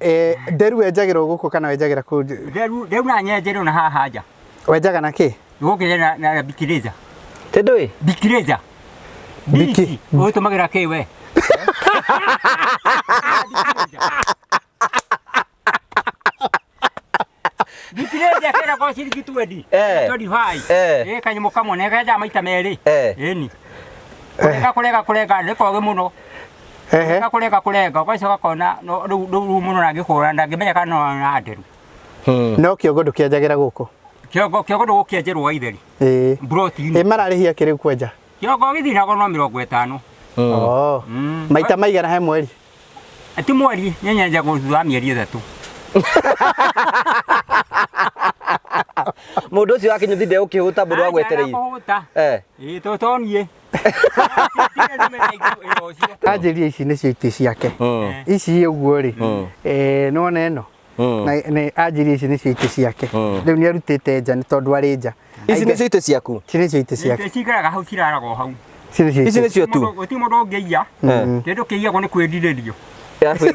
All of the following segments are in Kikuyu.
Eh, nderu wenjagĩrwo gũkũ kana wenjagĩra kũu? Nderu nderu na nyenjerwo na haha nja. Wenjaga na kĩ? Gũkĩre na na bikireza. Tendũĩ? Bikireza. Biki. Ũtũmagĩra kĩ we? Bikireza kera kwa ciringi 20. 25. Eh kanyamũ kamwe na kenjaga maita merĩ. Ĩni. Kũrenga kũrenga kũrenga nĩ kogĩ mũno. Kũrenga kũrenga kũrenga ũgacoka ũkona no rĩu rĩu mũndũ ndangĩkũra ndangĩmenya kana no na nderu. No kĩongo ndũkĩenjagĩra gũkũ? Kĩongo kĩongo ndũgũkĩenjerwo waitheri. Ĩĩ. Mburoti-inĩ. Ĩ mararĩhia kĩ rĩu kwenja? Kĩongo gĩthinagwo no 50. Oh. Maita maigana he mweri? Ti mweri, niĩ nyenjagwo thutha wa mĩeri 3. Mũndũ ũcio wa kĩnyũthi ndegũkĩhũta mũndũ agwetereire. Kũhũta. Eh. Ĩĩ to to niĩ. Anjĩria ici nĩcio itĩ ciake. Ici ũguo rĩ, eh, nĩwona ĩno? Na nĩ anjĩria ici nĩcio itĩ ciake. Rĩu nĩ arutĩte nja nĩ tondũ arĩ nja. Ici nĩcio itĩ ciaku? Ici nĩcio itĩ ciake. Itĩ cikaraga hau ciraraga o hau. Ici nĩcio Ici itĩ. nĩcio tu. Gũtirĩ mũndũ ũngĩiya. Kĩndũ kĩiyagwo nĩ kwĩrirĩrio. Atĩ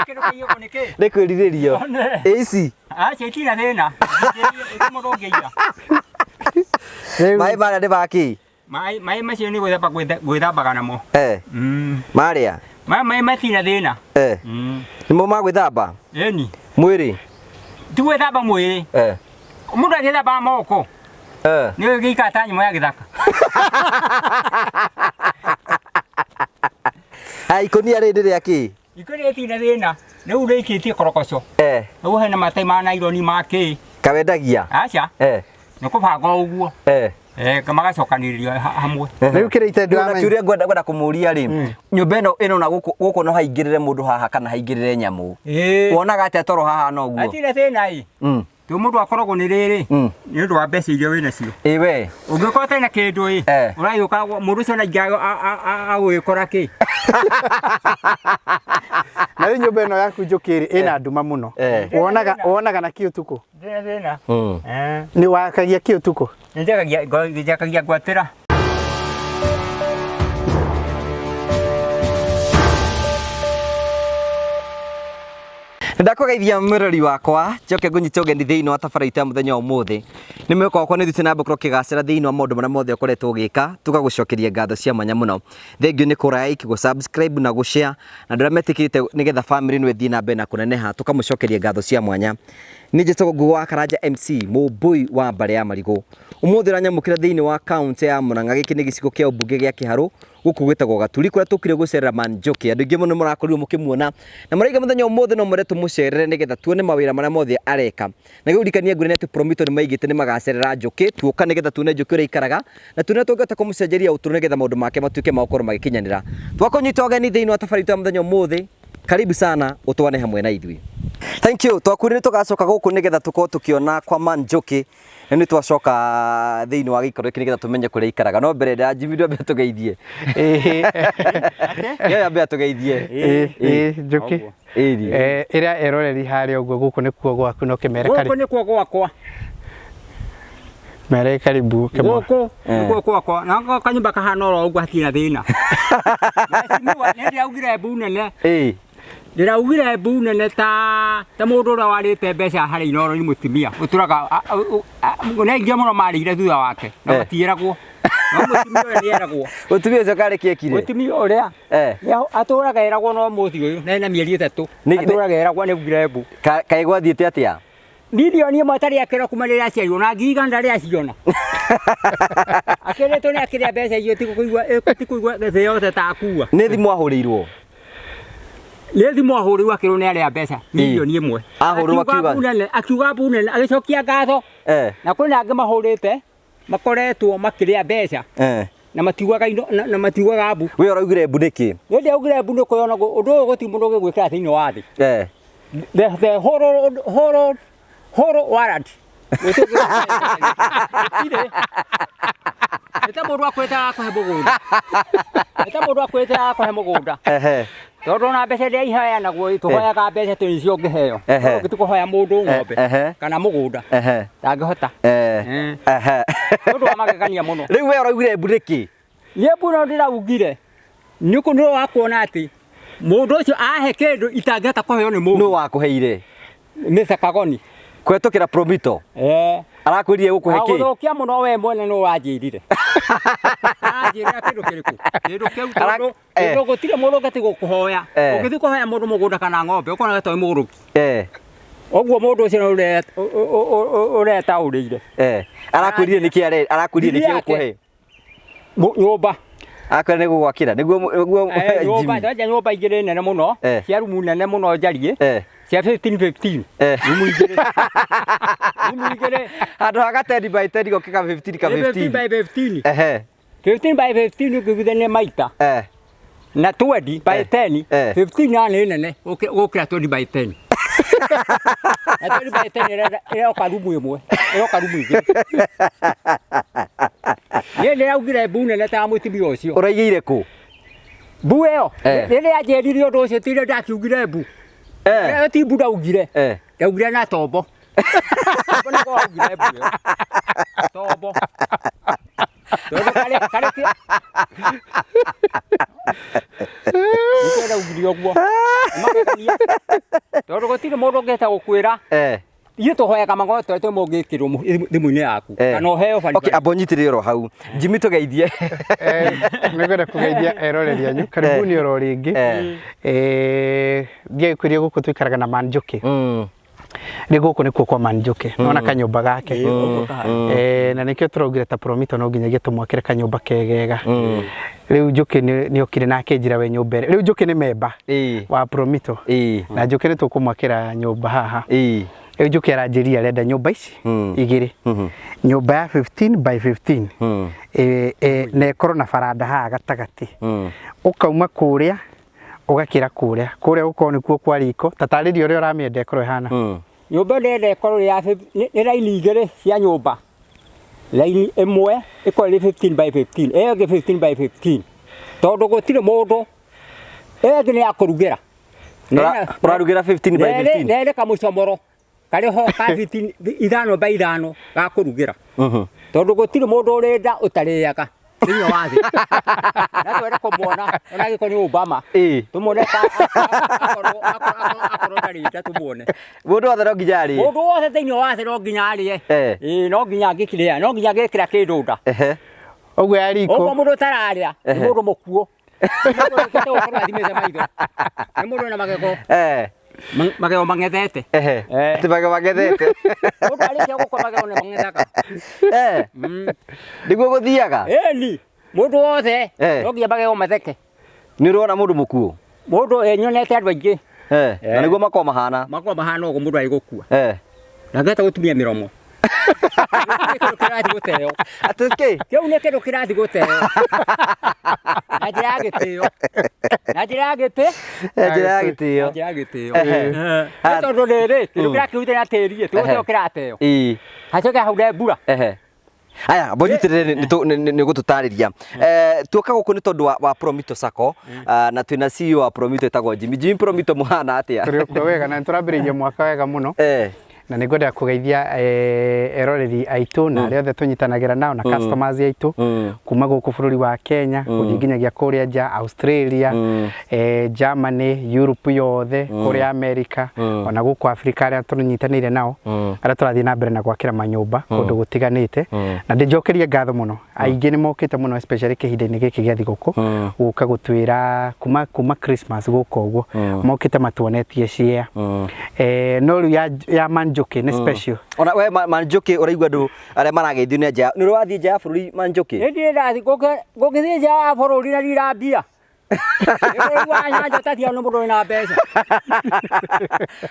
kĩndũ kĩiyagwo nĩ kĩ? Nĩ kwĩrirĩrio. One. Ĩ ici. Aca itirĩ thĩna. Gũtirĩ mũndũ ũngĩiya. Rĩu Maĩ marĩa nĩ makĩ? Maĩ maĩ macio nĩ gwĩthamba gwĩthambaga namo. Eh. Marĩa? Maĩ maĩ matirĩ thĩna. Eh. Nĩmo ma gwĩthamba? Ĩni. Mwĩrĩ? Ti gwĩthamba mwĩrĩ. Eh. Mũndũ agĩthambaga moko. Eh. Nĩ gĩikara ta nyamũ ya gĩthaka. Aya ikũnia rĩrĩ nĩ rĩa kĩ? Ikũnia rĩtirĩ thĩna. Rĩu rĩikĩtie korogoco. Eh. Rĩu hena matai ma naironi ma kĩ. Kawendagia? Aca. Eh. Nĩ kũbanga o ũguo. Eh. Eh, magacokanĩrĩrio hamwe. Rĩu kĩrĩa Na itendwa kĩũria ngwenda ngwenda kũmũria rĩ, nyũmba ĩno ĩno na gũkũ gũkũ no haingĩrĩre mũndũ haha kana haingĩrĩre nyamũ. Ĩĩ. Wonaga atĩa toro haha na ũguo? Hatirĩ thĩna ĩ. Tũ mũndũ akoragwo nĩ rĩrĩ. Nĩ ũndũ wa mbeca iria wĩ nacio. Ĩ we. Ũngĩkorwo ũtarĩ na kĩndũ ĩ. Ũragĩũka mũndũ ũcio ona agũgĩkora kĩ. Na rĩu nyũmba ĩno yaku Njũkĩ rĩ ĩna nduma mũno. Wonaga wonaga na kĩ ũtukũ? Ndĩrĩ thĩna. Nĩ wakagia kĩ ũtukũ? Nĩnjakagia njakagia ngwatĩra. Ndakũgeithia mwĩrori wakwa njoke ngũnyite ũgeni thĩinĩ wa tabara itũ ya mũthenya wa ũmũthĩ. Nĩ mwĩhoko wakwa nĩ ũthiĩte na mbere gũkorwo ũkĩgacĩra thĩinĩ wa maũndũ marĩa mothe ũkoretwo ũgĩka, tũgagũcokeria ngatho cia mwanya mũno. Thengiũ nĩ kũ like, gũ subscribe na gũ share na andũ arĩa metĩkĩrĩte nĩgetha family ĩno ĩthiĩ na mbere na kũneneha, tũkamũcokeria ngatho cia mwanya. Niĩ njĩtagwo Ngugi wa Karanja MC, mũmbũi wa mbarĩ ya Marigũ. Ũmũthĩ ũranyamũkĩra thĩinĩ wa kaũntĩ ya Murang'a, gĩkĩ nĩ gĩcigo kĩa ũmbunge gĩa Kĩharũ, gũkũ gwĩtagwo Gaturi, kũrĩa tũkire gũcerera Man Njoki. Andũ aingĩ mũno nĩmũrakorirwo mũkĩmuona na marauga mũthenya ũmũthĩ no mwende tũmũcerere nĩgetha tuone mawĩra marĩa mothe areka. Na gĩũririkanie ngwĩre nĩ atĩ Promito nĩmaigĩte nĩmagacerera Njũkĩ, tuoka nĩgetha tuone Njũkĩ ũrĩa aikaraga na tuone tũngĩhota kũmũcenjeria ũtũũro nĩgetha maũndũ make matuĩke ma gũkorwo magĩkinyanĩra. Twakũnyita ũgeni thĩinĩ wa tabarĩra itũ ya mũthenya ũmũthĩ, karibu sana ũtwane hamwe na ithuĩ. Thank you. Twakwĩrire nĩ tũgacoka gũkũ nĩgetha tũkorwo tũkĩona kwa Man Njũkĩ. Na nĩ twacoka thĩinĩ wa gĩikaro gĩkĩ nĩgetha tũmenye kũrĩa aikaraga. No mbere ya Jimmy ndwambe tũgeithie. Ĩĩ. Ambe atũgeithie. Ĩĩ Njũkĩ. Ĩĩ. Eh, ĩrĩa eroreri harĩa ũguo gũkũ nĩkuo gwaku no kĩmere Gũkũ karibu. nĩkuo gwakwa. Mere karibu kĩmwe. Gũkũ nĩkuo gwakwa. Na kanyũmba kahana oro ũguo hatirĩ na thĩna. Mheshimiwa nĩ ndĩraugire mbu nene. Ĩĩ. Ndĩraugire mbu nene ta ta mũndũ ũrĩa warĩte mbeca harĩ Inooro nĩ mũtumia ũtũraga nĩ aingĩ mũno marĩire thutha wake na matiĩragwo. No mũtumia ũrĩa nĩeragwo. Mũtumia ũcio karĩ kĩ ekire? Mũtumia ũrĩa atũraga eragwo no mũthĩ ũyũ na ena mĩeri 3. Atũraga eragwo nĩ augire mbu. Kaĩ gwathiĩte atĩa? Milioni ĩmwe atarĩ akĩrwo kuma rĩrĩa aciarirwo na ngiri igana ndarĩ aciona. Akĩrĩtwo nĩ akĩrĩa mbeca icio tikũigua thĩ yothe ta akua. Nĩ thimũ ahũrĩirwo? Nĩ thimũ ahũrĩirwo akĩrwo nĩ arĩa mbeca milioni ĩmwe. Ahũrĩrwo akiuga? Akiuga mbu nene agĩcokia ngatho. Na kwĩna angĩ mahũrĩte makoretwo makĩrĩa mbeca. Na matiugaga indo na matiugaga mbu. We ũraugire mbu nĩkĩ? Nĩ ndĩraugire mbu nĩ kwĩyona ũndũ ũyũ gũtirĩ mũndũ ũngĩgwĩkĩra thĩinĩ wa thĩ. The whole whole whole world. Gũtirĩ. Nĩ ta mũndũ akwĩte akũhe mũgũnda. Nĩ ta mũndũ akwĩte akũhe mũgũnda. Tondũ ona mbeca iria iheanagwo tũhoyaga mbeca tũ nĩcio ũngĩheo. Ũngĩtua kũhoya mũndũ ng'ombe kana mũgũnda ndangĩhota. Nĩ ũndũ wa magegania mũno. Rĩu we ũraugire mbu nĩkĩ? Niĩ mbu no ndĩraugire nĩ ũndũ wa kuona atĩ Mũndũ ũcio ahe kĩndũ itangĩhota kũheo nĩ Nũ mũndũ. wakũheire? Mr. Kagoni. Kũhetũkĩra Promito. Eh. Arakwĩrire gũkũhe kĩ? Agũthũkia mũno we mwene nĩ wanjĩrire. Anjĩrire kĩndũ kĩrĩkũ? Kĩndũ kĩu tondũ kĩndũ gũtirĩ mũndũ ũngĩtiga gũkũhoya. Ũngĩthiĩ kũhoya mũndũ mũgũnda kana ng'ombe ũkonaga ta wĩ mũgũrũki. Ũguo mũndũ ũcio nĩ ũretaũrĩire. Arakwĩrire nĩkĩ arakwĩrire Thiri nĩkĩ yake. gũkũhe? Nyũmba. Akwĩra nĩ gũgwakĩra nĩguo nĩguo Nyũmba, Jimmy. ndĩrenda nyũmba igĩrĩ nene mũno, cia rumu nene mũno njariĩ, cia 15 15. Rumu igĩrĩ. Rumu igĩrĩ. Handũ ha ga 10 by 10 goke ka 15 ka 15 15. by 15. 15 by 15 ũngĩiguithania maita na 20 by 10, 15 na nĩ nene gũkĩra 20 by 10. Na 20 by 10 ĩroka rumu ĩmwe, ĩroka rumu igĩrĩ. Niĩ ndĩraugire mbu nene ta mũtumia ũcio. Ũraigĩire kũ? Mbu ĩyo, rĩrĩa anjĩrire ũndũ ũcio tirĩ ndakiugire mbu. Ĩyo ti mbu ndaugire. Ndaugire na tombo. Tombo nĩguo waugire mbu ĩyo. Tombo. Tondũ karĩ karĩ kĩ Nĩkĩo ndaugire ũguo. Nĩmagegania. Tondũ gũtirĩ mũndũ ũngĩhota gũkwĩra ithuĩ tũhoyaga magoti tondũ mũngĩkĩrwo thimũ-inĩ yaku kana ũheo baribari. Okay, amba ũnyitĩrĩre oro hau. Jimmy tũgeithie. Nĩngwenda kũgeithia eroreri anyu. Karibuni oro rĩngĩ. Ndiagĩkwĩrire gũkũ tũikaraga na Man Njũkĩ. Nĩ gũkũ nĩkuo kwa Man Njũkĩ. Nĩwona kanyũmba gake. Na nĩkĩo tũraugire ta Promito no nginyagia tũmwakĩre kanyũmba kegega. Rĩu Njũkĩ nĩ okire na akĩnjĩra we nyũmba ĩrĩa. Rĩu Njũkĩ nĩ memba wa Promito. Na Njũkĩ nĩ tũkũmwakĩra nyũmba haha. Rĩu Njũkĩ aranjĩrire arenda nyũmba ici igĩrĩ. Nyũmba ya 15 by 15. Na ĩkorwo na baranda haha gatagatĩ. Ũkauma kũrĩa ũgakĩra kũrĩa. Kũrĩa gũkorwo nĩkuo kwa riko. Ta tarĩria ũrĩa ũramĩenda ĩkorwo ĩhana. Nyũmba ndĩrenda ĩkorwo ya nĩ raini igĩrĩ cia nyũmba. Raini ĩmwe ĩkorwo ĩrĩ 15 by 15, ĩyo ĩngĩ 15 by 15. Tondũ gũtirĩ mũndũ, ĩyo ĩngĩ nĩ ya kũrugĩra. Ũrarugĩra 15 by 15? Na ĩrĩ kamũcomoro karĩ ho ka 15 ithano by ithano ga kũrugĩra. Tondũ gũtirĩ mũndũ ũrĩ nda ũtarĩaga thĩinĩ wa thĩ. Na twende kũmuona ona angĩkorwo nĩ Obama. Tũmuone ta akorwo akorwo ndarĩ nda tũmuone. Mũndũ wothe no nginya arĩe. Mũndũ wothe thĩinĩ wa thĩ no nginya arĩe. Ĩĩ no nginya angĩkĩrĩa, no nginya angĩkĩra kĩndũ nda. Ũguo ya riko. Ũguo mũndũ ũtararĩa nĩ mũndũ mũkuũ. Nĩ mũndũ ũrĩkĩte gũkorwo athimĩte maitho. Nĩ mũndũ wĩna magego. Magego mang'ethete. Atĩ magego mang'ethete. Mũndũ arĩkia gũkua magego nĩ mang'ethaga. Nĩguo gũthiaga? Ĩni, mũndũ wothe no nginya magego matheke. Nĩ ũrona mũndũ mũkuũ? Mũndũ nyonete andũ aingĩ. Na nĩguo makoragwo mahana. Makoragwo mahana ũguo mũndũ arĩ gũkua. Ndangĩhota gũtumia mĩromo. Kĩndũ kĩrathiĩ gũteo. Atĩ kĩ? Kĩu nĩ kĩndũ kĩrathiĩ gũteo. Na njĩra ya gĩtĩo. Na njĩra ya gĩtĩ? Na njĩra ya gĩtĩo. Na njĩra ya gĩtĩo. Nĩ tondũ rĩrĩ, kĩndũ kĩrakĩrutĩra tĩri ĩ, ti gũteo kĩrateo. Hacoke haure mbura. Aya, mbonyitĩrĩre nĩ gũtũtarĩria. Tuoka gũkũ nĩ tondũ wa Promito Sacco, na twĩna CEO wa Promito ĩtagwo Jimmy. Jimmy, Promito mũhana atĩa? Tũrĩ okuo wega na nĩtũrambĩrĩirie mwaka wega mũno. Na nĩ ngwenda kũgeithia eroreri aitũ na arĩa othe tũnyitanagĩra nao na customers aitũ kuma gũkũ bũrũri wa Kenya gũthiĩ nginyagia kũrĩa nja Australia, Germany, Europe yothe, kũrĩa America, ona gũkũ Africa arĩa tũnyitanĩire nao, arĩa tũrathiĩ na mbere na gwakĩra manyũmba kũndũ gũtiganĩte. Na ndĩnjokerie ngatho mũno, aingĩ nĩ mokĩte mũno especially kĩhinda-inĩ gĩkĩ gĩa thigũkũ gũka gũtwĩra kuma Christmas gũka ũguo mokĩte matuonetie share. No rĩu ya Manjũkĩ nĩ special. Ona we Manjũkĩ ũraigua andũ arĩa marageithio nĩ nja, nĩ ũrathiĩ nja ya bũrũri Manjũkĩ? Nĩ ndirĩ ndathiĩ, ngũgĩthiĩ nja ya bũrũri na ndirĩ mbia. Nĩ bũrũri wa nyanja ũtathiaga nĩ mũndũ wĩna mbeca.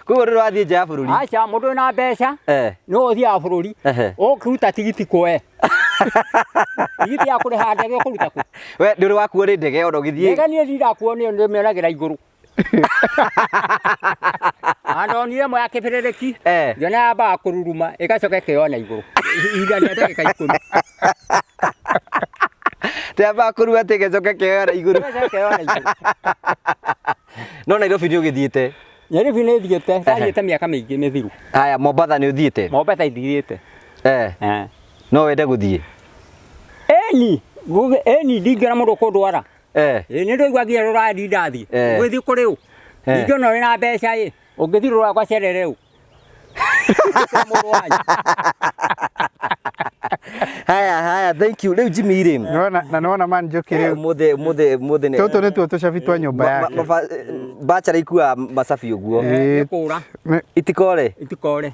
Koguo ndũrĩ wathiĩ nja ya bũrũri? Aca, mũndũ wĩna mbeca nĩwe ũthiaga bũrũri. Ũkĩruta tigiti kũ we? Tigiti ya kũrĩha ndege ũkũruta kũ? We ndũrĩ wakuo nĩ ndege ona ũgĩthiĩ? Ndege niĩ ndirakuo nĩyo ndĩmĩonagĩra igũrũ. Na ndonire ĩmwe ya kĩbĩrĩrĩki, ngĩona yambaga kũruruma ĩgacoka ĩkeyoa na igũrũ ihinda rĩa ndagĩka ikũmi. Yambaga kũruruma atĩ ĩgacoka ĩkeyoa na igũrũ. Ĩgacoka ĩkeyoa na igũrũ. No Nairobi nĩ ũgĩthiĩte? Nairobi nĩ thiĩte, ndathiĩte mĩaka mĩingĩ mĩthiru. Haya, Mombatha nĩ ũthiĩte? Mombatha ithiĩte. No wende gũthiĩ? Ĩni, ĩni ndingĩona mũndũ ũkũndwara. Ĩ nĩ ndũigua nginya rũraya ndindathiĩ. Ũgĩthiĩ kũrĩ ũ? Ningĩ ona ũrĩ na mbeca ĩ, ũngĩthiĩ rũraya ũgacerere ũ? Mũrũ wanyu. Haya haya, thank you. Rĩu Jimmy rĩ. Nĩwona na nĩwona man Njoki rĩu. Mũthĩ mũthĩ mũthĩ nĩ Tũtũ nĩtuo tũcabi twa nyũmba yake. Bachelor ikuaga macabi ũguo. Ĩĩ. Nĩ kũra. Itikore. Itikore.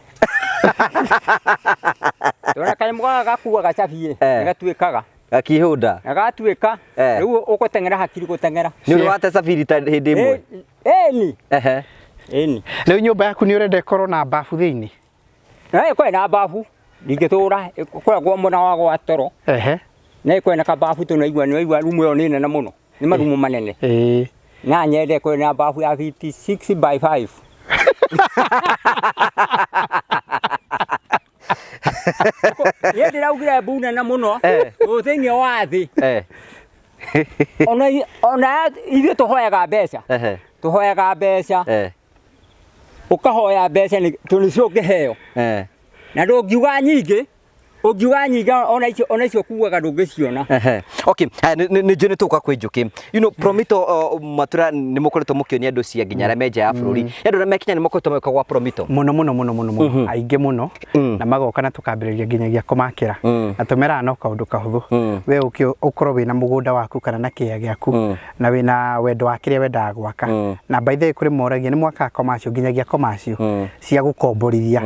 Ndona kanyamũ gaka gakuaga cabi ĩ, nĩ gatuĩkaga. Gakihũnda. Na gatuĩka, rĩu ũgũteng'era hakiri gũteng'era. Nĩ ũrĩ wate cabi rita hĩndĩ ĩmwe? Ĩni. Ĩni. Rĩu nyũmba yaku nĩ ũrenda ĩkorwo na bafu thĩinĩ? No ĩkorwo na bafu, ndingĩtũra, ĩkoragwo mwena wa gwa toro. Na ĩkorwo na kabafu tondũ nĩwaigua nĩwaigua rumu ĩyo nĩ nene mũno, nĩ marumu manene. Na nyende ĩkorwo na bafu ya 56 by 5. Niĩ ndĩraugire mbu nene mũno ũ thĩinĩ wa thĩ. Ona ona ithuĩ tũhoyaga mbeca. Tũhoyaga mbeca. Ũkahoya mbeca tondũ nĩcio ũngĩheo. Na ndũngiuga nyingĩ, ũngiuga nyingĩ ona icio ona icio kugaga ndũngĩciona. Okay, haya nĩ njũĩ nĩ tũgũka kwĩ Njũkĩ. You know, Promito matũra nĩ mũkoretwo mũkĩonia andũ cia nginya arĩa me nja ya bũrũri. Andũ arĩa me Kenya nĩ makoretwo magĩũka gwa Promito. Mũno mũno mũno mũno mũno aingĩ mũno na magoka na tũkambĩrĩria nginyagia kũmakĩra na tũmeraga no kaũndũ kahũthũ we ũke ũkorwo wĩna mũgũnda waku kana na kĩea gĩaku na wĩna wendo wa kĩrĩa wendaga gwaka na by the way kũrĩ moragia nĩ mwakaga commercial nginyagia commercial cia gũkomborithia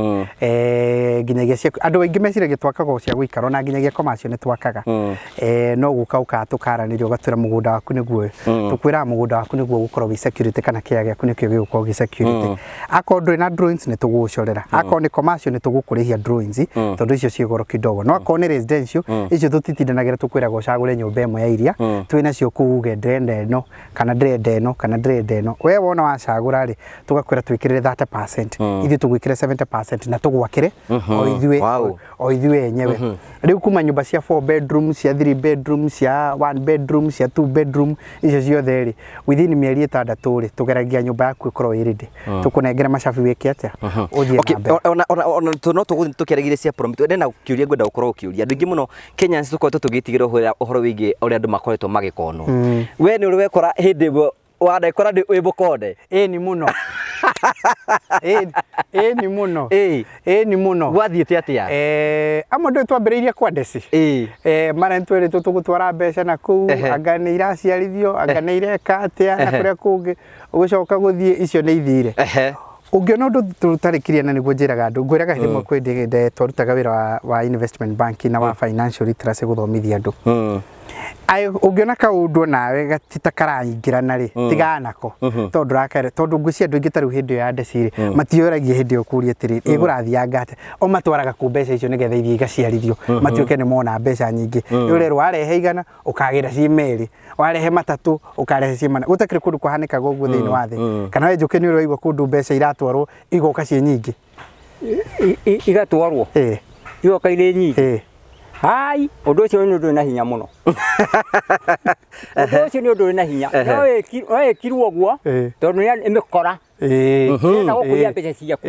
nginyagia cia andũ aingĩ meciragia twakaga o cia gũikara ona nginyagia commercial nĩ twakaga no gũka ũkaga tũkaranĩria ũgatwĩra mũgũnda waku nĩguo ũyũ tũkwĩraga mũgũnda waku nĩguo ũgũkorwo wĩ security kana kĩea gĩaku nĩkĩo gĩgũkorwo gĩ security akorwo ndũrĩ na drawings nĩ tũgũgũcorera akorwo nĩ commercial nĩ tũgũkũrĩhia drawings tondũ icio ciĩ goro kidogo no akorwo nĩ residential icio tũtitindanagĩra tũkwĩraga ũcagũre nyũmba ĩmwe ya iria twĩ nacio kũu uge ndĩrenda ĩno kana ndĩrenda ĩno kana ndĩrenda ĩno we wona wacagũra rĩ tũgakwĩra twĩkĩrĩre 30% ithuĩ tũgwĩkĩre 70% na tũgwakĩre o ithuĩ o ithuĩ enyewe rĩu kuma nyũmba cia 4 bedroom cia 3 bedroom cia 1 bedroom cia 2 bedroom icio ciothe rĩ within mĩeri ĩtandatũ rĩ tũgeragia nyũmba yaku ĩkorwo ĩ ready tũkũnengere macabi wĩke atĩa ũthiĩ na mbere. Ona ona ona no tũgũthiĩ tũkĩaragia cia Promito ndĩna kĩũria ngwenda gũkorwo ũkĩũria andũ aingĩ mũno Kenyans tũkoretwo tũgĩtigĩra ũhoro wĩgiĩ ũrĩa andũ makoretwo magĩkonwo we nĩ ũrĩ wekora hĩndĩ ĩmwe wanekora wĩ mũkonde? Ĩni mũno. Ĩni mũno. Ĩni mũno. Gwathiĩte atĩa? Amwe ndũĩ twambĩrĩirie kwa ndeci. Mara nĩtwerĩtwo tũgũtwara mbeca na kũu, anga nĩ iraciarithio, anga nĩ ireka atĩa na kũrĩa kũngĩ, ũgĩcoka gũthiĩ icio nĩ ithire. Ũngĩona ũndũ tũtarĩ clear na nĩguo njĩraga andũ, ngwĩraga hĩndĩ ĩmwe kwĩ hĩndĩ twarutaga wĩra wa investment banking na wa financial literacy gũthomithia andũ. Ũngĩona kaũndũ nawe gatita karaingĩrana rĩ, tigana nako tondũ ndũrakere, tondũ ngwĩciria andũ aingĩ ta rĩu hĩndĩ ĩyo ya ndeci rĩ, matioragia hĩndĩ ĩyo kũria atĩrĩrĩ, ĩgũrathianga atĩa, o matwaraga kũ mbeca icio nĩgetha ithiĩ igaciarithio, matuĩke nĩ mona mbeca nyingĩ. Rĩu ũrerwo warehe igana ũkagĩra ciĩ merĩ, warehe matatũ ũkarehe ciĩ mana, gũtakĩrĩ kũndũ kũhanĩkaga ũguo thĩinĩ wa thĩ. Kana we Njũkĩ nĩ ũrĩ waigua kũndũ mbeca iratwarwo igoka ciĩ nyingĩ? Igatwarwo igoka irĩ nyingĩ? Hai, ũndũ ũcio nĩ ũndũ wĩna hinya mũno. Ũndũ ũcio nĩ ũndũ wĩna hinya. No wĩkirwo ũguo tondũ nĩ mĩkora. Ĩrenda gũkũiya mbeca ciaku.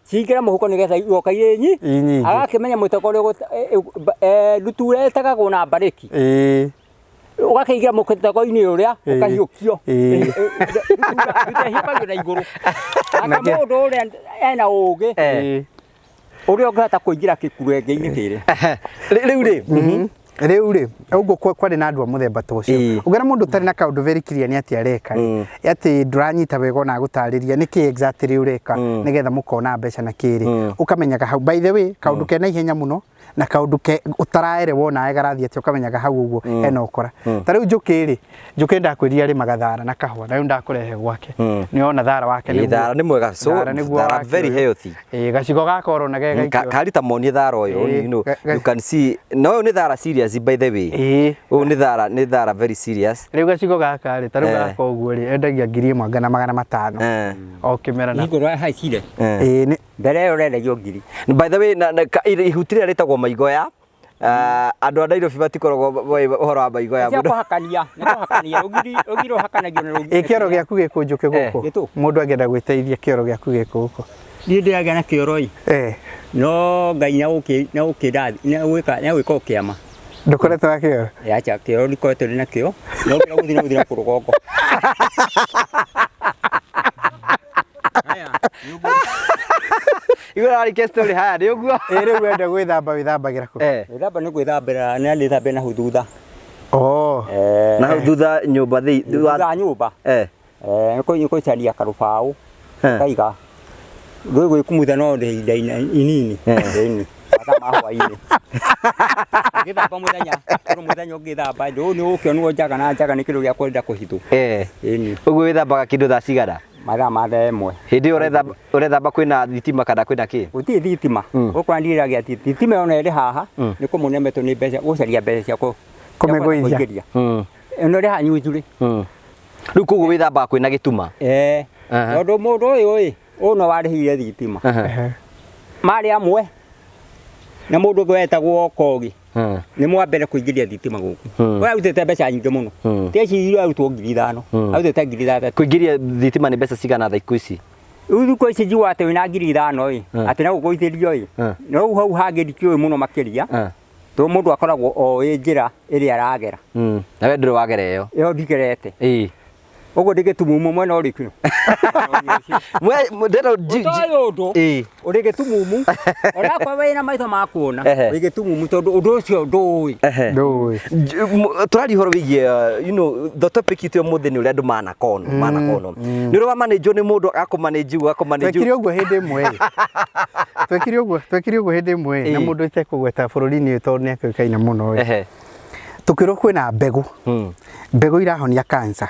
Cingĩre mũhuko nĩgetha igoka irĩ nyingĩ. Agakĩmenya mũtego ũrĩa ndutura ĩtegagwo na mbarĩki. Ũgakĩingĩra mũtego-inĩ ũrĩa ũkahiũkio. Ndutura ĩhiũkagio na igũrũ. Nake mũndũ ũrĩa ena ũgĩ ũrĩa ũngĩhota kũingĩra kĩkurenge-inĩ kĩrĩa. Rĩu rĩ Rĩu rĩ ũguo kwarĩ na andũ a mũthemba ta ũcio. Ũngĩona mũndũ ũtarĩ na kaũndũ very clear nĩ atĩa areka rĩ, atĩ ndũranyita wega ona agũtarĩria nĩkĩ exactly ũreka nĩgetha mũkona mbeca na kĩ rĩ, ũkamenyaga hau. By the way, kaũndũ kena ihenya mũno na kaũndũ ke ũtaraerewa onawe garathiĩ atĩa ũkamenyaga hau ũguo hena ũkora. Ta rĩu Njũkĩ rĩ, Njũkĩ ndakwĩrire arĩmaga thara na kahũa na rĩu ndakũrehe gwake. Nĩ wona thara wake nĩguo. Thara nĩ mwega. So Thara nĩguo thara wake very ũyũ. healthy. Gacigo gaka ũrona ge gaikio. Karita monie thara ũyũ, you know, you can see. No ũyũ nĩ thara serious by the way. Ũyũ nĩ thara, nĩ thara very serious. Rĩu gacigo gaka rĩ, ta rĩu gaka ũguo rĩ, endagia 1500 o kĩmera na. Igũrũ haicire. Nĩ Mbere ĩyo ũrendagio ngiri. By the way, ihuti rĩrĩa rĩtagwo maigoya, andũ a Nairobi matikoragwo moĩ ũhoro wa maigoya Cia mũno. kũhakania, nĩ kũhakania, rũgiri rũhakanagio na rũgiri. Ĩ kĩoro gĩaku gĩkũ Njũkĩ gũkũ? Gĩtũ. Mũndũ angĩenda gwĩteithia kĩoro gĩaku gĩkũ gũkũ? Niĩ ndĩragĩa na kĩoro ĩ. No Ngai nĩ egũkĩndathi, nĩ egwĩka o kĩama. Ndũkoretwo na kĩoro? Acha kĩoro ndikoretwo ndĩ nakĩo. No kĩrĩa gũthiĩ na gũthiĩ na kũrũgongo. Haya, nĩ ũguo. Igũrũ ararĩkia story haya nĩ ũguo. Ĩ rĩu wenda gwĩthamba wĩthambagĩra kũ? Eh. Gwĩthamba nĩ gwĩthambĩra nĩ ndĩthambĩra na hau thutha. Oh. Eh, Na hau thutha nyũmba thĩ thutha wa nyũmba. Eh. Eh, nĩ kũcaria karũbaũ Eh. kaiga rwĩ gwĩkumutha no nĩ ihinda inini. Eh. Ĩni. Mathaa ma hwainĩ. Ngĩthamba mũthenya, tondũ mũthenya ũngĩthamba ndũĩ nĩ ũgũkĩonwo njaga na njaga nĩ kĩndũ gĩa kwenda kũhithwo. Eh. Ĩni. Ũguo wĩthambaga kĩndũ thaa cigana? Mathaa ma thaa ĩmwe. Hĩndĩ ĩyo ũrethamba ũrethamba kwĩna thitima kana kwĩna kĩ? Gũtirĩ thitima. Gũkũ andirĩragia atĩ thitima yona ĩrĩ haha nĩ kũmũnemetwo nĩ mbeca gũcaria mbeca cia Kũmĩgũithia. kũingĩria. Ĩno ĩrĩ haha nyunjurĩ. Rĩu koguo wĩthambaga kwĩna gĩtuma. Eh. Aha. Tondũ mũndũ ũyũ ĩ, ũyũ no warĩhire thitima. Ehe. Marĩ amwe na mũndũ ũngĩ wetagwo Kogi nĩ mwa mbere kũingĩria thitima gũkũ. Ũyũ arutĩte mbeca nyingĩ mũno. Ti ici irarutwo 5,000. Arutĩte 3,000. Kũingĩria thitima nĩ mbeca cigana thaa ikũ ici? Rĩu thikũ ici njiugaga atĩ wĩna 5,000 ĩ, atĩ no gũgũithĩrio ĩ. No rĩu hau hangĩ ndikĩũĩ mũno makĩria. Tondũ mũndũ akoragwo oĩ njĩra ĩrĩa aragera. Na we ndũrĩ wagera ĩyo. Ĩyo ndigerete. Ĩĩ. Ũguo ndĩ gĩtumumu mwena ũrĩkũ? Mwe ndĩrenda Ũtoĩ ũndũ. Ĩĩ. Ũrĩ gĩtumumu. Onakorwo wĩna maitho ma kuona, Ehe. wĩ gĩtumumu tondũ ũndũ ũcio ndũũĩ. Ehe. Ndũĩ. Tũraria ũhoro wĩgiĩ you know the topic itũ ũmũthĩ nĩ ũrĩa andũ manakonwo manakonwo nĩ ũrĩa wamanĩnjwo nĩ mũndũ agakũmanĩnji ũguo agakũmanĩnji Twekire ũguo hĩndĩ ĩmwe ĩ. Twekire ũguo twekire ũguo hĩndĩ ĩmwe ĩ, na Ĩĩ. mũndũ itekũgweta bũrũri-inĩ ũyũ tondũ nĩ akĩũĩkaine mũno ĩ. Ehe. Tũkĩrwo kwĩna mbegũ. Mbegũ irahonia cancer.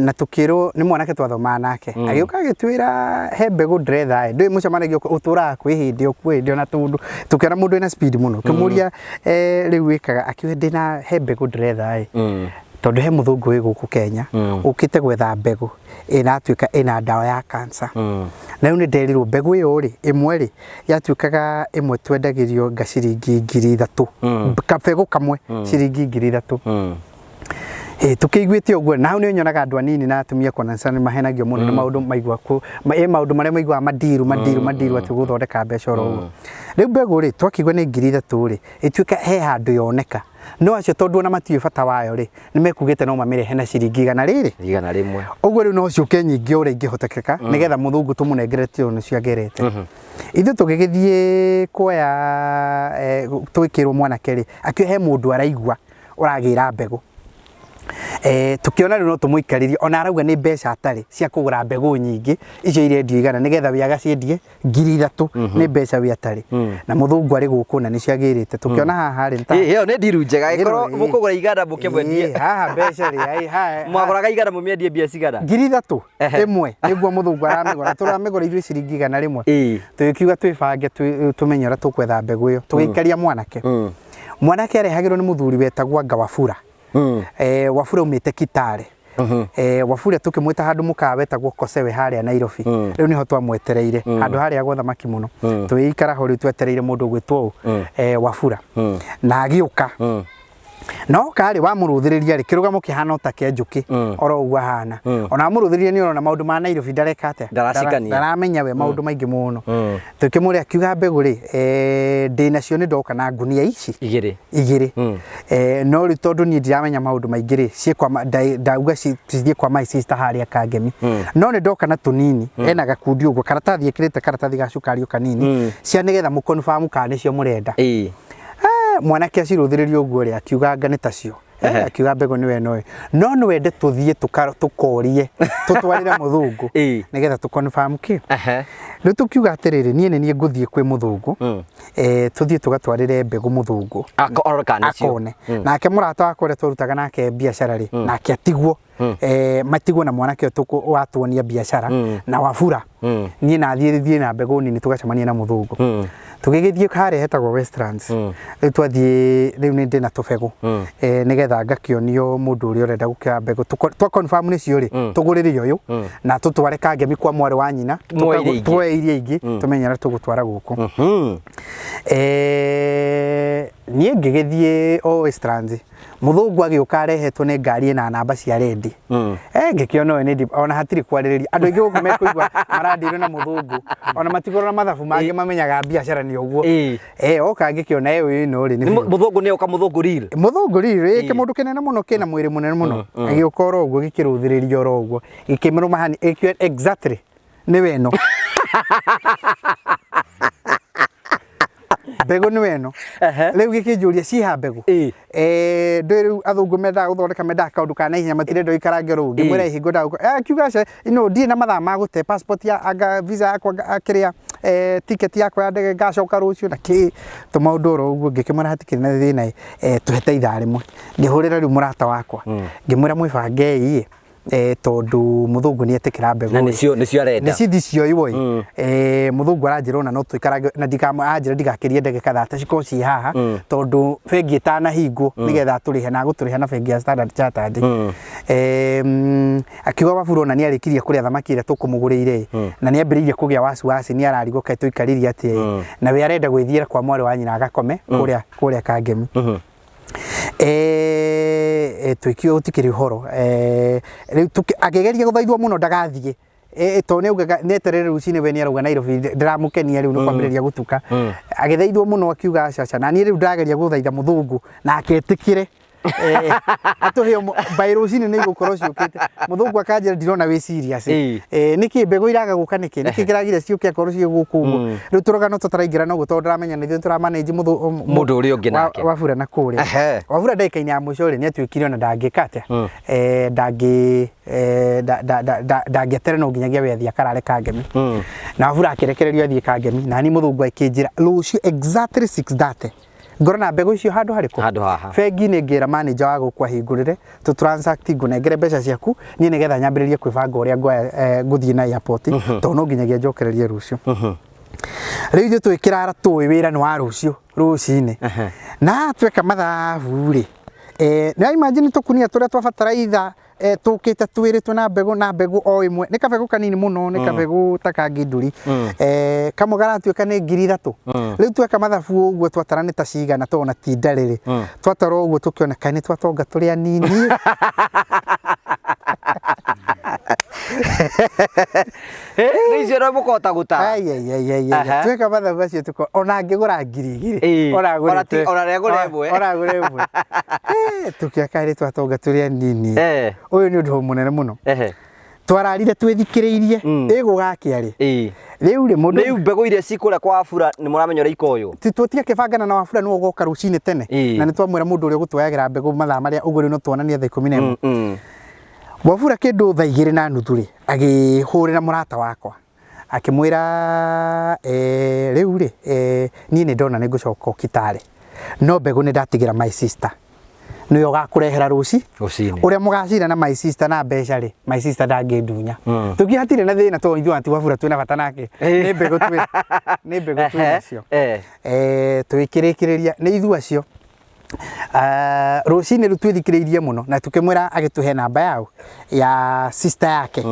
Na tukirwo nĩ mwanake twathomaga nake agĩũka agĩtwĩra he mbegũ ndĩretha ĩ ndũĩ mũcemanagia ũtũraga kwĩ hĩndĩ ũkwĩ hĩndĩ ona tũndũ tũkĩona mũndũ ena speed mũno kĩmũria rĩu wĩkaga akiuga ndĩna he mbegũ ndĩretha ĩ tondũ he mũthũngũ wĩ gũkũ Kenya ũkĩte gwetha mbegũ ĩratuĩka ĩna ndawa ya cancer na rĩu nĩ nderirwo mbegũ ĩyo rĩ ĩmwe rĩ yatuĩkaga ĩmwe twendagĩrio nga ciringi 3,000 kabegũ kamwe ciringi 3,000. Ĩ tukĩiguĩte ũguo na hau nĩ nyonaga andũ anini na atumia kona nĩ mahenagio mũno nĩ maũndũ maigua kũ ĩ maũndũ marĩa maiguaga mandiru mandiru mandiru atĩ gũthondeka mbeca oro ũguo. Rĩu mbegũ rĩ twakĩigua nĩ 3,000 rĩ ĩtuĩka he handũ yoneka no acio tondũ ona matiũĩ bata wayo rĩ nĩ mekugĩte no mamĩrehe na ciringi igana rĩrĩ 100. Ũguo rĩu no ciũke nyingĩ ũrĩa ingĩhotekeka nĩgetha mũthũngũ tũmũnengere tondũ nĩcio agerete. Ithuĩ tũgĩgĩthiĩ kuoya tũgĩkĩrwo mwanake rĩ akiuga he mũndũ araigua ũragĩra mbegũ. Tukiona rĩu no tũmũikarĩrie ona arauga nĩ mbeca atarĩ cia kũgũra mbegũ nyingĩ icio irendio igana nĩgetha we agaciendie 3,000 nĩ mbeca we atarĩ na mũthũngũ arĩ gũkũ na nĩcio agĩrĩte tũkĩona haha rĩ Ĩyo nĩ ndiru njega ĩkorwo Ĩno, ĩ. mũkũgũra igana mũkĩmwendie Ĩ, haha mbeca rĩ ai, haha mwagũraga igana mũmĩendie mbia cigana 3,000 Ehe. ĩmwe nĩguo mũthũngũ aramĩgũra tũramĩgũra ithuĩ ciringi 100. Ĩ. Tũgĩkiuga twĩbange tũmenye ũrĩa tũkwetha mbegũ ĩyo tũgĩikaria mwanake. Mwanake arehagĩrwo nĩ mũthuri wetagwo anga Wafula. Wafula aumĩte Kitale. Wafula tũkĩmwĩta handũ mũkawa wetagwo Kosewe harĩa Nairobi. Rĩu nĩho twamwetereire handũ harĩa gwa thamaki mũno. Tũgĩikara ho rĩu twetereire mũndũ ũgwĩtwo ũũ Wafula. Na agĩũka. No karĩ wamũrũthĩrĩria rĩ kĩrũgamo kĩhana ota kĩa njũkĩ oro ũguo ahana. Ona wamũrũthĩrĩria nĩ ũrona maũndũ ma Nairobi ndareka atĩa Ndaracikania. Ndaramenya we maũndũ maingĩ mũno. Tũkĩmũria akiuga mbegũ rĩ ndĩnacio nĩ ndoka na ngunia ici igĩrĩ igĩrĩ. No rĩu tondũ niĩ ndiramenya maũndũ maingĩ rĩ ciĩ kwa ndauga cithiĩ kwa my sister harĩa Kangemi. No nĩ ndoka na tũnini ena gakundi ũguo karatathi ĩkĩrĩte karatathi ga cukari o kanini cia nĩgetha mũconfirm kana nĩcio mũrenda. Mwanake acirũthĩrĩria ũguo rĩ akiuga anga nĩ tacio. Akiuga mbegũ nĩwe noĩ no nĩ wende tũthiĩ tũkorie tũtwarĩre mũthũngũ nĩgetha tũ confirm kĩ. Rĩu tũkiuga atĩrĩrĩ niĩ nĩ niĩ ngũthiĩ kwĩ mũthũngũ tũthiĩ tũgatwarĩre mbegũ mũthũngũ akone. Nake mũrata wakwa ũrĩa twarutaga nake biacara rĩ nake atigwo matigwo na mwanake ũyũ watuonia biacara na Wafula. Niĩ nathiĩ thiĩ na mbegũ nini tũgacemania na mũthũngũ. Tũgĩgĩthiĩ harĩa hetagwo Westlands. Rĩu twathiĩ rĩu nĩ ndĩna tũbegũ nĩgetha ngakĩonio mũndũ ũrĩa ũrenda gũkĩoya mbegũ. Twa confirm nĩcio rĩ tũgũrĩre ũyũ na tũtware Kangemi kwa mwarĩ wa nyina tuoe iria ingĩ tũmenye ũrĩa tũgũtwara gũkũ. Niĩ ngĩgĩthiĩ o Westlands, mũthũngũ agĩũka arehetwo nĩ ngari ĩna namba cia rendi. Eh, ngĩkĩona ũyũ nĩ ona hatirĩ kwarĩrĩria. Andũ aingĩ gũkũ mekũigua marandirwo na mũthũngũ, ona matikorwo na mathabu mangĩ mamenyaga biacara nĩ ũguo. Eh, oka ngĩkĩona eh, ũyũ ĩno rĩ nĩ Nĩ mũthũngũ nĩ oka mũthũngũ real. Mũthũngũ rĩrĩ kĩmũndũ kĩnene mũno kĩna mwĩrĩ mũnene mũno, agĩũka oro ũguo gĩkĩrũthĩrĩria oro ũguo gĩkĩmũrũma hani gĩkiuga exactly nĩwe ĩno mbegũ nĩwe ĩno. Rĩu gĩkĩnjũria ciha mbegũ. Eh, ndũĩ rĩu athũngũ mendaga gũthondeka, mendaga kaũndũ ka naihenya, matirenda ũikarange oro ũguo. Ngĩmwĩra ĩhĩ ngwendaga akiuga aca no ndirĩ na mathaa ma gũte passport ya anga visa yakwa kĩrĩa ticket yakwa ya ndege ngacoka rũciũ na kĩ tũmaũndũ oro ũguo. Ngĩkĩmwĩra hatikĩrĩ na thĩna, tũhe ta ithaa rĩmwe. Ngĩhũrĩra rĩu mũrata wakwa ngĩmwĩra mwĩbangei tondũ mũthũngũ nĩ etĩkĩra mbegũ. Na nĩcio nĩcio arenda. Nĩ cithi cioywo ĩ. Mũthũngũ aranjĩra ona no tũikarange na aranjĩra ndigakĩrie ndagĩka thate cikorwo ciĩ haha tondũ bengi ĩtanahingwo nĩgetha atũrĩhe na agũtũrĩha na bengi ya Standard Chartered. Akiuga Wafula ona nĩ arĩkirie kũrĩa thamaki ĩrĩa tũkũmũgũrĩire ĩ, na nĩ ambĩrĩirie kũgĩa wasiwasi nĩ ararigwo kaĩ tũikarire atĩa ĩ, na we arenda gwĩthiĩra kwa mwarĩ wa nyina agakome kũrĩa kũrĩa Kangemi. Twĩkiuga gũtikĩrĩ ũhoro. Rĩu akĩgeria gũthaithwo mũno ndagathiĩ, tondũ nĩ augaga nĩeterere rũcinĩ we nĩ arauga Nairobi ndĩramũkenia rĩu nĩ kwambĩrĩria gũtuka. Agĩthaithwo mũno akiuga aca aca, na niĩ rĩu ndĩrageria gũthaitha mũthũngũ nake etĩkĩre atũhe by rũcinĩ nĩ igũkorwo ciũkĩte. Mũthũngũ akanjĩra ndirona wĩ serious. Nĩkĩ mbegũ iraga gũka nĩkĩ? Nĩkĩ kĩragira ciũke akorwo ciĩ gũkũ ũguo? Rĩu tũrũgano tũtaraingĩra na ũguo tondũ ndĩramenya nĩ ithuĩ tũra manage mũndũ ũrĩa ũngĩ nake. Wafula na kũrĩa. Wafula ndagĩka-inĩ ya mũico rĩ, nĩ atuĩkire ona ndangĩka atĩa, ndangĩ ndangĩeterera no nginyagia we athiĩ akarare Kangemi. Na Wafula akĩrekererio athiĩ Kangemi, na niĩ mũthũngũ akĩnjĩra rũciũ exactly 6:30 ngorwo na mbegũ icio handũ harĩkũ? Handũ haha. Bengi-inĩ ngĩra manager wa gũkũ ahingũrĩre tũ transact ngũnengere mbeca ciaku niĩ nĩgetha nyambĩrĩrie kwĩbanga ũrĩa nguoya ngũthiĩ na airport tondũ no nginyagia njokererie rũciũ. Rĩu ithuĩ twĩkĩrara tũĩ wĩra nĩ wa rũciũ rũcinĩ. Na tweka mathabu rĩ, nĩ imagine tũkunia tũrĩa twa bataraitha tũkĩte twĩrĩ twĩna mbegũ na mbegũ o ĩmwe, nĩ kabegũ kanini mũno, nĩ kabegũ ta ka nginduri, kamwe garatuĩka nĩ 3,000. Rĩu tweka mathabu ũguo twatara nĩ ta cigana tondũ ti ndarĩ rĩ, twatara ũguo tũkĩona kaĩ nĩ twatonga tũrĩ anini. Rĩu icio no mũkũhota gũtara. Ai, ai, ai, ai, ai. Tweka mathabu macio tũko ona angĩgũra 2,000 ona agũrĩte Ona rĩagũra ĩmwe. Ona agũra ĩmwe. Tũkĩaka rĩ twatonga tũrĩ anini. Ũyũ nĩ ũndũ mũnene mũno. Twararire twĩthikĩrĩirie ĩgũgakĩa rĩ. Rĩu rĩ mũndũ Rĩu mbegũ iria cikũrĩa kwa Wafula nĩ mũramenya ũrĩa ikoywo. Tũtiakĩbangana na Wafula nĩwe ũgoka rũcinĩ tene. Na nĩ twamwĩra mũndũ ũrĩa ũgũtwoyagĩra mbegũ mathaa marĩa ũguo rĩu no tuonanie thaa 11. Wafula kĩndũ thaa 2:30 rĩ agĩhũrĩra mũrata wakwa akĩmwĩra rĩu rĩ niĩ nĩ ndona nĩ ngũcoka Kitale no mbegũ nĩ ndatigĩra my sister nĩwe ũgakũrehera rũci Rũcinĩ. Ũrĩa mũgacira na my sister na mbeca rĩ, my sister ndangĩndunya. Tũkĩ hatirĩ na thĩna tondũ ithuĩ anti Wafula twĩna bata nake, nĩ mbegũ twĩ nĩ mbegũ twĩ nacio. Tũgĩkĩrĩkĩrĩria nĩ ithuĩ acio. Rũcinĩ rĩu twĩthikĩrĩirie mũno na tũkĩmwĩra agĩtũhe namba yao ya sister yake.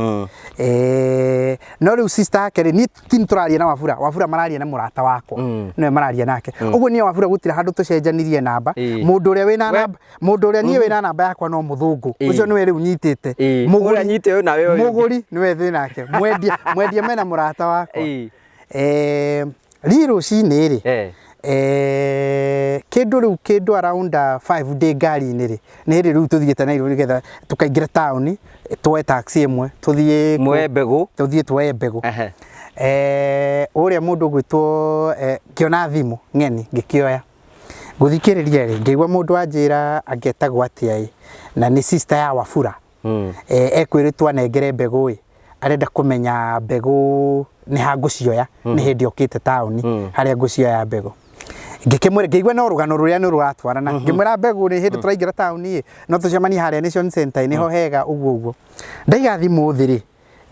No rĩu sister yake rĩ, niĩ ti tũraria na Wafula, Wafula mararia na mũrata wakwa, nĩwe mararia nake. Ũguo niĩ Wafula gũtirĩ handũ tũcenjanirie namba. Mũndũ ũrĩa wĩna namba, mũndũ ũrĩa niĩ wĩna namba yakwa no mũthũngũ. Ũcio nĩwe rĩu nyitĩte. Mũgũri Ũrĩa nyite ũyũ nawe ũyũ. Mũgũri nĩwe twĩ nake. Mwendia, mwendia mena mũrata wakwa. Niĩ rũcinĩ rĩ, kĩndũ rĩu kĩndũ around 5 ndĩ ngari-inĩ rĩ, nĩ hĩndĩ rĩu tũthiĩte Nairobi nĩgetha tũkaingĩra taũni, tuoe taxi ĩmwe, tũthiĩ Muoe mbegũ. Tũthiĩ tuoe mbegũ. Ũrĩa mũndũ ũgwĩtwo, ngĩona thimũ ng'eni ngĩkĩoya. Gũthikĩrĩria rĩ, ngĩigua mũndũ anjĩra angetagwo atĩa ĩ, na nĩ sister ya Wafula. Ekwĩrĩtwo anengere mbegũ ĩ, arenda kũmenya mbegũ nĩ ha ngũcioya, nĩ hĩndĩ okĩte taũni harĩa ngũcioya mbegũ. Ngĩkĩmwĩra, ngĩigua no rũgano rũrĩa nĩ rũratwarana. Ngĩmwĩra mbegũ nĩ hĩndĩ tũraingĩra taũni ĩ, no tũcemanie harĩa Nation Center nĩho hega ũguo ũguo. Ndaiga thimũ thĩ rĩ,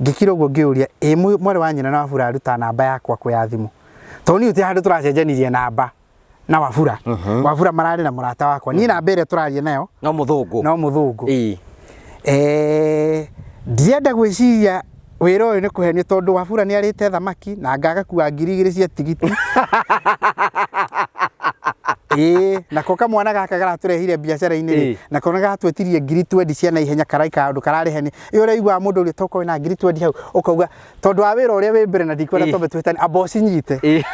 ngĩkira ũguo ngĩũria, ĩ mwarĩ wa nyina na Wafula aruta namba yakwa kũ ya thimũ? Tondũ niĩ gũtirĩ handũ tũracenjanirie namba na Wafula. Wafula mararĩ na mũrata wakwa. Niĩ namba ĩrĩa tũraria nayo No mũthũngũ. No mũthũngũ. Ndirenda gwĩciria wĩra ũyũ nĩ kũhenio tondũ Wafula nĩ arĩte thamaki na anga agakua 2,000 cia tigiti. Ĩĩ, nako kamwana gaka garatũrehire biacara-inĩ rĩ, nako nĩ gatwĩtirie ngiri twendi cia naihenya karaika handũ kararĩhe nĩ ĩ ũraiguaga mũndũ ũrĩa tokorwo wĩna ngiri twendi hau ũkauga tondũ wa wĩra ũrĩa wĩ mbere na ndikwenda twambe twĩtane amba ũcinyite.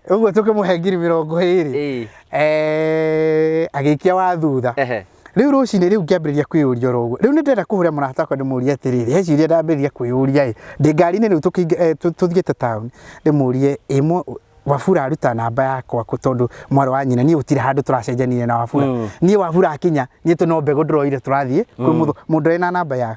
Ũguo tũkĩmũhe ngiri 20. Agĩikia wa thutha. Rĩu rũcinĩ rĩu ngĩambĩrĩria kwĩyũria oro ũguo. Rĩu nĩ ndĩrenda kũhũrĩra mũrata wakwa ndĩmũrie atĩrĩrĩ, he ciũria ndambĩrĩria kwĩyũria ĩ, ndĩ ngari-inĩ rĩu tũthiĩte taũni, ndĩmũrie ĩ Wafula aruta namba yakwa kũ tondũ mwarĩ wa nyina niĩ gũtirĩ handũ tũracenjanirie na Wafula. Niĩ Wafula akinya, niĩ tũ no mbegũ ndĩroire tũrathiĩ kwĩ mũndũ wĩna namba ya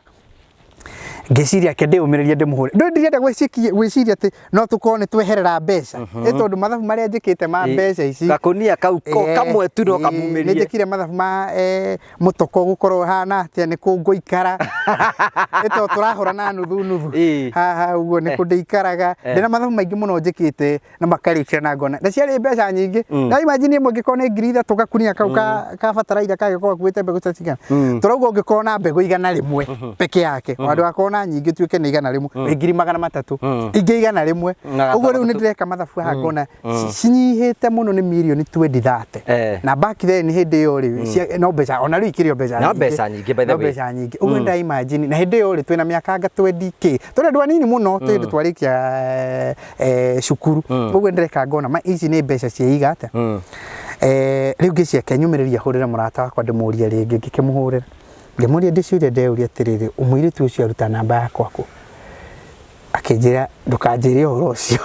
ngĩciria reke ndĩyũmĩrĩrie ndĩmũhũre. Ndũĩ ndirenda gwĩciria atĩ no tũkorwo nĩ tweherera mbeca. Ĩ tondũ mathabu marĩa njĩkĩte ma mbeca ici. Gakũnia kau kamwe tu no kamumĩrie. Nĩ njĩkire mathabu ma mũtoko ũgũkorwo ũhana atĩa, nĩ kũ ngũikara. Ĩ tondũ tũrahũra na nuthu nuthu. Haha ũguo nĩ kũ ndĩikaraga. Ndĩna mathabu maingĩ mũno njĩkĩte na makarĩkĩra na ngona. Na ciarĩ mbeca nyingĩ. Na imagine ĩmwe ĩngĩkorwo nĩ 3,000 gakunia kau ka bataraitha kangĩkorwo gakuĩte mbegũ ta cigana. Tũrauga ũngĩkorwo na mbegũ 100 peke yake. Handũ ha gũkorwo na nyingĩ ũtuĩke nĩ 100, wĩ 300,000. Ingĩ 100. Ũguo rĩu nĩ ndĩreka mathabu haha ngona cinyihĩte mũno nĩ mirioni twendi thate. Na back then hĩndĩ ĩyo rĩ, no mbeca, ona rĩu ikĩrĩ o mbeca No mbeca nyingĩ by the No way. mbeca nyingĩ. Ũguo nda imagine, na hĩndĩ ĩyo rĩ, twĩna mĩaka anga twendi kĩ. Tũrĩ andũ anini mũno, twĩ hĩndĩ twarĩkia cukuru. Ũguo ndĩreka ngona, ma ici nĩ mbeca ciĩiga atĩa. Rĩu ngĩciria reke nyũmĩrĩrie hũrĩre mũrata wakwa ndĩmũrie rĩngĩ, ngĩkĩmũhũrĩra. Ngĩmũria ndĩciũria ndeyũria atĩrĩrĩ, mũirĩtu ũcio aruta namba yakwa kũ? Akĩnjĩra ndũkanjĩre ũhoro ũcio.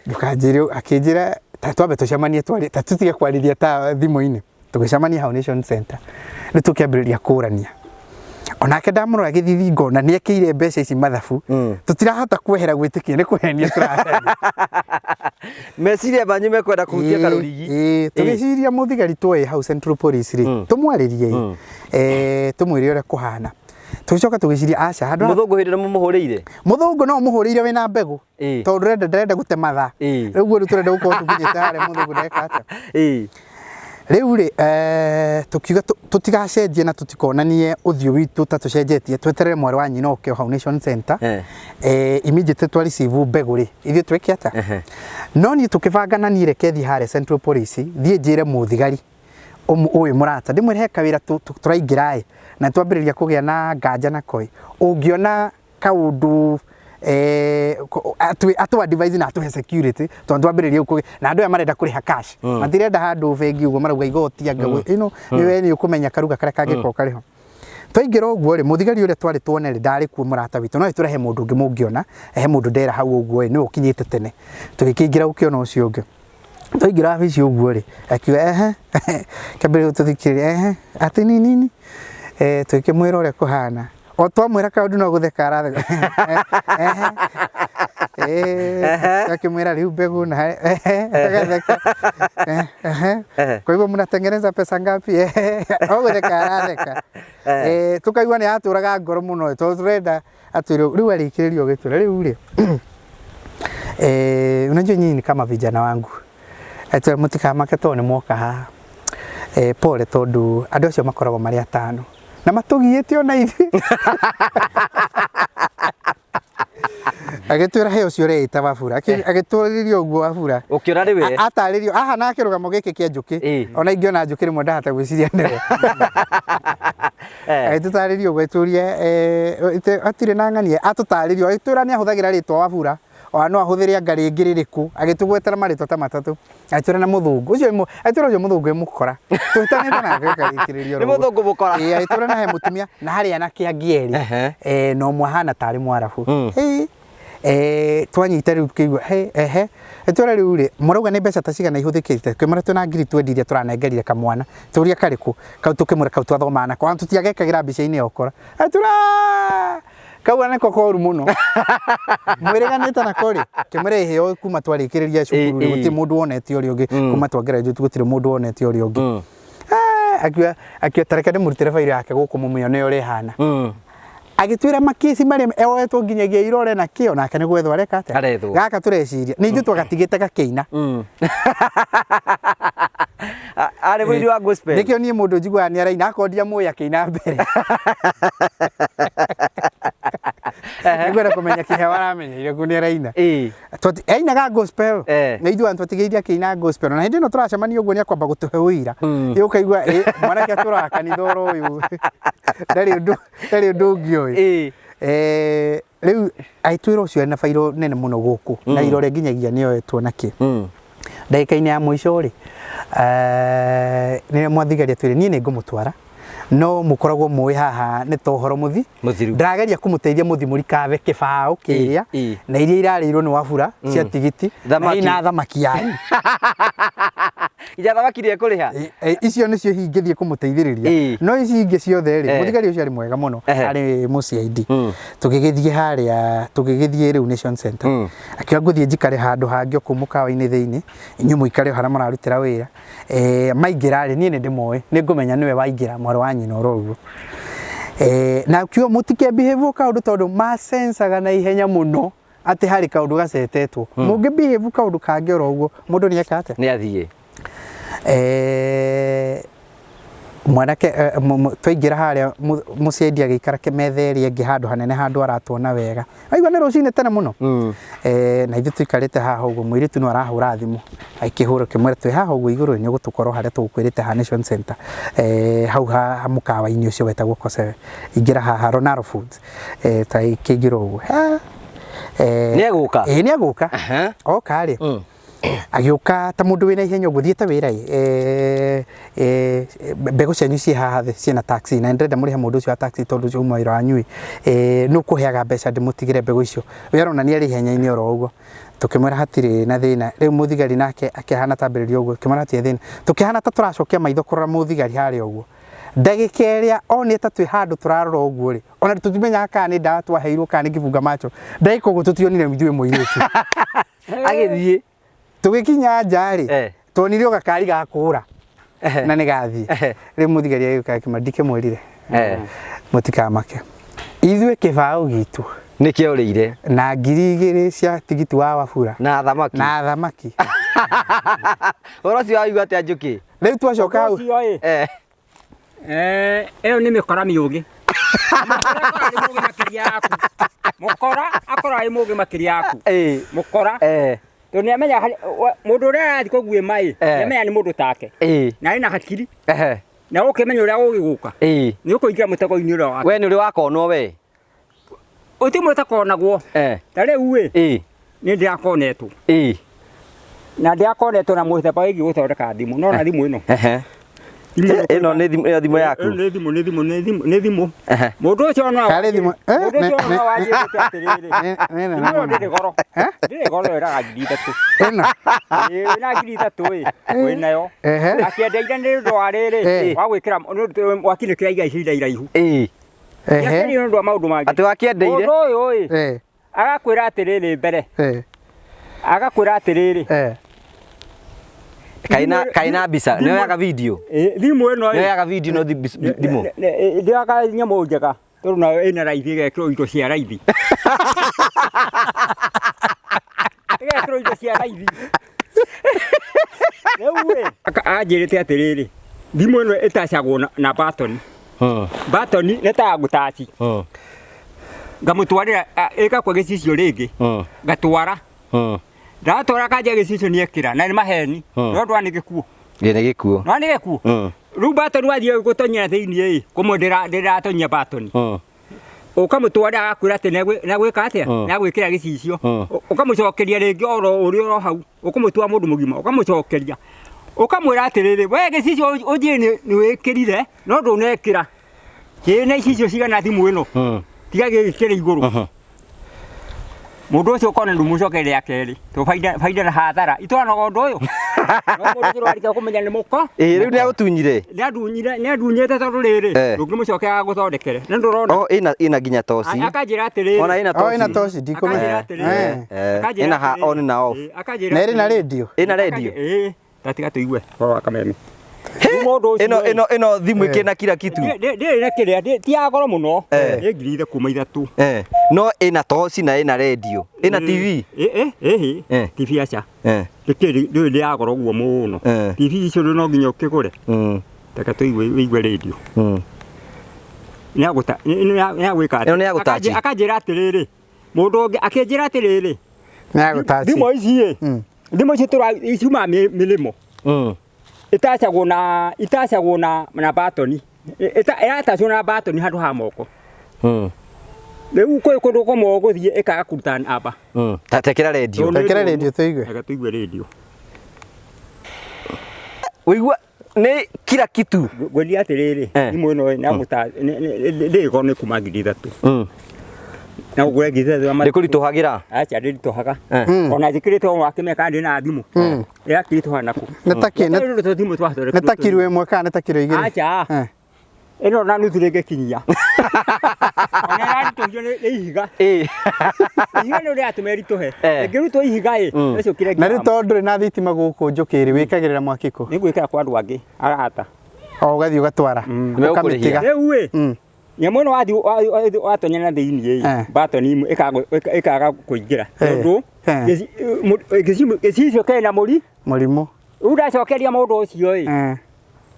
Ndũkanjĩre, akĩnjĩra ta twambe tũcemanie twarie, ta tũtige kwarĩria ta thimũ-inĩ. Tũgĩcemania hau Nation Center. Rĩu tũkĩambĩrĩria kũrania. Onake ndamũrora gĩthithi ngona nĩ ekĩire mbeca ici mathabu. Tũtirahota kwehera gwĩtĩkia nĩ kũhenia tũrahenia. Meciria manyu mekwenda kũhutia karũrigi. Ĩĩ, tũgĩciria mũthigari tuoĩ hau Central Police rĩ, tũmwarĩrie ĩ, tũmwĩre ũrĩa kũhana. Tũgĩcoka tũgĩciria aca handũ ha Mũthũngũ hĩndĩ ĩrĩa mũmũhũrĩire? Mũthũngũ no ũmũhũrĩire wĩna mbegũ. Tondũ ndĩrenda gũte mathaa. Rĩu ũguo rĩu tũrenda gũkorwo tũkinyĩte harĩa mũthũngũ ndeka atĩa. Rĩu rĩ, tũkiuga tũtigacenjie na tũtikonanie ũthiũ witũ ta tũcenjetie, tweterere mwarĩ wa nyina oke o hau Nation Center. Immediately twa receive mbegũ rĩ, ithuĩ twĩke atĩa? No niĩ tũkĩbanga na niĩ reke thiĩ harĩa Central Police, thiĩ njĩre mũthigari ũyũ mũrata, ndĩmwĩre he kawĩra tũraingĩra ĩ, na nĩtwambĩrĩria kũgĩa na nganja nako ĩ, ũngĩona kaũndũ atũ advise na atũhe security tondũ twambĩrĩria kũgĩa na andũ aya marenda kũrĩha cash, matirenda handũ bengi ũguo marauga igoti anga ĩno nĩ we nĩ ũkũmenya karuga karĩa kangĩkorwo karĩ ho. Twaingĩra ũguo rĩ, mũthigari ũrĩa twarĩ tuone rĩ, ndarĩ kuo mũrata witũ, no tũre he mũndũ ũngĩ mũngĩona, he mũndũ ndera hau ũguo ĩ, nĩwe ũkinyĩte tene. Tũgĩkĩingĩra gũkĩona ũcio ũngĩ. Twaingĩra wabici ũguo rĩ, akiuga ehe, kĩambĩrĩria gũtũthikĩrĩria ehe, atĩ nini nini, tũgĩkĩmwĩra ũrĩa kũhana. O twamwĩra kaũndũ no gũtheka aratheka. Ehe, akĩmwĩra rĩu mbegũ na ehe, agatheka. Ehe, kwa hivyo mnatengeneza pesa ngapi? O gũtheka aratheka. Tũkaigua nĩ atũraga ngoro mũno tondũ tũrenda atwĩre rĩu arĩkĩrĩria ũgĩtwĩra rĩu rĩ, unajua nyinyi ni kama vijana wangu. Atwĩra mũtikamake tondũ nĩ mwoka haha. Pole tondũ andũ acio makoragwo marĩ atano. Na matũgiĩte ona ithuĩ. Agĩtwĩra he ũcio ũreĩta Wafula. Agĩtwarĩria ũguo Wafula. Ũkĩona nĩ we? Atarĩrio haha na kĩrũgamo gĩkĩ kĩa njũkĩ. Ona ingĩona njũkĩ rĩmwe ndahota gwĩciria nĩwe. Agĩtũtarĩria ũguo agĩtũria hatirĩ na ng'ania atũtarĩria agĩtwĩra nĩ ahũthagĩra rĩtwa Wafula ona no ahũthĩre anga rĩngĩ rĩrĩkũ agĩtũgwetera marĩtwa ta matatũ. Agĩtwĩra na mũthũngũ ũcio agĩtwĩra ũcio mũthũngũ ĩ mũkora. Tũhĩtanĩte nake akarĩkĩrĩria Nĩ mũthũngũ mũkora. Ĩĩ agĩtwĩra na he mũtumia na harĩ anake angĩ erĩ na ũmwe ahana tarĩ mwarabu. Twanyita rĩu tũkĩigua he ehe agĩtwĩra rĩu rĩ mũrauga nĩ mbeca ta cigana ihũthĩkĩte tũkĩmwĩra twĩna ngiri twendi iria tũranengerire kamwana tũria karĩkũ kau tũkĩmwĩra kau twathomaga nako ona tũtiagekagĩra mbica-inĩ ya ũkora. Agĩtwĩra kau nĩko koru mũno. Mwĩrĩganĩte nako rĩ kĩmwĩra ĩhĩ kuma twarĩkĩrĩria cukuru rĩ gũtirĩ mũndũ wonete ũrĩa ũngĩ kuma twa graduate gũtirĩ mũndũ wonete ũrĩa ũngĩ. Akiuga akiuga ta reke ndĩmũrutĩre bairo yake gũkũ mũmĩone ũrĩa ĩhana. Agĩtwĩra makĩci marĩa oetwo nginyagia irore na kĩo nake nĩ gwethwo areka atĩa? Arethwo. Gaka tũreciria nĩ ithuĩ twagatigĩte gakĩina. Arĩ mũini wa gospel. Nĩkĩo niĩ mũndũ njiguaga nĩ araina akorwo ndiamũĩ akĩina mbere. Nĩngwenda kũmenya kĩheo aramenyeire kũ nĩ araina. Ĩĩ. Ainaga gospel. Eh. Na ithuĩ antũ atigĩire akĩina gospel. Na hĩndĩ ĩno tũracemania ũguo nĩ akwamba gũtũhe ũira. Ĩ ũkaigua ĩ mwanake atũraga kanitha oro ũyũ. Ndarĩ ũndũ ndarĩ ũndũ ũngĩ ũĩ. Ĩĩ. Eh, rĩu agĩtwĩra ũcio ena bairo nene mũno gũkũ na irore nginyagia nĩoetwo na kĩ. Ndagĩka-inĩ ya mũico rĩ, nĩrĩo mwathigari atwĩrire niĩ nĩ ngũmũtwara no mũkoragwo mũĩ haha nĩ ta ũhoro mũthi Mũthiru. ndĩrageria kũmũteithia mũthi mũrikabe kĩbaũ kĩrĩa ĩ. na iria irarĩirwo nĩ wabura cia tigiti na Thamaki. ina thamaki yanyu. Nginya thamaki nĩ ekũrĩha. Icio nĩcio hihi ingĩthiĩ kũmũteithĩrĩria Ĩ. no ici ingĩ ciothe rĩ, Eh. mũthigari ũcio arĩ mwega mũno Ehe. arĩ mũ CID. Tũgĩgĩthiĩ harĩa tũgĩgĩthiĩ rĩu Nation Center, akiuga ngũthiĩ njikare handũ hangĩ o kũu mũkawa-inĩ thĩinĩ, inyuĩ mũikare o harĩa mũrarutĩra wĩra. Maingĩra rĩ, niĩ nĩ ndĩmoĩ, nĩ ngũmenya nĩwe waingĩra mwarĩ wa nyina oro ũguo. Na akiuga mũtike behave kaũndũ tondũ masensaga na ihenya mũno atĩ harĩ kaũndũ gacetetwo. Mũngĩ behave kaũndũ kangĩ oro ũguo, mũndũ nĩ eka atĩa? Nĩ athiĩ. Mwanake twaingĩra harĩa mũciĩ agĩikara metha ĩrĩa ĩngĩ handũ hanene handũ aratuona wega. Aigua nĩ rũcinĩ tene mũno. Na ithuĩ tũikarĩte haha ũguo mũirĩtu no arahũra thimũ akĩhũra kĩmwĩra twĩ haha ũguo igũrũ nĩ ũgũtũkorwo harĩa tũgũkwĩrĩte ha Nation Center, hau ha mũkawa-inĩ ũcio wetagwo Kosewe, ingĩra haha Ronaldo Foods, ta ĩkĩingĩra ũguo. Nĩ egũka? Ĩĩ nĩ egũka. Oka rĩ, agĩũka ta mũndũ wĩna ihenya ũguo thiĩte wĩra ĩ, mbegũ cianyu ciĩ haha thĩ ciĩna taxi na ndĩrenda mũrĩhe mũndũ ũcio wa taxi tondũ ũcio uma wĩra wanyu ĩ, nũ ũkũheaga mbeca ndĩmũtigĩre mbegũ icio. We aronania arĩ ihenya-inĩ oro ũguo. Tũkĩmwĩra hatirĩ na thĩna. Rĩu mũthigari nake akĩhana ta ambĩrĩria ũguo, tũkĩmwĩra hatirĩ thĩna. Tũkĩhana ta tũracokia maitho kũrora mũthigari harĩa ũguo. Ndagĩka ĩrĩa onire ta twĩ handũ tũrarora ũguo rĩ, ona tũtimenyaga kana nĩ ndawa twaheirwo kana nĩ kĩbunga macho. Ndagĩka ũguo tũtionire ithuĩ mũirĩtu. Agĩthiĩ. Tũgĩkinya nja rĩ, tuonire o gakari ga kũra na nĩ gathiĩ. Rĩu mũthigari agĩũka akĩmwĩra ndikĩmwĩrire mũtikamake. Ithuĩ kĩbaũ gitũ Nĩkĩo ũrĩire. Na 2000 cia tigiti wa wabura. Na thamaki. Na thamaki. Ũhoro ũcio waigua atĩa Njũkĩ? Rĩu twacoka hau. Ũcio ĩ. Ĩyo nĩ mĩkora mĩũgĩ. Mũkora nĩ mũũgĩ makĩria yaku. Mũkora akoragwo arĩ mũũgĩ makĩria yaku. Mũkora. Tondũ nĩ amenya mũndũ ũrĩa arathiĩ kũguĩma ĩ, nĩ amenya nĩ mũndũ take. Na ena hakiri. Na ũkĩmenya ũrĩa gũgĩgũka. Nĩ ũkũingĩra mũtego-inĩ ũrĩa wake. We nĩ ũrĩ wakonwo we? Ũti mũndũ ũtakonagwo. Ta rĩu ĩ, nĩ ndĩrakonetwo. Na ndĩrakonetwo na mũthemba wĩgiĩ gũthondeka thimũ. No na thimũ ĩno. Ĩno nĩ thimũ, ĩno thimũ yaku? Nĩ thimũ, nĩ thimũ, nĩ thimũ, nĩ thimũ. Mũndũ ũcio no Karĩ thimũ? Mũndũ ũcio no wanjĩrĩte atĩrĩrĩ. Nĩ nene Thimũ ĩyo mũno. ndĩrĩ goro. Ndĩrĩ goro ĩraga 3000. Ĩno? Ĩĩ, wĩna 3000 ĩ, wĩnayo. Akĩendeire nĩ ũndũ wa rĩrĩ, wa gwĩkĩra, nĩ ũndũ wa kinĩkĩra iga ihinda iraihu. Nĩ ũndũ wa maũndũ mangĩ. Atĩ wakĩendeire? Mũndũ ũyũ ĩ, agakwĩra atĩrĩrĩ mbere. Agakwĩra atĩrĩrĩ. Kaina mbica, nĩ oyaga video? Thimũ ĩno ĩ. Nĩ oyaga video no thimũ? Ndĩoyaga nyamũ njega tondũ nayo ĩna raithi ĩgekĩrwo indo cia raithi. Ĩgekĩrwo indo cia raithi. Rĩu ĩ, anjĩrĩte atĩrĩrĩ, thimũ ĩno ĩtacagwo na batoni. Batoni nĩ ta ya gũtaci. Ngamũtwarĩra, ĩgakua gĩcicio rĩngĩ. Ngatwara. Ndatwara kanja gĩcicio nĩ ekĩra na nĩ maheni. No ndwa nĩ gĩkuũ. Ĩ nĩ gĩkuũ. No nĩ gĩkuũ. Rĩu batoni wathiĩ gũtonyera thĩinĩ ĩ, kũmwe ndĩratonyia batoni. Ũkamũtwarĩra agakwĩra atĩ nĩ egwĩka atĩa? Nĩ egwĩkĩra gĩcicio. Ũkamũcokeria rĩngĩ oro ũrĩa oro hau, ũkũmũtua mũndũ mũgima, ũkamũcokeria. Ũkamwĩra atĩrĩrĩ, we gĩcicio ũnjĩre nĩ wĩkĩrire, no ndũnekĩra. Kĩna icicio cigana thimũ ĩno? Tiga gĩkĩ kĩrĩ igũrũ. Mũndũ ũcio ũkona ndũmũcokeria rĩa kerĩ. To baida na hathara. Itwaranaga ũndũ ũyũ. No mũndũ ũcio ũrarĩkia kũmenya nĩ mũko. Ĩ, rĩu nĩ agũtunyire? Nĩ andunyire, nĩ andunyĩte tondũ rĩrĩ, ndũngĩmũcokera agũthondekere. Nĩ ndũrona. O, ĩna nginya toci. Akanjĩra atĩrĩrĩ. Ona ĩna toci. O, ĩna toci, ndikũmenya. Akanjĩra atĩrĩrĩ. Akanjĩra Ĩna ha atĩrĩrĩ. on na off. Akanjĩra Na ĩrĩ na atĩrĩrĩ. radio? Ĩna radio? Ĩ, ta tiga tũigue ũhoro wa kameme. Rĩu mũndũ ũcio Ĩno, ĩ. ĩno, ĩno thimũ ĩkĩna kila kitu. Ndĩrĩ na kĩrĩa, ti ya goro mũno. Nĩ 3003. No ĩna toci na ĩna radio. Ĩna TV? Ĩ, TV aca. Ndĩkĩrĩ, ndĩrĩ ya goro ũguo mũno. TV icio no nginya ũkĩgũre. Reke tũigue, ũigue radio. Nĩ agũta, nĩ agwĩka atĩa? Ĩno nĩ ya gũtachi. Akanjĩra atĩrĩrĩ, Mũndũ ũngĩ akĩnjĩra atĩrĩrĩ, Nĩ agũtaci. Thimũ ici ĩ, thimũ ici tũra ciuma mĩrĩmo. Itacagwo na batoni. Ĩratacwo na batoni handũ ha moko. Rĩu kwĩ kũndũ kũmwe ũgũthiĩ ĩkaga kũruta namba. Ta tekera redio. Tekera redio tũigue. Reke tũigue redio. Ũigua nĩ kila kitu. Ngwĩria atĩrĩrĩ, thimũ ĩno ĩ, nĩagũta ndĩgĩkorwo nĩ kuma 3000. Na ũgũre 3000. Ndĩkũritũhagĩra. Aca, ndĩritũhaga. Ona njĩkĩrĩte o wakĩmenya kana ndĩ na thimũ. Ĩrakĩritũha nakũ? Nĩ ta kĩ? Nĩ thimũ twathondekirwo. Nĩ ta kiro 1 kana nĩ ta kiro 2? Aca. Ĩno na nuthu rĩngĩkinyia. Ona ĩraritũhio nĩ ihiga. Ihiga nĩ rĩratũma ĩritũhe. Ĩngĩrutwo ihiga ĩ, ũcio kĩrĩa. Na rĩu tondũ ndũrĩ na thitima gũkũ njũkĩ-rĩ, wĩkagĩrĩra mwaki kũ? Nĩ gwĩkĩra kwa andũ angĩ arata. O ũgathiĩ ũgatwara. Nĩmegũkũrĩhia. Ũkamĩtiga. Rĩu ĩ, nyamũ ĩno wathiĩ watonya na thĩiniĩ ĩ, batoni imwe ĩkaga kũingĩra. Tondũ gĩcicio kĩna mũri. Mũrimũ. Rĩu ndacokeria mũndũ ũcio ĩ,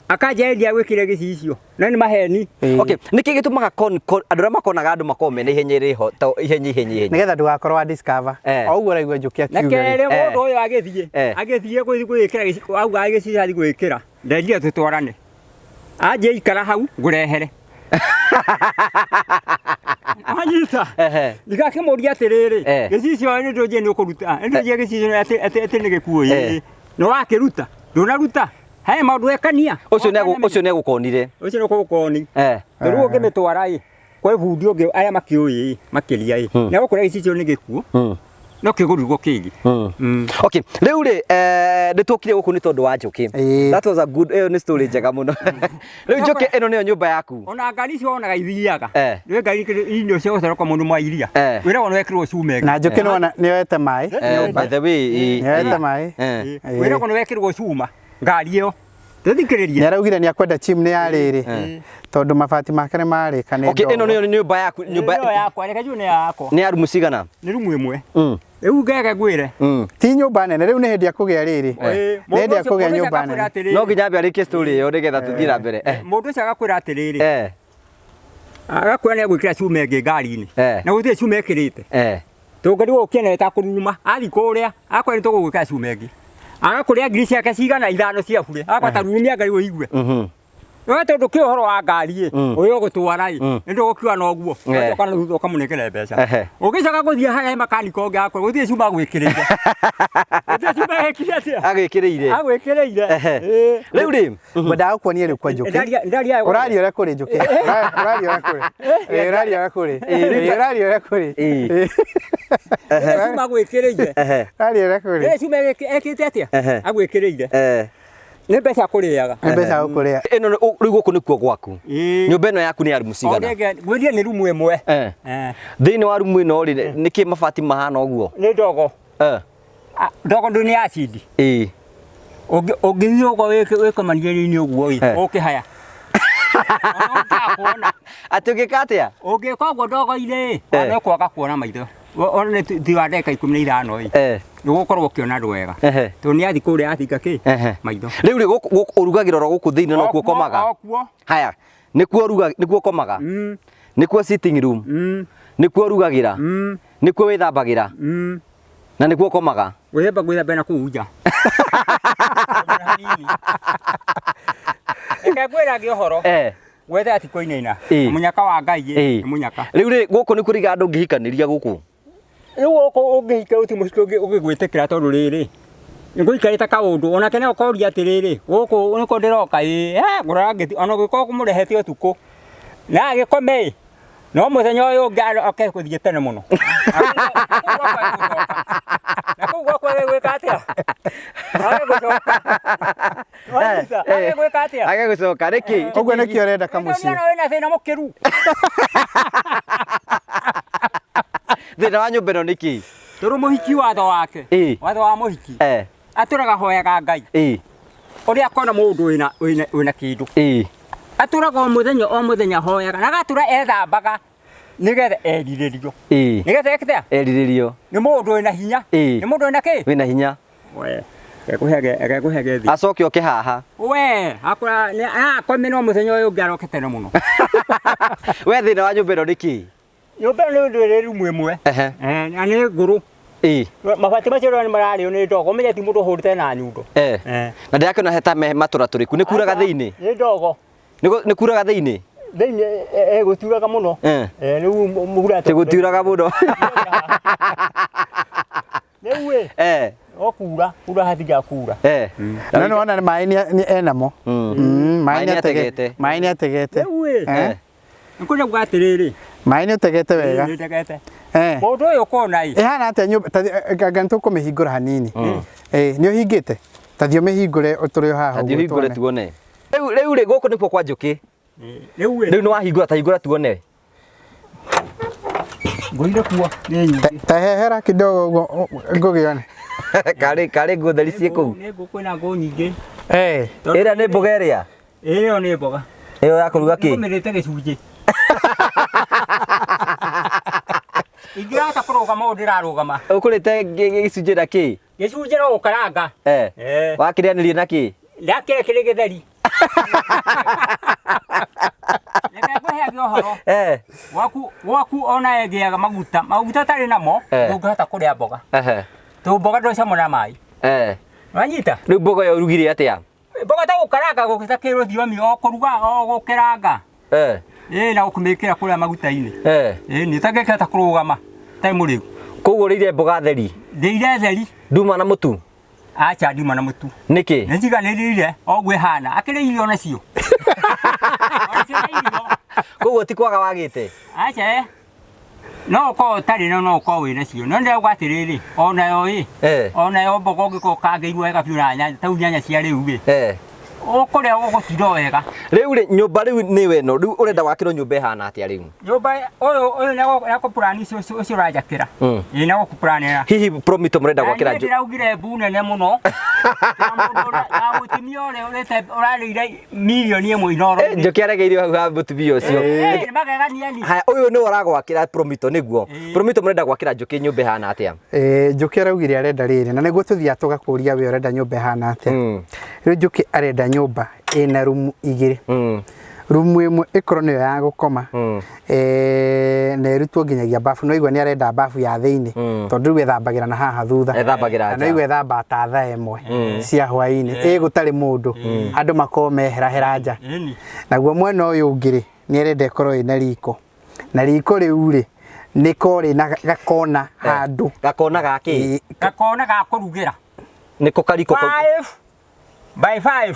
akanjĩrĩria gwĩkĩra gĩcicio no nĩ maheni. Okay, nĩkĩ gĩtũmaga andũ arĩa makonaga andũ makorwo mena ihenya rĩho ta ihenya ihenya ihenya? Nĩgetha ndũgakorwo wa discover. O ũguo ũraigua njũkĩ Na akiuga rĩ. kerĩ, mũndũ ũyũ agĩthiĩ gwĩkĩra, auga gĩcicio athiĩ gwĩkĩra, ndendire tũtwarane, anjie ikara hau ngũrehere. Wanyita? Ndigakĩmũria atĩrĩrĩ, gĩcicio nĩ ndũnjie nĩ ũkũruta, nĩ ndũnjie gĩcicio atĩ nĩ gĩkuũ ĩ, nĩ wakĩruta, ndũnaruta. He maũndũ ekania. Ũcio nĩ egũkonire. Ũcio nĩ egũkoni. Rĩu ũngĩmĩtwara ĩ, kwĩ bundi ũngĩ arĩa makĩũĩ ĩ, makĩria ĩ, nĩ egũkwĩra gĩcicio nĩ gĩkuũ, no kĩgũrirwo kĩngĩ. Okay, rĩu rĩ, nĩ tũkire gũkũ nĩ tondũ wa njũkĩ. That was a good, ĩyo nĩ story njega mũno. Rĩu njũkĩ ĩno nĩyo nyũmba yaku. Ona ngari icio wonaga ithiaga. Nĩ ngari irio cia gũcererwo mũndũ mwa iria. Wĩragwo nĩ wekĩrwo cuma ĩngĩ. Na njũkĩ nĩwona nĩyoete maĩ. By the way, Nĩyoete maĩ. Wĩragwo nĩ wekĩrwo cuma ngari ĩyo. Tũthikĩrĩrie. Nĩ araugire nĩ akwenda chimney ya rĩrĩ tondũ mabati make nĩ marĩka nĩ Okay, ĩno nĩyo nyũmba yaku, nyũmba ĩno yakwa, reke njuge nĩ yakwa. Nĩ ya rumu cigana? Nĩ rumu 1. Rĩu ngege ngwĩre. Ti nyũmba nene, rĩu nĩ hĩndĩ ya kũgĩa rĩrĩ. Nĩ hĩndĩ ya kũgĩa nyũmba nene. No nginya ambe arĩkie story ĩyo nĩgetha tũthiĩ na mbere. Mũndũ ũcio agakwĩra atĩrĩrĩ. Agakwĩra nĩ egwĩkĩra cuma ĩngĩ ngari-inĩ. Na gũtirĩ cuma ĩkĩrĩte. Tũngĩrigwo ũkĩonete kũruruma, athiĩ kũrĩa, akwĩra nĩ tũgũgwĩkĩra cuma ĩngĩ. Agakũrĩa ngiri ciake cigana 5 cia bure. Agakwata rurumia ngari ũigue. We tondũ kĩ ũhoro wa ngari ĩ, ũyũ ũgũtwara ĩ, nĩ ndũgũkiuga na ũguo. Ũgacoka na thutha ũkamũnengera mbeca. Ũgĩcoka gũthiĩ harĩa he makaniko ũngĩ agakwĩra gũtirĩ cuma agwĩkĩrĩire. Gũtirĩ cuma ekire atĩa? Agwĩkĩrĩire. Agwĩkĩrĩire. Rĩu rĩ, Ngwendaga gũkuonia rĩu kwa njũkĩ. Ũraria ũrĩa kũrĩ njũkĩ. Ũraria ũrĩa kũrĩ. Ũraria ũrĩa kũrĩ. Ũraria ũrĩa kũrĩ. Cuma agwĩkĩrĩire. Ũraria ũrĩa kũrĩ. Cuma ekĩte atĩa? Agwĩkĩrĩire. Nĩ mbeca kũrĩaga. Nĩ mbeca gũkũrĩa. Ĩno rĩu gũkũ nĩkuo gwaku. Nyũmba ĩno yaku nĩ ya rumu cigana? Ngwĩrie nĩ rumu 1. Thĩinĩ wa rumu ĩno rĩ, nĩkĩ mabati mahana ũguo? Nĩ ndogo. Ndogo ndũ nĩ acid. Ũngĩthiĩ ũguo wĩkomanie-inĩ ũguo ĩ, ũkĩhaya. Atĩ ũngĩka atĩa? Ũngĩka ũguo ndogo-inĩ ĩ, ona ũkwaga kuona maitho. Ona nĩ thutha wa ndagĩka 15 ĩ, nĩũgũkorwo ũkĩona andũ wega. Tondũ nĩ athiĩ kũrĩa athinga kĩ? Maitho. Rĩu rĩ, ũrugagĩra oro gũkũ thĩinĩ no kuo ũkomaga? O kuo. Haya, nĩkuo nĩkuo ũkomaga? Nĩkuo sitting room? Nĩkuo ũrugagĩra? Nĩkuo wĩthambagĩra? Na nĩkuo ũkomaga? Gwĩthamba gwĩthamba na kũu nja. Reke ngwĩrage ũhoro. Gwetha ti kũinaina. Mũnyaka wa Ngai ĩ, nĩ mũnyaka. Rĩu rĩ, gũkũ nĩ kũrĩ andũ ũngĩhikanĩria gũkũ? Rĩu gũkũ ũngĩhika gũtirĩ mũhiki ũngĩgwĩtĩkĩra tondũ rĩrĩ, nĩngũikarĩte kaũndũ onake no akoria atĩrĩrĩ, gũkũ nĩkuo ndĩroka ĩ, ngũrora ngĩthi ona ũngĩkorwo ũmũrehete ũtukũ na agĩkome ĩ, no mũthenya ũyũ ũngĩ oke gũthiĩ tene mũno. Na kũu gwakwa gwĩka atĩa? Age gũcoka. Age gwĩka atĩa? Age gũcoka nĩkĩ? Ũguo nĩkĩo ũrenda kamũciĩ. Nĩ wĩna thĩna mũkĩru. Thĩna wa nyũmba ĩno nĩkĩ? Tondũ mũhiki watho wake, watho wa mũhiki, atũraga hoyaga Ngai. Ũrĩa akona mũndũ wĩna kĩndũ. Atũraga o mũthenya o mũthenya hoyaga na agatũra ethambaga nĩgetha erirĩrio. Nĩgetha eke atĩa? Erirĩrio. Nĩ mũndũ wĩna hinya. Nĩ mũndũ wĩna kĩ? Wĩna hinya. We, ekũhe thĩ. Acoke oke haha. We, akora akome no mũthenya ũyũ ũngĩ aroke tene mũno. We thĩna wa nyũmba ĩno nĩkĩ? Nyũmba ĩno nĩ ĩrĩ rumu ĩmwe. Ehe. Na nĩ ngũrũ. Ĩĩ. Mabati macio ũrona nĩ mararĩo nĩ ndogo, ũmenye ti mũndũ ũhũrĩte na nyundo. Eh. Na ndĩrakĩona he ta me matũra tũrĩku. Nĩ kuraga thĩinĩ? Nĩ ndogo. Nĩ kuraga thĩinĩ? Thĩinĩ gũtiuraga mũno. Rĩu mũgura Ti gũtiuraga mũno. Rĩu ĩ. O kura, kura hatingaga kura. No nĩ wona maĩ nĩ enamo. Maĩ nĩ ategete. Maĩ nĩ ategete. Rĩu ĩ. Nĩkwenda kuga atĩrĩrĩ. Maĩ nĩ ũtegete wega. Nĩ ũtegete. Mũndũ ũyũ ũkona ĩ. Ĩhana atĩa nyũmba, anga nĩ tũkũmĩhingũra hanini. Nĩ ũhingĩte? Ta thiĩ ũmĩhingũre tũrĩ o haha ũguo tuone. Hingũre tuone. Rĩu rĩ gũkũ nĩkuo kwa Njũkĩ. Rĩu ĩ. Rĩu nĩ wahingũra, ta hingũra tuone. Ngũire kuo nĩ nyingĩ. Ta hehera kidogo ũguo ngũgĩone. Karĩ nguo theri ciĩ kũu. Nĩ ngũ kwĩna ngũ nyingĩ. Ĩrĩa nĩ mboga ĩrĩa? Ĩyo nĩ mboga. Ĩyo ya kũruga kĩ? Ngũmĩrĩte gĩcunjĩ. Ingĩrahota kũrũgama ũũ ndĩrarũgama. Ũkũrĩte gĩcunjĩ na kĩ? Gĩcunjĩ no gũkaranga. Wakĩrĩanĩria na kĩ? Ndakĩrĩa kĩrĩ gĩtheri. Reke ngũheage ũhoro. Gwaku ona ĩngĩaga maguta, maguta ũtarĩ namo, ndũngĩhota kũrĩa mboga. Tondũ mboga ndũcamwo na maĩ. Wanyita? Rĩu mboga ĩyo ũrugire atĩa? Mboga ta gũkaranga gũgĩta kĩrũthiomi o kũruga o gũkeranga. Na gũkĩmĩkĩra kũrĩa maguta-inĩ. Nĩ ũtangĩkĩhota kũrũgama ũtarĩ mũrĩu. Koguo ũrĩire mboga theri? Ndĩire theri. Nduma na mũtu? Acha nduma na mũtu. Nĩkĩ? Nĩ njiganĩrĩire o ũguo ĩhana. Akĩrĩ irio nacio. Koguo ti kwaga wagĩte? Acha. No ũkorwo ũtarĩ na no ũkorwo wĩ nacio. No ndĩrauga atĩrĩrĩ, onayo ĩ, onayo mboga ũngĩkorwo ũkangĩirwo wega biũ na nyanya, ta rĩu nyanya cia rĩu ĩ. Ũkũrĩa ũgũtinda wega. Rĩu rĩ, nyũmba rĩu nĩwe ĩno, rĩu ũrenda gwakĩrwo nyũmba ĩhana atĩa rĩu? Nyũmba ũyũ ũyũ nĩakũpurani ũcio ũranjakĩra. Ĩĩ nĩagũkũpuranĩra. Hihi Promito mũrenda gwakĩra Na niĩ ndĩraugire mbu nene mũno. Ta mũtumia ũrĩa ũrarĩire mirioni ĩmwe Inooro-inĩ. Njũkĩ aregeire hau ha mũtumia ũcio. Nĩ magegania ni. Haya, ũyũ nĩwe ũragwakĩra Promito nĩguo. Promito mũrenda gwakĩra Njũkĩ nyũmba ĩhana atĩa? Njũkĩ araugire arenda rĩrĩ, na nĩguo tũthiaga tũgakũria we ũrenda nyũmba ĩhana atĩa. Rĩu Njũkĩ arenda nyũmba ĩna rumu igĩrĩ. Rumu ĩmwe ĩkorwo nĩyo ya gũkoma, na ĩrutwo nginyagia bafu. No igua nĩ arenda bafu ya thĩinĩ, tondũ rĩu ethambagĩra na haha thutha. Ethambagĩra Na no igua ethamba ta thaa ĩmwe cia hwaĩ-inĩ, ĩ gũtarĩ mũndũ, andũ makorwo meherahera nja. Naguo mwena ũyũ ũngĩ rĩ, nĩ arenda ĩkorwo ĩna riko. Na riko rĩu rĩ, nĩ korwo rĩna gakona handũ. Gakona ga kĩ? Gakona ga kũrugĩra. Nĩko kariko kau? 5 by 5.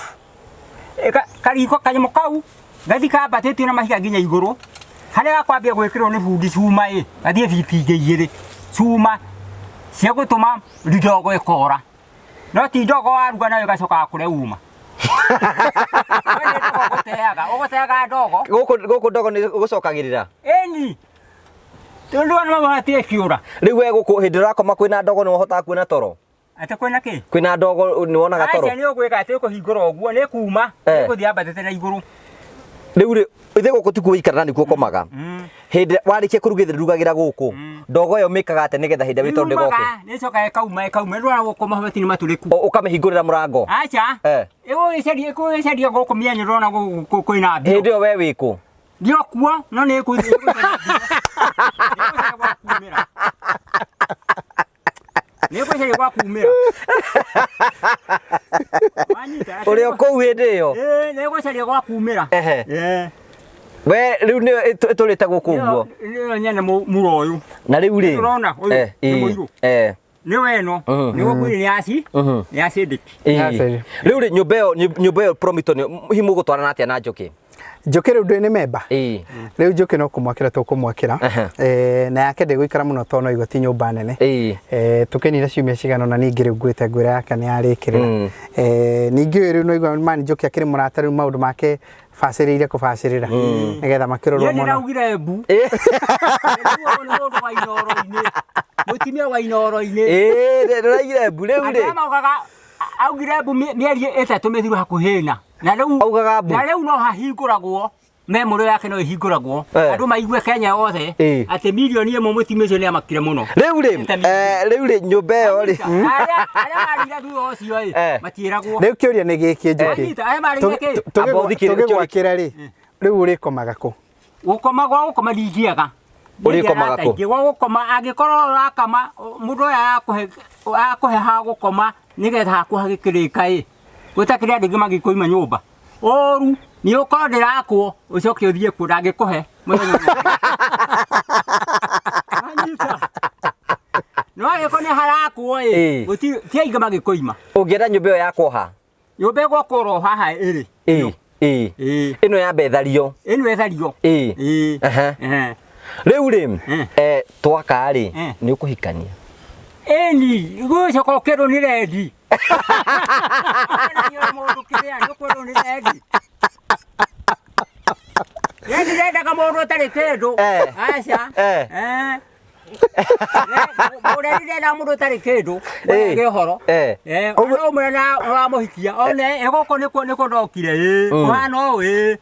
Kariko kanyamũ kau gathi kambatĩtio na mahiga nginya igũrũ. Harĩa gakwambia gwĩkĩrwo nĩ bundi cuma ĩ, gathiĩ biti ingĩ igĩrĩ. Cuma cia gũtũma ndogo ĩkora. No ti ndogo waruga nayo ĩgacoka kũrĩa uma. Ũgũteaga, ũgũteaga ndogo. Gũkũ ndogo nĩ ũgũcokagĩrĩra? Ĩni. Tondũ andũ mamahati ĩkĩũra. Rĩu we gũkũ hĩndĩ ũrakoma kwĩna ndogo nĩ ũhotaga kuona toro? Atĩ kwĩna kĩ? Kwĩna ndogo nĩ wonaga toro? Aca nĩ ũgwĩka atĩ ũkũhingũra ũguo nĩ kuma, nĩ gũthiĩ yambatĩte na igũrũ. Rĩu rĩ, ithe gũkũ tikuo ũikaraga nĩkuo ũkomaga. Hĩndĩ warĩkia kũruga ithe ndũrugagĩra gũkũ. Ndogo ĩyo mĩkaga atĩa nĩgetha hĩndĩ ĩrĩa wĩ toro ndĩgoke? Nĩ ĩcokaga ĩkauma ĩkauma, ndũrona gũkũ mabati nĩ matũrĩku. Ũkamĩhingũrĩra mũrango? Aca. Ĩgũgĩcaria ĩgũgĩcaria gũkũ mĩanya ndũrona gũkũ kwĩna mbiro. Hĩndĩ ĩyo we wĩ kũ? Ndio kuo, no nĩ ĩgũcaria gwa kumĩra. Nĩ ĩgũcaria gwa kumĩra. Ũrĩ o kũu hĩndĩ ĩyo? Nĩ ĩgũcaria gwa kumĩra. We rĩu nĩ ĩtũrĩte gũkũ ũguo? Nĩyo nyene mũro ũyũ. Na rĩu rĩ? Ũrona ũyũ nĩ mũirũ. Nĩ weno, nĩ gũkwĩrĩ nĩ aci, nĩ acidic. Rĩu rĩ, nyũmba ĩyo Promito hihi mũgũtwarana atĩa na Njũkĩ? Njũkĩ rĩu ndĩ nĩ memba. Rĩu Njũkĩ no kũmwakĩra tũkũmwakĩra. Na yake ndĩgũikara mũno tondũ no igua ti nyũmba nene. Tũkĩnina ciumia cigana ũna ningĩ rĩu ngwĩte ngwĩra yake nĩ yarĩkĩrĩra. Ningĩ ũyũ rĩu no igua mani Njũkĩ akĩrĩ mũrata rĩu maũndũ make bacĩrĩire kũbacĩrĩra nĩgetha makĩrorwo Niĩ mũno. ndĩraugire mbu. Nĩ mũndũ wa Inooro-inĩ. Mũtumia wa Inooro-inĩ. Ndĩraugire mbu rĩu rĩ. Andũ arĩa maugaga augire mbu mĩeri ĩtatũ mĩthiru hakuhĩ ĩna. Na rĩu augaga mbu. Na rĩu no hahingũragwo memory yake no ĩhingũragwo. Andũ maigue Kenya yothe atĩ mirioni ĩmwe mũtumia ũcio nĩamakire mũno. Rĩu rĩ, rĩu rĩ nyũmba ĩyo rĩ. Arĩa marĩire thutha ũcio ĩ, matiĩragwo. Rĩu kĩũria nĩ gĩkĩ Njũkĩ. Arĩa marĩire kĩ? Tũgĩgwakĩra rĩ, rĩu ũrĩkomaga kũ? Gũkoma gwa gũkoma ndingĩaga. Ũrĩkomaga kũ? Ingĩ gwa gũkoma angĩkorwo ũrakama mũndũ ũyũ arakũhe arakũhe ha gũkoma nĩgetha haku hagĩkĩrĩka ĩ gũtakĩrĩ andũ aingĩ mangĩkũima nyũmba ũru nĩ ũkorwo ndĩrakwo ũcoke ũthiĩ kuo ndangĩkũhe mũthenya ũmwe. Wanyita? No angĩkorwo nĩ harakwo ĩ Ĩ. gũtirĩ ti aingĩ mangĩkũima. Ũngĩenda nyũmba ĩyo yakwo ha? Nyũmba ĩgwakwo oro haha ĩrĩ. Ĩ. Ĩ. Ĩ. Ĩno yambe ĩthario. Ĩno ĩthario. Ĩ. Ĩ. Ehe. Ehe. Rĩu rĩ, Mm. twaka rĩ, Mm. nĩ ũkũhikania. Ĩni, gũcoka ũkĩrwo nĩ rendi. Ũkĩrwo mũndũ kĩrĩa, nĩ ũkwĩrwo nĩ rendi. Rendi rendaga mũndũ ũtarĩ kĩndũ. Eh. Aca. Eh. Eh. Mũrendi ndendaga mũndũ ũtarĩ kĩndũ. Eh. Mũrege ũhoro. Eh. Eh, ona ũmwe na ũramũhikia. One, ĩgũkũ nĩkuo nĩkuo ndokire. Ĩ, kũhana ũũ ĩ.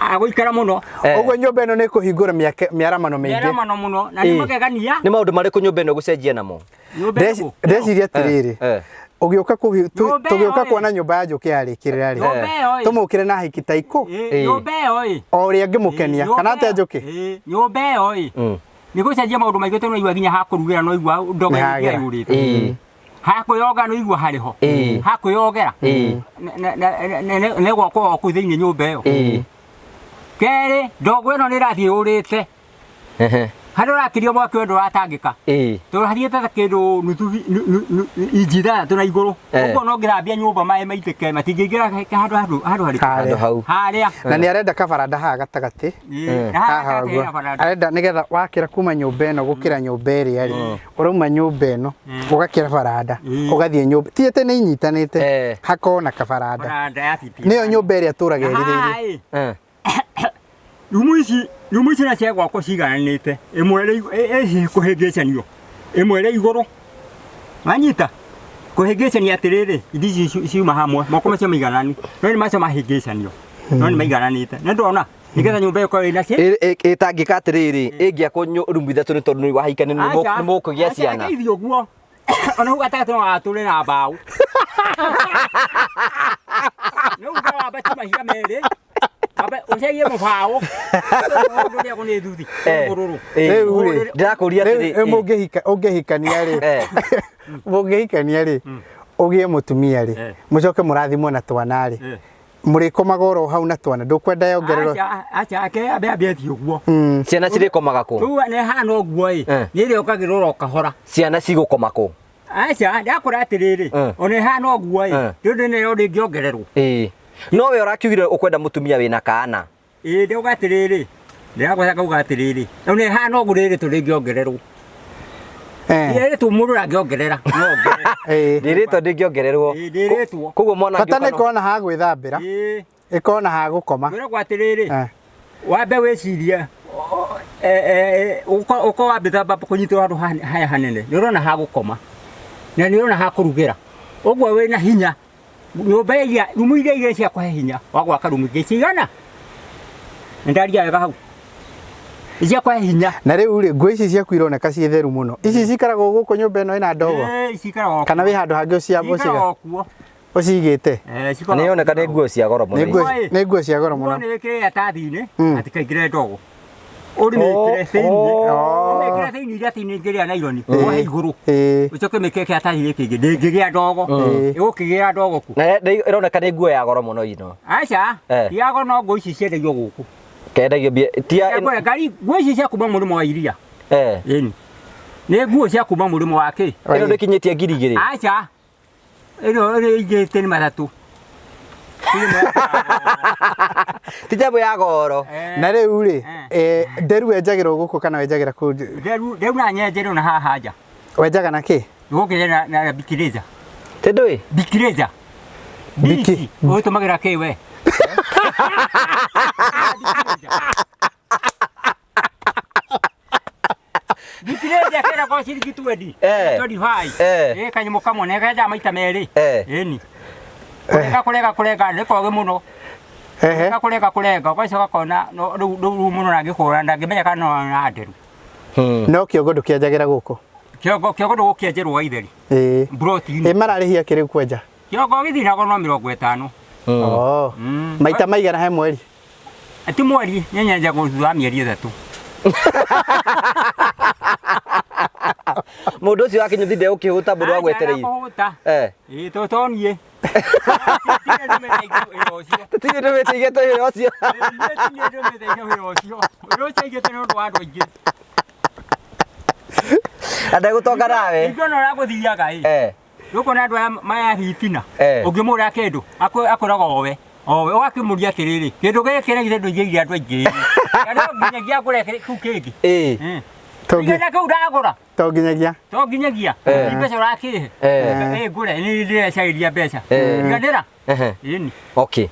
Agũikara mũno. Eh. Ũguo nyũmba ĩno nĩ ĩkũhingũra mĩaramano mĩingĩ. Mĩaramano mũno na nĩ Ĩ. magegania. Nĩ maũndũ marĩkũ nyũmba ĩno ĩgũcenjia namo? Nyũmba ĩrĩkũ? Ndeciria atĩrĩrĩ, Eh. ũgĩũka Nyũmba ĩyo tũgĩũka ĩ. kuona nyũmba ya Njũkĩ yarĩkĩrĩra rĩ, Nyũmba ĩyo ĩ. tũmũkĩre na hiki ta ikũ Ĩ, Ĩ. nyũmba ĩyo ĩ. o ũrĩa angĩmũkenia kana atĩa Njũkĩ? Ĩ, nyũmba ĩyo ĩ Mm. nĩ gũcenjia maũndũ maingĩ tondũ naigua nginya ha kũrugĩra no igua ndogo Nĩ hagĩra. yũrĩte Ĩ. ha kwĩyoga no igua harĩ ho Ĩ. ha kwĩyogera Ĩ. nĩ gwakwo o kũu thĩinĩ nyũmba ĩyo Ĩ. kerĩ ndogo ĩno nĩ ĩrathiĩ yũrĩte Ehe. harĩa ũrakĩria mwaki we ndũratangĩka Ĩ. tondũ hathiĩte ta kĩndũ nuthu inji ithathatũ na igũrũ Eh. ũguo no ngĩthambia nyũmba maĩ maitĩke matingĩingĩra handũ handũ handũ harĩkũ Harĩa. Handũ hau. harĩa Na nĩ arenda kabaranda haha gatagatĩ. Ĩ, na haha Haha gatagatĩ ũguo. hena baranda. Arenda nĩgetha wakĩra kuma nyũmba ĩno gũkĩra nyũmba ĩrĩa rĩ, ũrauma nyũmba ĩno ũgakĩra baranda ũgathiĩ nyũmba ti atĩ nĩ inyitanĩte Eh. hakorwo na kabaranda Baranda ya CP. nĩyo nyũmba ĩrĩa tũraga Haha, ĩrirĩirie. ĩ, Eh. rumu ici rumu ici na cia gwakwo cigananĩte ĩmwe ĩrĩ kũhĩngĩcanio ĩmwe ĩrĩ igũrũ wanyita kũhĩngĩcania atĩrĩrĩ ithi ici ciuma hamwe moko macio maigananu no nĩ macio mahĩngĩcanio no nĩ maigananĩte nĩ ndona nĩgetha nyũmba ĩyo ĩkorwo ĩna ci Ĩtangĩka atĩrĩrĩ, ĩngĩakwo rumu ithatũ nĩ tondũ nĩ wahikania nĩ mũkũgĩa ciana. Aca, ũguo ona hau gatagatĩ no watũre na mbaũ nĩ uga wamba ti mahiga merĩ wambe ũcarie mũbaũ ũndũ ũrĩa nĩ thuthi Eh. mũrũrũ Ĩ. Rĩu rĩ, Ndĩrakũria rĩu atĩrĩ, rĩu ũngĩhikania rĩ, Eh. mũngĩhikania rĩ, ũgĩe mũtumia rĩ, Eh. mũcoke mũrathimwo na twana rĩ, Eh. mũrĩkomaga oro hau na twana ndũkwenda yongererwo. Aca, aca ake ambe ambie thiĩ ũguo Ciana cirĩkomaga kũ? rĩu nĩ hana ũguo ĩ Eh. nĩ ĩrĩokagĩrwo oro kahora Ciana cigũkoma kũ? aca ndakũra atĩrĩrĩ Eh. ona ĩhana ũguo ĩ Eh. rĩu nĩyo ndĩngĩongererwo Ĩ. No we ũrakiugire ũkwenda mũtumia wĩna kaana. ĩ ndauga atĩrĩrĩ ndĩragweta ngauga atĩrĩrĩ ona ĩhana ũguo rĩrĩ tũrĩngĩongererwo Eh. Ndĩrĩtwo mũndũ angĩongerera no ongerere. Ĩ. Ndĩrĩtwo ndĩngĩongererwo. Ĩ, ndĩrĩtwo. Koguo mwana Bata nĩ angĩũka no- ĩkorwo na ha gwĩthambĩra, Ĩ, ĩkorwo na ha gũkoma. ngwĩragwo atĩrĩrĩ Eh. wambe wĩcirie ũko wambĩte kũnyitĩrwo handũ haya hanene nĩ ũrona ha gũkoma na nĩ ũrona ha kũrugĩra ũguo wĩna hinya nyũmba iria rumu iria igĩrĩ cia kũhe hinya wa gwaka rumu ingĩ cigana nĩ ndaria wega hau cia kũhe hinya Na rĩu rĩ, nguo ici ciaku ironeka ciĩ theru mũno. Ici cikaragwo gũkũ nyũmba ĩno ĩna ndogo? Ĩ, cikaraga Kana wĩ handũ hangĩ cikaraga kuo ũcigĩte? Na nĩ yoneka nĩ nguo cia goro mũno. Nĩ nguo Ĩ. nĩ nguo cia goro mũno mũno. nĩ wĩkĩre iratathi-inĩ Mm. atikaingĩre ndogo ũrĩmĩkĩre thĩinĩ Oh. ũmĩkĩre thĩinĩ iratathi-inĩ rĩa naironi wohe igũrũ Ĩ. ũcoke mĩkĩre kĩratathi gĩkĩ kĩngĩ ndĩngĩgĩa ndogo Ĩ. ĩgũkĩgĩra ndogo ku Na ĩroneka nĩ nguo ya goro mũno ino. aca Eh. tiago no nguo ici ciendagio gũkũ Kendagio mbia tia Ngũre ngari nguo ici cia kuma mũrĩmo wa iria eh ĩni nĩ nguo cia kuma mũrĩmo wa kĩ ĩno ndĩkinyĩtie 2000. aca ĩno ĩno ingĩte nĩ matatũ Ti jambo ya goro. Na rĩu rĩ, nderu wenjagĩrwo gũkũ kana wenjagĩra kũu? Nderu na nyenjerwo na haha nja Wenjaga na kĩ? gũkĩre na bikirĩza Ti ndũĩ? bikirĩza Biki. ũtũmagĩra kĩ we Bikirĩza kera kwa ciringi 20 Eh. 25 Eh. ĩ kanyamũ kamwe na kenjaga maita merĩ Eh. ĩni kũrenga kũrenga kũrenga nĩ kogĩ mũno Ehe. kũrenga kũrenga kũrenga ũgacoka ũkona rĩu rĩu mũno ndangĩkũra ndangĩmenya kana no na nderu No kĩongo ndũkĩenjagĩra gũkũ. kĩongo kĩongo ndũgũkĩenjerwo wa itheri Ĩ. mburoti-inĩ Ĩ mararĩhia kĩ rĩu kwenja? kĩongo gĩthiragwo no 50. Oh. Mm. Maita maigana he mweri? Ti mweri nyenyenjagwo thutha wa mĩeri 3. Mũndũ ũcio wa kĩnyũthi ndegũkĩhũta mũndũ agwetereire. Kũhũta. Eh. Ĩĩ to to niĩ. Tũtirĩ ndũmĩte igĩte wĩra ũcio. Na ndegũtonga nawe. Ingĩona ũrĩa gũthiaga ĩ. Eh. Ndũkuona andũ aya maya hitina. Eh. Ũngĩmũra kĩndũ akwĩraga owe. Owe ũgakĩmũria atĩrĩrĩ, kĩndũ gĩkĩ na githĩ ndũigĩire andũ aingĩ. Na no nginyagia ngũre kĩu kĩngĩ. Ĩĩ. To ngi- Nginya kĩu ndagũra. to nginyagia To nginyagia. Eh. Ti mbeca ũrakĩhe. Eh. Ĩ ngũre nĩ ndĩrecarĩria mbeca. Eh. Iganĩra. Ehe. Ĩni. Okay.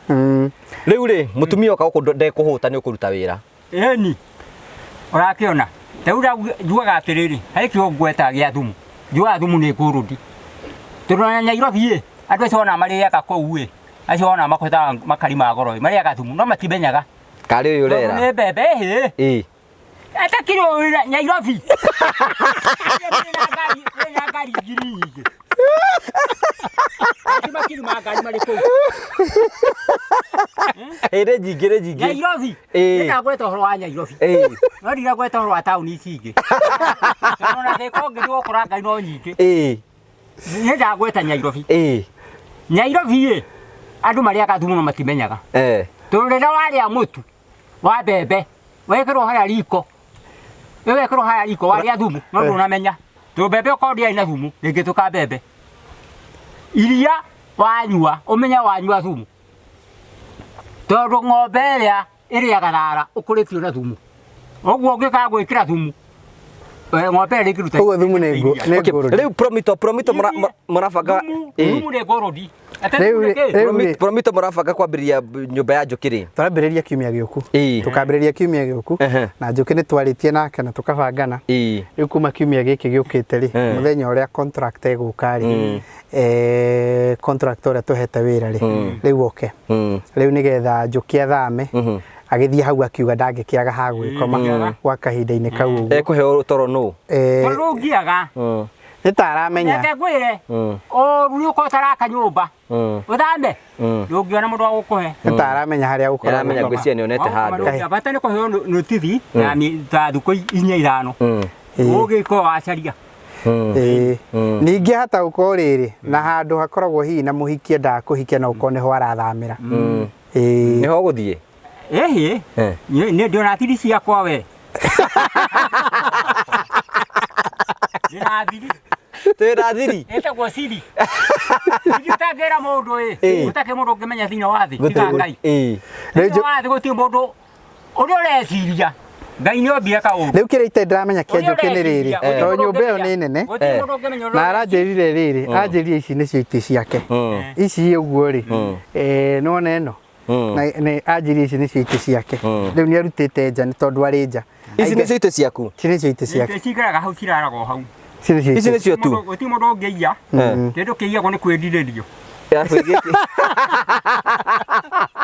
Rĩu rĩ, mũtumia oka gũkũ ndekũhũta nĩ ũkũruta wĩra. Ĩni. Ũrakĩona. Rĩu njugaga atĩrĩrĩ, harĩ kĩo ngweta gĩa thumu. Njugaga thumu nĩ ngũrũndi. Tondũ ona Nairobi ĩ, andũ acio ona marĩaga kũu ĩ, acio ona makotaga makarima goro ĩ, marĩaga thumu no matimenyaga. Karĩ ũyũ Tondũ ũrera. nĩ mbembe ĩhĩ. Ĩĩ. Ata kiro wĩra Nairobi. Kwĩna ngari, kwĩna ngari ngiri nyingĩ. Acio makirima ngari marĩ kũu. Ĩĩ nĩ nyingĩ nĩ nyingĩ. Nairobi. Ĩĩ. Ndĩragweta ũhoro wa Nairobi. Ĩĩ. No ndiragweta ũhoro wa taũni ici ingĩ. Tondũ ona Thika ũngĩthiĩ ũgũkora ngari no nyingĩ. Ĩĩ. Nĩ ndagweta Nairobi. Ĩĩ. Nairobi ĩ, andũ marĩaga thumu no matimenyaga. Eh. Tondũ rĩrĩa warĩa mũtu wa mbembe wekĩrwo harĩa riko wekĩrwo harĩa riko warĩa thumu no ndũnamenya. Tondũ mbembe okorwo ndĩarĩ na thumu ndĩngĩtuĩka mbembe. Iria wanyua ũmenye wanyua thumu. Tondũ ng'ombe ĩrĩa ĩrĩaga thara ũkũrĩtio na thumu. Ũguo ũngĩkaga gwĩkĩra thumu ng'ombe ĩrĩa ndĩngĩruta Ũguo thumu nĩ ngũ- iria. nĩ Okay. ngũrũndi. Rĩu promito promito mũrabanga Thumu Ĩĩ. thumu nĩ ngũrũndi. Ate Rĩu thumu nĩ rĩ- kĩ? rĩu Promito rĩ- promito mũrabanga kwambĩrĩria nyũmba ya njũkĩ rĩ. Tũrambĩrĩria kiumia gĩũku. Ĩĩ. Tũkambĩrĩria kiumia gĩũku Ehe. na njũkĩ nĩ twarĩtie nake na tũkabangana. Ĩĩ. Rĩu kuma kiumia gĩkĩ gĩũkĩte rĩ, Eh. mũthenya ũrĩa contract ĩgũka rĩ, contract ũrĩa tũhete wĩra rĩ, rĩu oke. Rĩu nĩgetha njũkĩ athame, agĩthiĩ hau akiuga ndangĩkĩaga ha gwĩkoma gwa kahinda-inĩ kau ũguo. Ekũheo toro nũ? Tondũ ũngiaga Nĩ ta aramenya. Reke ngwĩre ũru nĩ ũkorwo ũtaraka nyũmba ũthame ndũngĩona mũndũ wa gũkũhe Nĩ ta aramenya harĩa gũkoragwo. Nĩaramenya ngwĩciria nĩonete handũ. Bata nĩ kũheo notithi ya ta thikũ inya ithano ũgĩkorwo wacaria. Ĩĩ. Ningĩ hata gũkorwo rĩrĩ na handũ hakoragwo hihi na mũhiki endaga kũhikia no ũkorwo nĩho arathamĩra. Ĩĩ. Nĩho ũgũthiĩ? Ĩhĩ Eh. nĩ ndĩona thiri ciakwa we. Ndĩna thiri Twĩna thiri. ĩtagwo siri. Thiri ũtangĩra mũndũ ĩ Ĩĩ. ũtakĩ mũndũ ũngĩmenya thĩinĩ wa thĩ tiga Ngai. Ĩĩ. Rĩu Thĩinĩ wa thĩ gũtirĩ mũndũ ũrĩa ũreciria Ngai nĩ ombire kaũndũ. Rĩu kĩrĩa itarĩ ndĩramenya kĩa njũkĩ nĩ rĩrĩ Ũrĩa tondũ nyũmba ĩyo nĩ nene Gũtirĩ mũndũ ũngĩmenya ũrĩa na aranjĩrire rĩrĩ anjĩrire ici nĩcio itĩ ciake ici ũguo rĩ nĩwona ĩno na nĩ anjĩrire ici nĩcio itĩ ciake rĩu nĩ arutĩte nja nĩ tondũ arĩ nja Ici nĩcio itĩ ciaku? Ici nĩcio itĩ ciake Itĩ cikaraga hau ciraraga o hau. Ici nĩcio Ici itĩ nĩcio tu. Gũtirĩ mũndũ ũngĩiya. Kĩndũ kĩiyagwo nĩ kwĩrirĩrio. Arabu gĩkĩ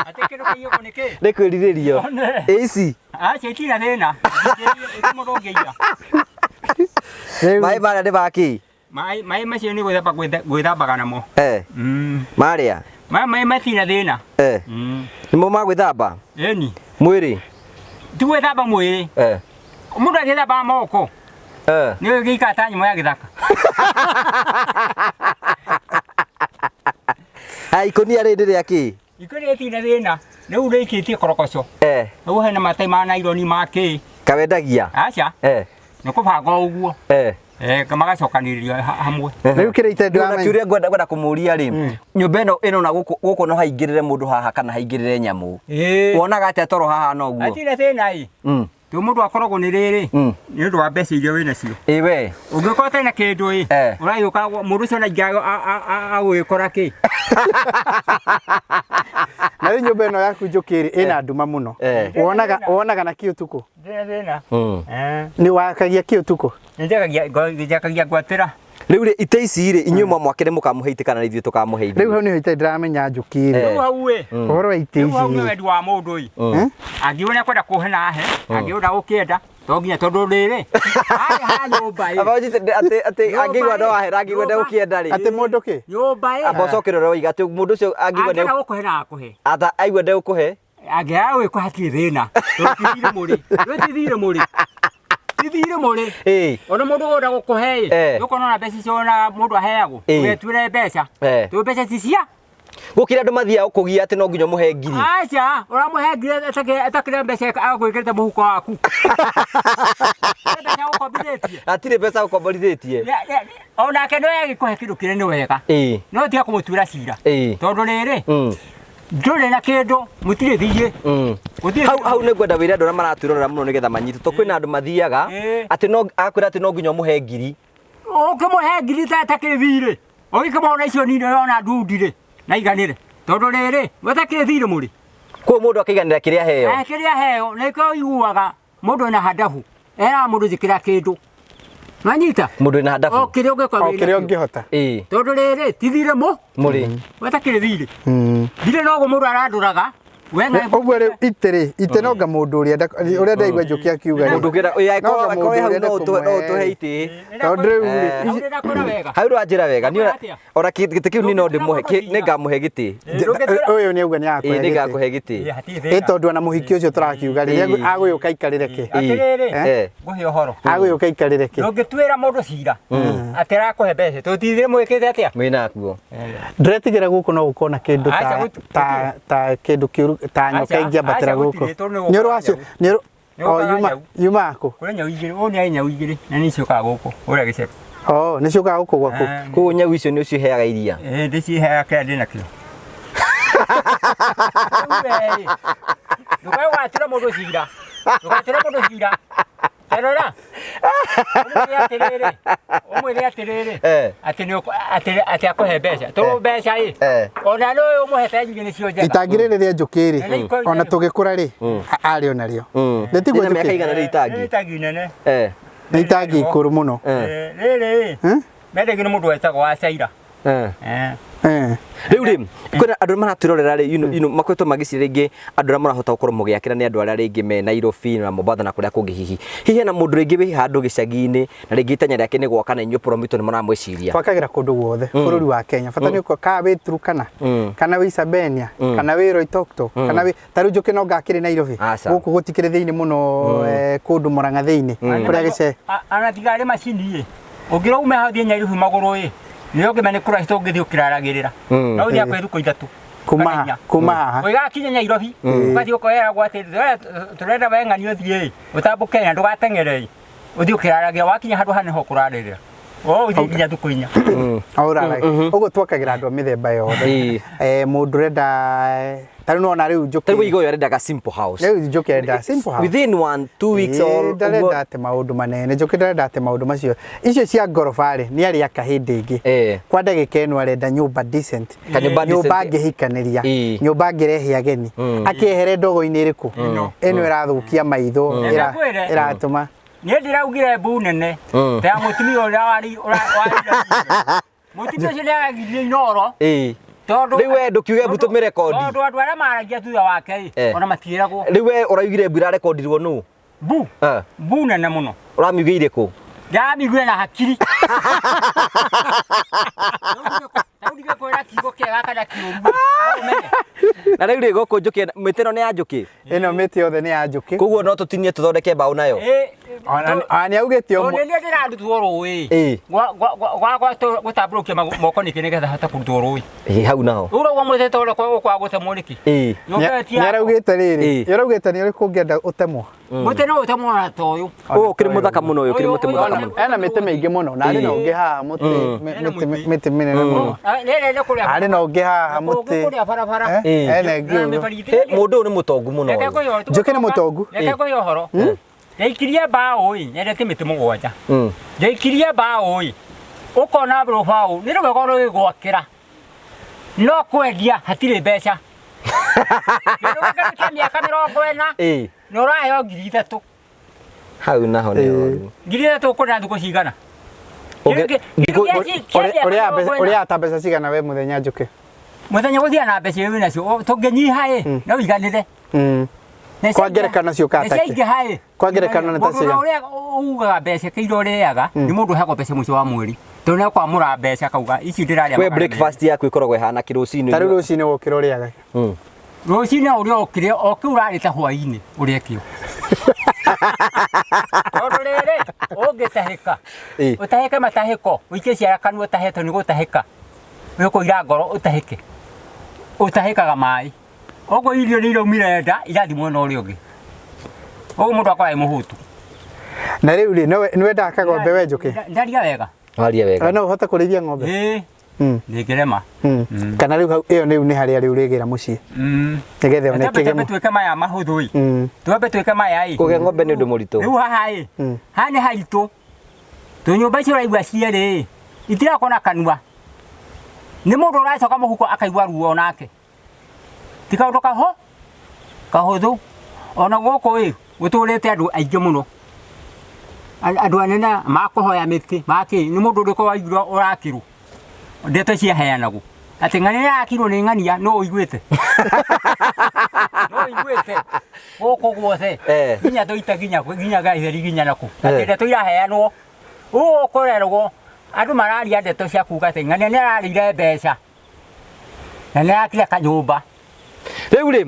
Atĩ kĩndũ kĩiyagwo nĩ kĩ? nĩ kwĩrirĩrio. One. Ĩ ici Aca itirĩ thĩna. Gũtirĩ mũndũ ũngĩiya. Rĩu maĩ marĩa nĩ makĩ? Maĩ maĩ macio nĩ gwĩthamba gwĩthambaga namo. Eh. Marĩa? Maĩ maĩ matirĩ thĩna. Eh. Nĩmo ma gwĩthamba? Ĩni. Mwĩrĩ? Ti gwĩthamba mwĩrĩ. Eh. Mũndũ agĩthambaga moko. Eh. Nĩ gĩikara ta nyamũ ya gĩthaka. Aya ikũnia rĩrĩ nĩ rĩa kĩ? Ikũnia itirĩ thĩna. Rĩu rĩikĩtie korogoco. Eh. Rĩu hena matai ma naironi ma kĩ. Kawendagia? Aca. Eh. Nĩ kũbanga o ũguo. Eh. Magacokanĩrĩrio hamwe. Rĩu kĩrĩa itarĩ Na ndĩramenya kĩũria ngwenda ngwenda kũmũria rĩ, nyũmba ĩno ĩno na gũkũ gũkũ no haingĩrĩre mũndũ haha kana haingĩrĩre nyamũ. Wonaga atĩa toro haha no ũguo? Hatirĩ thĩna ĩ. Tondũ mũndũ akoragwo nĩ rĩrĩ nĩ ũndũ wa mbeca iria wĩ nacio. Ĩ we. Ũngĩkorwo ũtarĩ na kĩndũ ĩ ũragĩũka mũndũ ũcio ona agũgĩkora kĩ. Na rĩu nyũmba ĩno yaku njũkĩ rĩ ĩna nduma mũno. Wonaga wonaga na kĩ ũtukũ? Ndĩrĩ thĩna. Nĩ wakagia kĩ ũtukũ? Nĩnjakagia ngwatĩra. Rĩu rĩ itĩ ici rĩ inyuĩ mwamwakĩre mũkamũhe itĩ kana ithuĩ tũkamũhe ithuĩ? Rĩu hau nĩho itarĩ ndĩramenya njũkĩ rĩ. Rĩu hau ĩ. Ũhoro wa itĩ Rĩu hau nĩ ici. wendi wa mũndũ ĩ. Angiuga nĩ akwenda kũhe na ahe, angiuga ndagũkĩenda, to nginya tondũ rĩrĩ harĩ ha nyũmba ĩ. Aba ũnjĩte atĩ atĩ angĩigua no ahe na angĩigua ndegũkĩenda rĩ. Atĩ mũndũ kĩ? Nyũmba ĩ. Amba ũcoke ũrore waiga atĩ mũndũ ũcio angĩigua Angĩenda gũkũhe na akũhe. ata aigua ndegũkũhe. Angĩaga gũgĩkũhe hatirĩ thĩna. Tũtithire mũrĩ. Tũtithire mũrĩ. Ti thirĩ mũrĩ. Ĩĩ. Ona mũndũ wenda gũkũhe Eh. ĩ, ũkona ona mbeca icio ona mũndũ aheagwo. Ĩĩ. Ũgetuĩre mbeca. Eh. Tondũ mbeca ti cia. Gũkĩra andũ mathiaga gũkũgia atĩ no nginya ũmũhe ngiri. Aca, ũramũhe ngiri ĩtakĩrĩ mbeca agwĩkĩrĩte mũhuko waku. Nĩ mbeca ũkombithĩtie. Hatirĩ mbeca ũkomborithĩtie. Onake no agĩkũhe kĩndũ kĩrĩa nĩ wega. Ĩĩ. No tiga kũmũtuĩra cira. Ĩĩ. Tondũ rĩrĩ, Mm. ndũrĩ na kĩndũ, mũtirĩ thiirĩ. Gũtirĩ Hau hau nĩ ngwenda wĩre andũ arĩa maratwĩrorera mũno nĩgetha manyite tondũ kwĩna andũ mathiaga Ĩĩ. atĩ no akwĩra atĩ no nginya ũmũhe ngiri. Ũngĩmũhe ngiri ĩtakĩrĩ thiirĩ, ũgĩkĩmona icio nini ũrona ndundi rĩ, na iganĩre. Tondũ rĩrĩ, mũtakĩrĩ thiirĩ mũrĩ. Koguo mũndũ akaiganĩra kĩrĩa aheo. Eh, kĩrĩa aheo, nĩkĩo ũiguaga mũndũ ena handabu. Eraga mũndũ njĩkĩra kĩndũ. Nĩwanyita? Mũndũ wĩna handabu. O kĩrĩa ũngĩkorwo O wĩna kĩrĩa kĩo. ũngĩhota. Ĩĩ. Tondũ rĩrĩ, ti thirĩ mũ, Mũrĩ. wetakĩrĩ thirĩ. Thirĩ noguo mũndũ arandũraga, we ng'e- Ũguo rĩu itĩ rĩ, itĩ no nga mũndũ ũrĩa ũrĩa ndaigua Njũkĩ akiuga rĩ. Mũndũ ũngĩenda ĩĩ No angĩkorwo nga angĩkorwo mũndũ wĩ hau ũrĩa no ũtũhe no ũtũhe kũmũhe. itĩ. Tondũ rĩu rĩ, Eh. Hau nĩndakwĩra wega. Hau rwanjĩra wega. Niĩ Ndakwĩra atĩa? ona gĩtĩ kĩu niĩ no ndĩmũhe nĩ ngamũhe gĩtĩ. Ũyũ nĩ auga nĩ Ĩĩ akũhe nĩ gĩtĩ. ngakũhe gĩtĩ. Ĩĩ, hatirĩ Ĩ thĩna. tondũ ona mũhiki ũcio tũrakiuga rĩrĩa Ĩĩ. agũyũka aikarĩre kĩ? Atĩrĩrĩ, Eh. ngũhe ũhoro. Agũyũka aikarĩre kĩ? Ndũngĩtuĩra mũndũ cira atĩ arakũhe mbeca tondũ ti thirĩ mwĩkĩte atĩa? Mwĩnakuo. Ndĩretigĩra gũkũ no gũkorwo na kĩndũ Aca, ta ta ta kĩndũ kĩũru ta nyoka Aca, ingĩambatĩra aca, gũkũ. gũtirĩ, tondũ nĩ Nĩ gũkaga ũrwacio nyau. nĩ ũrũ Nĩ o gũkaga yuma nyau. yuma kũ? Kũrĩ nyau igĩrĩ, ũyũ nĩ arĩ nyau igĩrĩ na nĩ ciũkaga gũkũ ũrĩa gĩceke. Oh, nĩ ciũkaga gũkũ gwaku. Koguo nyau icio nĩ ũciheaga iria. Ĩĩ ndĩciheaga kĩrĩa ndĩ nakĩo. Rĩu we-rĩ, ndũkae gũgatuĩra mũndũ cira. Ndũgatuĩre mũndũ cira. Terora. Ũmwĩre atĩrĩrĩ, ũmwĩre atĩrĩrĩ, Eh. atĩ nĩ ũkũ- atĩ atĩ akũhe mbeca. Tondũ mbeca ĩ, Eh. ona no ũyũ ũmũhete nyingĩ nĩcio njega. Itangi rĩrĩ rĩa njũkĩ rĩ, Nĩ ikũrũ ona rĩ. tũgĩkũra rĩ, arĩ ona rĩo. Nĩ tiguo Rĩna mĩaka njũkĩ? igana rĩ Nĩ itangi? itangi inene. Eh. Nĩ itangi ikũrũ mũno. Eh. Rĩrĩ ĩ, Eh? mendagio nĩ mũndũ wetagwo wa Caira. Eh. Eh. Eh. Rĩu rĩ kwĩna andũ arĩa maratwĩrorera rĩ you know, makoretwo magĩciria rĩngĩ andũ arĩa marahota gũkorwo mũgĩakĩra nĩ andũ arĩa rĩngĩ me Nairobi na Mombatha na kũrĩa kũngĩ hihi hihi hena mũndũ rĩngĩ wĩ handũ gĩcagi-inĩ na rĩngĩ itanya rĩake nĩ gwaka na inyuĩ Promito nĩ mũramwĩciria. Twakagĩra kũndũ guothe bũrũri wa Kenya. Bata nĩ ũkorwo kana wĩ Turkana, kana wĩ Isabenia, kana wĩ Loitoktok, kana wĩ ta rĩu Njũkĩ no ngakĩrĩ Nairobi. Aca. Gũkũ gũtikĩrĩ thĩinĩ mũno kũndũ Murang'a thĩinĩ. Kũrĩa gĩce Ona tiga arĩ macini ĩ, ũngĩra ume hau ũthiĩ Nyairobi magũrũ ĩ, nĩ ũngĩmenya nĩ kũraihu tũngĩthiĩ ũkĩraragĩrĩra. No ũthiĩ hakuhĩ thikũ ithatũ. kuma kana inya. kuma haha. Ũgĩgakinya Nyairobi, ũgathiĩ ũkoeragwo atĩ tũrenda we ng'ani ũthiĩ ĩ, ũtambũke na ndũgateng'ere ĩ, ũthiĩ ũkĩraragĩra wakinya handũ hana nĩho ũkũrarĩrĩra. O ũthiĩ nginya thikũ inya. Ũraraga. Ũguo twakagĩra andũ a mĩthemba yothe. Ĩĩ. Mũndũ ũrenda ta rĩu nĩwona rĩu Ta rĩu Njũkĩ. Waiga ũyũ arendaga simple house. Rĩu Njũkĩ arenda simple house. Within 1 2 weeks Ĩĩ, or ndarenda atĩ maũndũ manene Njũkĩ ndarenda atĩ maũndũ macio icio cia ngoroba rĩ nĩ arĩaka hĩndĩ ĩngĩ Eh. kwa ndagĩka ĩno arenda nyũmba decent Kanyũmba nyũmba decent. angĩhikanĩria Ĩĩ. nyũmba angĩrehe ageni akĩehere ndogo-inĩ ĩrĩkũ ĩno ĩrathũkia maitho Ndakwĩre. ĩratũma Niĩ ndĩraugire mbu nene ta ya mũtumia ũrĩa warĩ warĩ mũtumia ũcio nĩaragirie inoro Ĩĩ. tondũ Rĩu we ndũkiuge mbu tũmĩrekondi. tondũ andũ arĩa maragia thutha wake ĩ Eh. ona matiĩragwo Rĩu we ũraugire mbu ĩrarekondirwo nũ? mbu Eh. mbu nene mũno Ũramiugĩire kũ? ndĩramĩiguire na hakiri Rĩu ndigĩkwĩra kiugo kĩega kana kĩũru no ũmenye. Na rĩu rĩ gũkũ njũkĩ mĩtĩ ĩno nĩ ya njũkĩ. ĩno mĩtĩ yothe nĩ ya njũkĩ Koguo no tũtinie tũthondeke mbaũ nayo. Ĩ, ona nĩ augĩte tondũ ũmwe nĩ niĩ ndĩrarutwo rũĩ Ĩ. gũtambũrũkia moko nĩkĩ nĩgetha hote kũrutwo rũĩ Ĩĩ hau naho. rĩu ũrauga mũtĩ ta ũrĩa ũkwaga gũtemwo nĩkĩ Ĩĩ. Nyũmba ĩyo ti nĩ yakwa. araugĩte rĩrĩ Ĩĩ. nĩ araugĩte nĩ ũrĩkũ ũngĩenda ũtemwo Mũtĩ no ũtemwo na ta ũyũ Ũyũ ũkĩrĩ mũthaka mũno ũyũ ũkĩrĩ mũtĩ Ũyũ- mũthaka ũyũ- mũno. ena mĩtĩ mĩingĩ mũno na arĩ na ũngĩ haha mũtĩ mĩtĩ mĩnene mũno Rĩrĩ nĩ kũrĩa arĩ na ũngĩ haha mũtĩ kũrĩa barabara Eh, Ĩĩ. ena ĩngĩ ũguo. Hĩ, Mũndũ ũyũ nĩ mũtongu mũno Reke ũyũ. ngũhe ũhoro. Njũkĩ nĩ mũtongu. Reke ngũhe ũhoro. Ndaikirie mbaũ ĩ, nyendete mĩtĩ mũgwanja. Mm. Ndaikirie mbaũ ĩ, ũkona rũbaũ nĩ rwega rũgĩgwakĩra no kwendia hatirĩ mbeca. Kĩndũ gĩkĩ kĩa mĩaka 40 Ĩĩ. na ũraheo 3,000. Hau naho nĩ ũru. 3,000 ũkũrĩa thikũ cigana? Ũngĩ- Kĩndũ kĩa mĩaka 40. Ũrĩaga ta mbeca cigana we mũthenya Njũkĩ? Mũthenya gũthiaga na mbeca iria wĩnacio tũngĩnyiha ĩ no iganĩre. Na Kwa ngerekano ciũkaga ta kĩ? ciaingĩha ĩ Kwa ngerekano nĩ ta Mũndũ cigana? ũrĩa ugaga mbeca kĩira ũrĩaga nĩ mũndũ ũheagwo mbeca mũico wa mweri tondũ nĩ akwamũra mbeca akauga ici ndĩrarĩa We magana breakfast yaku ĩkoragwo ĩhana kĩ rũcinĩ? Ta rĩu rũcinĩ wokĩra ũrĩaga Mm. merĩ. Rũcinĩ ũrĩa ũkire o kĩu ũrarĩte hwaĩ-inĩ ũrĩe kĩo tondũ rĩrĩ Ndũngĩtahĩka. Ũtahĩke matahĩko, ũikie ciara kanua ũtahe tondũ nĩ gũtahĩka. Ũkũira ngoro ũtahĩke. Ũtahĩkaga maĩ. Ũguo irio nĩ iraumire nda irathiĩ mwena ũrĩa ũngĩ. Ũguo mũndũ akoragwo e mũhũtu. Na rĩu rĩ, nĩ wendaga kagombe we Njũkĩ? Ndaria wega. Waria wega. No ũhote kũrĩithia ng'ombe? Ĩĩ. Ndĩngĩrema. Kana rĩu hau ĩyo rĩu nĩ harĩa rĩu ũrĩgĩra mũciĩ. Nĩgetha one Twambe kĩgemo. twĩke maya mahũthũ ĩ. Twambe twĩke maya ĩ. Kũgĩa ng'ombe nĩ ũndũ mũritũ. Rĩu haha ĩ. Haha nĩ haritũ. Tũnyũmba icio ũraigua cierĩ ĩ. Itirakwo na kanua. Nĩ mũndũ ũracoka mũhuko akaigua ruo onake. Ti kaũndũ kaho kahũthũ. Ona gũkũ ĩ gũtũrĩte andũ aingĩ mũno. Andũ anene makũhoya mĩtĩ makĩ nĩ mũndũ ũrĩkũ waigua ũrakĩrwo ndeto ciaheanagwo atĩ ng'ania yarakirwo nĩ ng'ania no ũiguĩte no ũiguĩte gũkũ guothe nginya tũita nginya nginya gaitheri nginya nakũ atĩ ndeto iraheanwo ũũ ũkũrerwo andũ mararia ndeto cia kuga atĩ ng'ania nĩ ararĩire mbeca na nĩ arakire kanyũmba. Rĩu rĩ,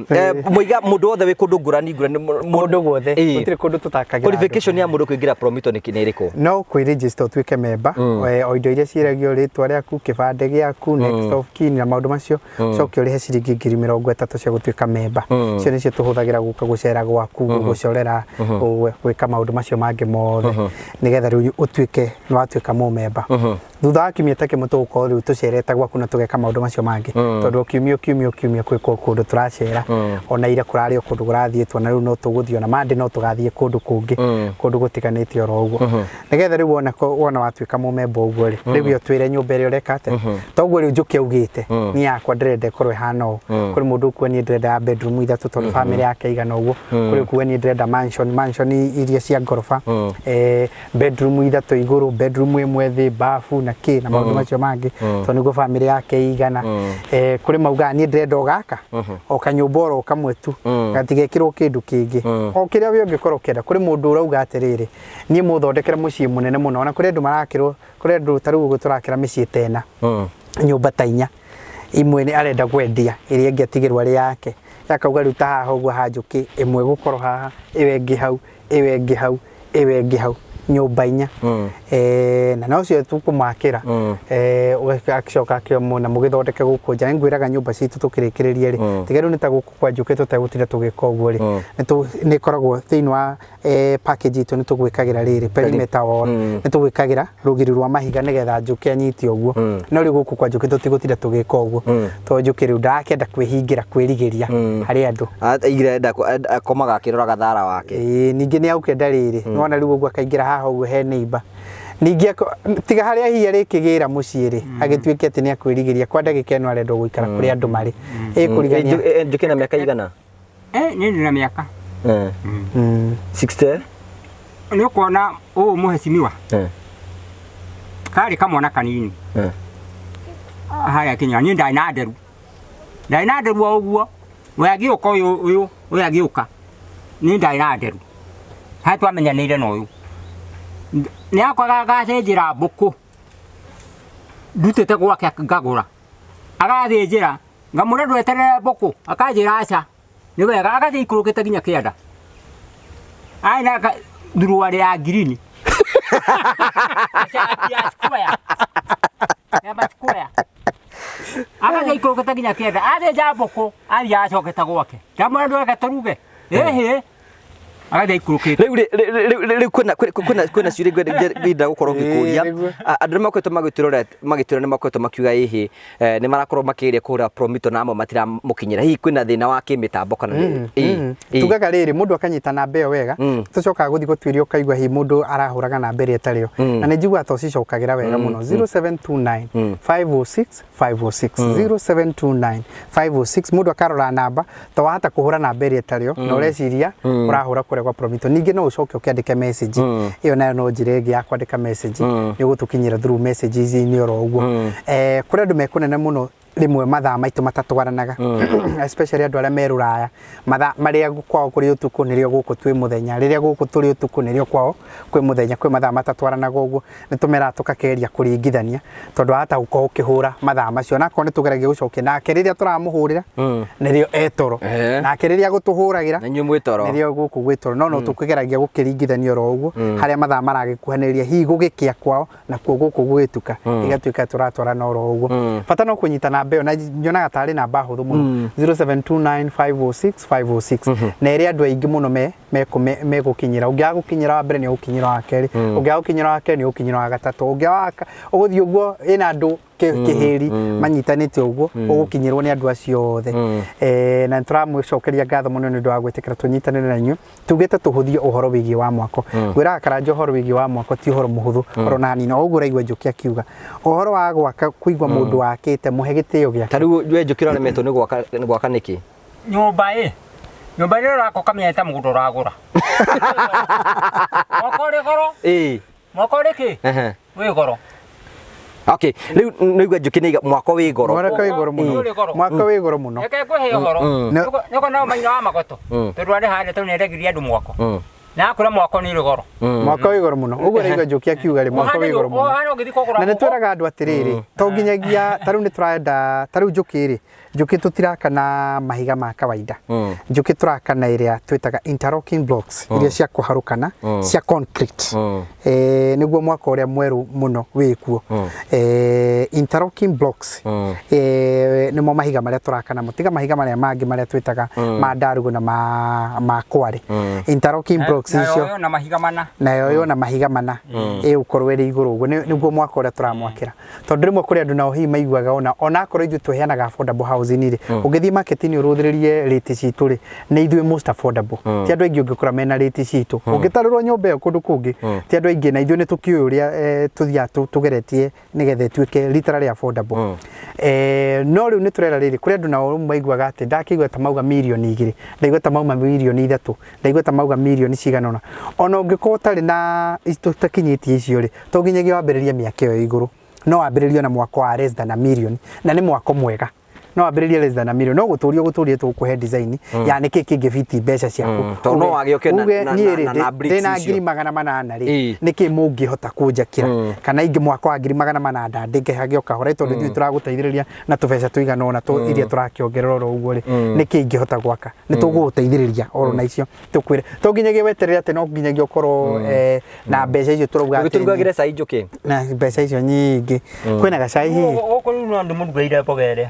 mũiga mũndũ wothe wĩ kũndũ ngũrani ngũrani kũndũ guothe gũtirĩ kũndũ tũtakagĩra. Qualification ya mũndũ kũingĩra Promito nĩ ĩrĩkũ? No kwĩ-register ũtuĩke member, o indo iria ciĩragio rĩtwa rĩaku, kĩbandĩ gĩaku, next of kin na maũndũ macio, ũcoke ũrĩhe ciringi 30,000 cia gũtuĩka member. Icio nĩcio tũhũthagĩra gũka gũcera gwaku, gũgũcorera, gwĩka maũndũ macio mangĩ mothe, nĩgetha rĩu ũtuĩke nĩ watuĩka mũmemba. Thutha wa kiumia ta kĩmwe tũgũkorwo rĩu tũcerete gwaku na tũgeka maũndũ macio mangĩ, tondũ o kiumia o kiumia o kiumia kwĩ kũndũ tũracera, ona ira kũrarĩ o kũndũ kũrathiĩtwo na rĩu no tũgũthiĩ ona Monday no tũgathiĩ kũndũ kũngĩ, kũndũ gũtiganĩte oro ũguo. Nĩgetha rĩu wona wona watuĩka mũmemba ũguo rĩ, rĩu ũtwĩre nyũmba ĩrĩa ũreka atĩa. Toguo rĩu Njũkĩ augĩte, niĩ yakwa ndĩrenda ĩkorwo ĩhana ũũ. Kũrĩ mũndũ ũkuga niĩ ndĩrenda ya bedroom ithatũ tondũ famĩlĩ yake ĩigana ũguo. Kũrĩ ũkuga niĩ ndĩrenda mansion, mansion iria cia ngoroba, bedroom ithatũ igũrũ, bedroom ĩmwe thĩ, bafu na kĩ na maũndũ macio mangĩ, tondũ nĩguo famĩlĩ yake ĩigana. Kũrĩ maugaga niĩ ndĩrenda o gaka, o kanyũmba oro kamwe tu, gatigekĩrwo kĩndũ kĩngĩ. O kĩrĩa we ũngĩkorwo ũkĩenda. Kũrĩ mũndũ ũrauga atĩrĩrĩ, niĩ mũthondekere mũciĩ mũnene mũno, ona kũrĩ andũ marakĩrwo, kũrĩ andũ ta rĩu ũguo tũrakĩra mĩciĩ ta ĩna, nyũmba ta inya, imwe nĩ arenda kwendia, ĩrĩa ĩngĩ atigĩrwo arĩ yake. Akauga rĩu ta haha ũguo ha Njũkĩ, ĩmwe ĩgũkorwo haha, ĩyo ĩngĩ hau, ĩyo ĩngĩ hau, ĩyo ĩngĩ hau, nyũmba inya. Na nocio tũkũmakĩra, agĩcoka akĩona mũgĩthondeke gũkũ nja. Nĩngwĩraga nyũmba citũ tũkĩrĩkĩrĩria rĩ, tiga rĩu nĩ ta gũkũ kwa Njũkĩ tũtegũtinda tũgĩka ũguo rĩ, nĩ ĩkoragwo thĩinĩ wa package itũ nĩ tũgwĩkagĩra rĩrĩ perimeter wall, nĩ tũgwĩkagĩra rũgiri rwa mahiga nĩgetha Njũkĩ anyite ũguo. No rĩu gũkũ kwa Njũkĩ tũtigũtinda tũgĩka ũguo, tondũ Njũkĩ rĩu ndarakĩenda kwĩhingĩra kwĩrigĩria harĩ andũ. Aigire akomaga akĩroraga thara wake. Ningĩ nĩ agũkĩenda rĩrĩ, nĩwona rĩu ũguo akaingĩra haha ũguo he neighbor. Ningĩ tiga harĩa hinya rĩkĩgĩra mũciĩ rĩ, agĩtuĩke atĩ nĩ akwĩrigĩria kwa ndagĩka ĩno arenda gũikara kũrĩa andũ marĩ. Ĩkũrigania. Njũkĩ na mĩaka igana? Niĩ ndĩ na mĩaka. 60? Nĩ ũkuona ũũ mũhecimiwa? Karĩ kamwana kanini. Harĩa kinya niĩ ndarĩ na nderu. Ndarĩ na nderu o ũguo. We agĩũka ũyũ ũyũ ũyũ agĩũka. Niĩ ndarĩ na nderu. Harĩa twamenyanĩire na ũyũ. Nĩ akoraga agathĩnjĩra mbũkũ. Ndutĩte gwake ngagũra. Agathĩnjĩra ngamwĩra ndweterere mbũkũ akanjĩra aca. Nĩ wega agathiĩ ikũrũkĩte nginya kĩanda. Arĩ na thuruarĩ ya ngirini. Shati ya square. Ya ma square. Agathiĩ ikũrũkĩte nginya kĩanda. Athĩnja mbũkũ athiĩ acokete gwake. Ndamwĩra ndweke tũruge. Ĩhĩ. Agathiĩ ikũrũkĩte. Rĩu kwĩna kwĩna kwĩna ciũria ngwenda gũkorwo ngĩkũria. Andũ nĩ makoretwo magĩtwĩrora magĩtwĩra nĩ makoretwo makiuga ĩhĩ nĩ marakorwo makĩgeria kũhũra Promito na amwe matiramũkinyĩra. Hihi kwĩna thĩna wa kĩmĩtambo kana Tugaga rĩrĩ mũndũ akanyita namba ĩyo wega, tũcokaga gũthiĩ gũtuĩria ũkaigua hihi mũndũ arahũraga namba ĩrĩa ĩtarĩ yo. Na nĩ njiguaga ta ũcicokagĩra wega mũno. 0729 506 506 0729 506 mũndũ akarora namba to wahota kũhũra namba ĩrĩa ĩtarĩ yo na ũreciria ũrahũra kũrĩa gwa Promito. Ningĩ no ũcoke ũkĩandĩke message ĩyo nayo no njĩra ĩngĩ ya kwandĩka message, nĩ ũgũtũkinyĩra through messages inĩ oro ũguo. Kũrĩ andũ me kũnene mũno Rĩmwe mathaa maitũ matatwaranaga, especially andũ arĩa me rũraya, mathaa marĩa kwao kũrĩ ũtukũ nĩrĩo gũkũ twĩ mũthenya, rĩrĩa gũkũ tũrĩ ũtukũ nĩrĩo kwao kwĩ mũthenya. Kwĩ mathaa matatwaranaga, ũguo nĩ tũmeraga tũkageria kũringithania, tondũ wahota gũkorwo ũkĩhũra mathaa macio, onakorwo nĩ tũgeragia gũcokia nake rĩrĩa tũramũhũrĩra nĩrĩo etoro, nake rĩrĩa gũtũhũragĩra Na inyuĩ mwĩ toro. Nĩrĩo gũkũ gwĩ toro, no tũkĩgeragia gũkĩringithania oro ũguo harĩa mathaa maragĩkuhanĩrĩria, hihi gũgĩkĩa kwao nakuo gũkũ gũgĩtuka, igatuĩka tũratwarana oro ũguo. Bata no kũnyita namba ĩyo, na nyonaga tarĩ namba hũthũ mũno, 0729506506, na ĩrĩa andũ aingĩ mũno me megũkinyĩra. Ũngĩaga gũkinyĩra wa mbere, nĩ ũgũkinyĩra wa kerĩ, ũngĩaga gũkinyĩra wa kerĩ, nĩ ũgũkinyĩra wa gatatũ, ũngĩaga ũgũthiĩ ũguo ĩna andũ kĩhĩri manyitanĩte ũguo, ũgũkinyĩrwo nĩ andũ acio othe. Na nĩ tũramũcokeria ngatho mũno nĩ ũndũ wa gwĩtĩkĩra tũnyitanĩre na inyuĩ, tugĩte tũhũthie ũhoro wĩgiĩ wa mwako. Ngwĩraga Karanja, ũhoro wĩgiĩ wa mwako ti ũhoro mũhũthũ oro na hanini. O ũguo ũraigua Njũkĩ akiuga ũhoro wa gwaka, kũigua mũndũ wakĩte, mũhe gĩtĩo gĩake. Ta rĩu we Njũkĩ ũraremetwo nĩ gwaka, nĩ gwaka nĩkĩ? Nyũmba ĩ, nyũmba ĩrĩa ũraka ũkamenya nĩ ta mũgũnda ũragũra. Mwaka ũrĩ goro. Mwaka ũrĩ kĩ? Wĩ goro. Okay, rĩu nĩigua Njũkĩ nĩ mwako wĩ goro. Mwaka wĩ goro mũno. Ũrĩ goro. Mwaka wĩ goro mũno. Reke ngũhe ũhoro. Nĩko no maina wa magoto, tondũ arĩ harĩa tondũ nĩendagiria andũ mwako, na akwĩra mwako nĩ ũrĩ goro. Mwaka wĩ goro mũno, ũguo ũraigua Njũkĩ akiuga rĩ, mwaka wĩ goro mũno. Ũhana ũgĩthiĩ kũgũra Na nĩ twĩraga andũ atĩrĩrĩ, to nginyagia ta rĩu nĩ tũrenda, ta rĩu Njũkĩ rĩ, Njũkĩ tũtiraka na mahiga ma kawaida. Njũkĩ tũraka na ĩrĩa twĩtaga interlocking blocks, iria cia kũharũkana cia concrete. Nĩguo mwaka ũrĩa mwerũ mũno wĩkuo. Interlocking blocks nĩmo mahiga marĩa tũraka namo, tiga mahiga marĩa mangĩ marĩa twĩtaga ma ndarugu na ma kware. Interlocking blocks icio nayo na mahiga mana. Nayo yo na mahiga mana ĩgũkorwo ĩrĩ igũrũ ũguo. Nĩguo mwaka ũrĩa tũramwakĩra, tondũ rĩmwe kũrĩ andũ nao hihi maiguaga ona akorwo ithuĩ tũheanaga affordable housing rĩ, ũngĩthiĩ market-inĩ ũrũthĩrĩrie rate citũ rĩ, nĩ ithuĩ most affordable. Ti andũ aingĩ ũngĩkora mena rate citũ. Ũngĩtarĩrwo nyũmba ĩyo kũndũ kũngĩ, ti andũ aingĩ, na ithuĩ nĩ tũkĩũĩ ũrĩa tũthiaga tũgeretie nĩgetha ĩtuĩke literally affordable. No rĩu nĩ tũrera rĩrĩ, kũrĩ andũ nao maiguaga atĩ ndakĩigua ta mauga 2 mirioni, ndaigua ta mauma 3 mirioni, ndaigua ta mauga mirioni cigana ũna. Ona ũngĩkorwo ũtarĩ na tũtakinyĩtie icio rĩ, to nginyagia wambĩrĩrie mĩaka ĩyo ya igũrũ. No wambĩrĩrie na mwako wa less than a million, na nĩ mwako mwega. No wambĩrĩrie less than a million, no gũtũria gũtũria tũgũkũhe design ya nĩkĩ kĩngĩbiti mbeca ciaku. Tondũ no wage ũke Uge niĩ rĩ, na bricks ndĩna icio. 800,000 rĩ, nĩkĩ mũngĩhota kũnjakĩra? Kana ingĩ mwako wa 800,000 ndĩngĩhage o kahora, tondũ ithuĩ tũragũteithĩrĩria na tũbeca tũigana ũna iria tũrakĩongerera oro ũguo rĩ, nĩkĩ ingĩhota gwaka? Nĩ tũgũgũteithĩrĩria oro na icio tũkwĩre. To nginyagia weterere atĩ no nginyagia ũkorwo na mbeca icio tũrauga atĩ Ũgĩtũrugagĩre cai, Njũkĩ. Na mbeca icio nyingĩ, kwĩna gacai hihi? Gũkũ rĩu no ndĩmũrugĩire mboga ĩrĩa.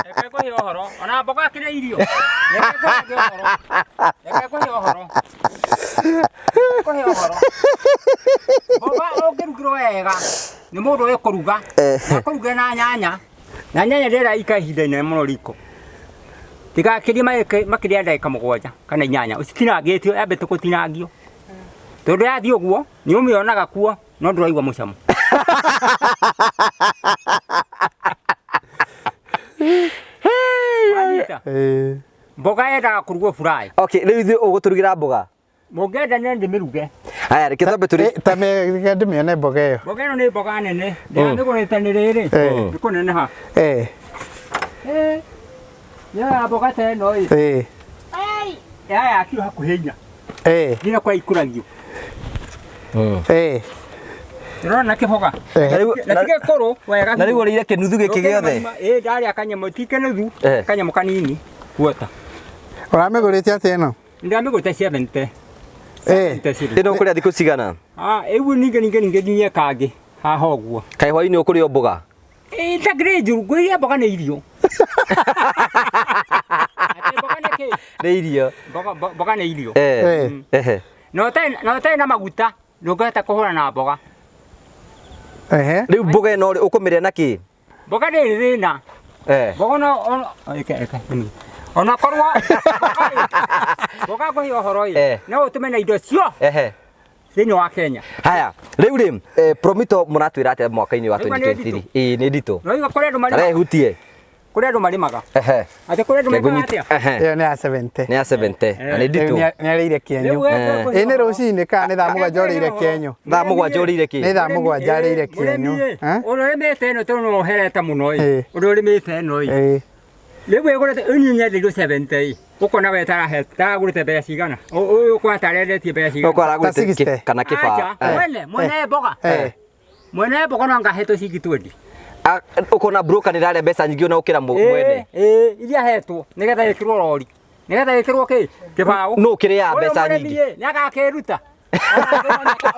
Reke ngũhe ũhoro, ona mboga akĩrĩ irio. Reke ngũhe ũhoro. Reke ngũhe ũhoro. Reke ngũhe ũhoro. Mboga ũngĩrugĩrwo wega nĩ mũndũ ũĩ kũruga, na akũrugĩre na nyanya, na nyanya ndĩra ikara ihinda inene mũno riko. Ndĩgakĩrie makĩria ya ndagĩka 7 kana 8, ũcitinangĩtio, yambĩte gũtinangio. Tondũ yathiĩ ũguo, nĩ ũmĩonaga kuo, no ndũraigua mũcamo. Wanyita? Ĩĩ. Mboga yendaga kũrugwo fry. Okay, rĩu ithuĩ ũgũtũrugĩra mboga? Mũngĩenda nĩ ndĩmĩruge. Haya, reke twambe tũri Ta reke ndĩmĩone mboga ĩyo. Mboga ĩno nĩ mboga nene. Ndĩramĩgũrĩte nĩ rĩrĩ. Nĩ kũneneha. Ya mboga ta ĩno ĩ. Ya ya kiro hakuhĩ 4. Nginya kwa ikũragio. Ndĩrona kĩboga. Na ti gĩkũrũ wega. Na rĩu ũrĩire kĩnuthu gĩkĩ gĩothe? Ĩ, ndarĩa kanyamũ, ti kĩnuthu, kanyamũ kanini. Guota. Ũramĩgũrĩte atĩa ĩno? Ndamĩgũrĩte 70. 70 shillings. Ĩno ũkũrĩa thikũ cigana? Ah, ĩu ningĩ nginyie kangĩ haha ũguo. Kaĩ hwainĩ ũkũrĩa o mboga? Ĩ, itakĩrĩ njũru, ngwĩrire mboga nĩ irio. Atĩ mboga nĩ kĩ? Nĩ irio. Mboga nĩ irio. Na ũtarĩ na maguta ndũngĩhota kũhũra na mboga. Rĩu mboga ĩno rĩ, ũkũmĩrĩa na kĩ? Mboga ndĩrĩ thĩna. Mboga no eke eke nĩ. Ona korwo mboga rĩ, mboga ngũhe ũhoro ĩ, no ũtũme na indo cio thĩinĩ wa Kenya. Haya, rĩu rĩ, Promito mũratwĩra atĩa mwaka-inĩ wa Rĩu nĩ 2023? Ĩĩ, nĩ nditũ. No igua kũrĩ andũ marĩ Tarehutie. Kũrĩ andũ marĩmaga. Ehe. Atĩ kũrĩ andũ mekaga atĩa? Ehe. Ĩyo nĩ ya 70. Nĩ ya 70 na nĩ Rĩu nditũ. nĩ arĩire kĩenyũ. Rĩu we Ĩ nĩ rũcinĩ kana nĩ thaa 7 ũrĩire kĩenyũ? Thaa 7 ũrĩire kĩ? Nĩ thaa 7 arĩire kĩenyũ. Eh? Ũrĩa ũrĩmĩte ĩno tondũ no ũherete mũno ĩ. Ĩ. Ũrĩa ũrĩmĩte ĩno ĩ. Ĩ. Rĩu ĩgũrĩte niĩ nyendeirio 70 ĩ. Ũkona we taragũrĩte mbeca cigana? Ũyũ ũkona tarendetie mbeca cigana? Ũkora Ta aragũrĩte 60. kana kĩbao. Acha, mwene mwene mboga. Eh. Mwene mboga no ngahetwo ciringi 20. Ũkona broker nĩ rarĩa mbeca nyingĩ ona gũkĩra mwene. Ĩ, iria hetwo nĩgetha ĩkĩrwo rori. Nĩgetha ĩkĩrwo kĩ? Kĩbaũ. Nũ ũkĩrĩaga Ũyũ mbeca mũrĩmi nyingĩ? ĩ, nĩagakĩruta.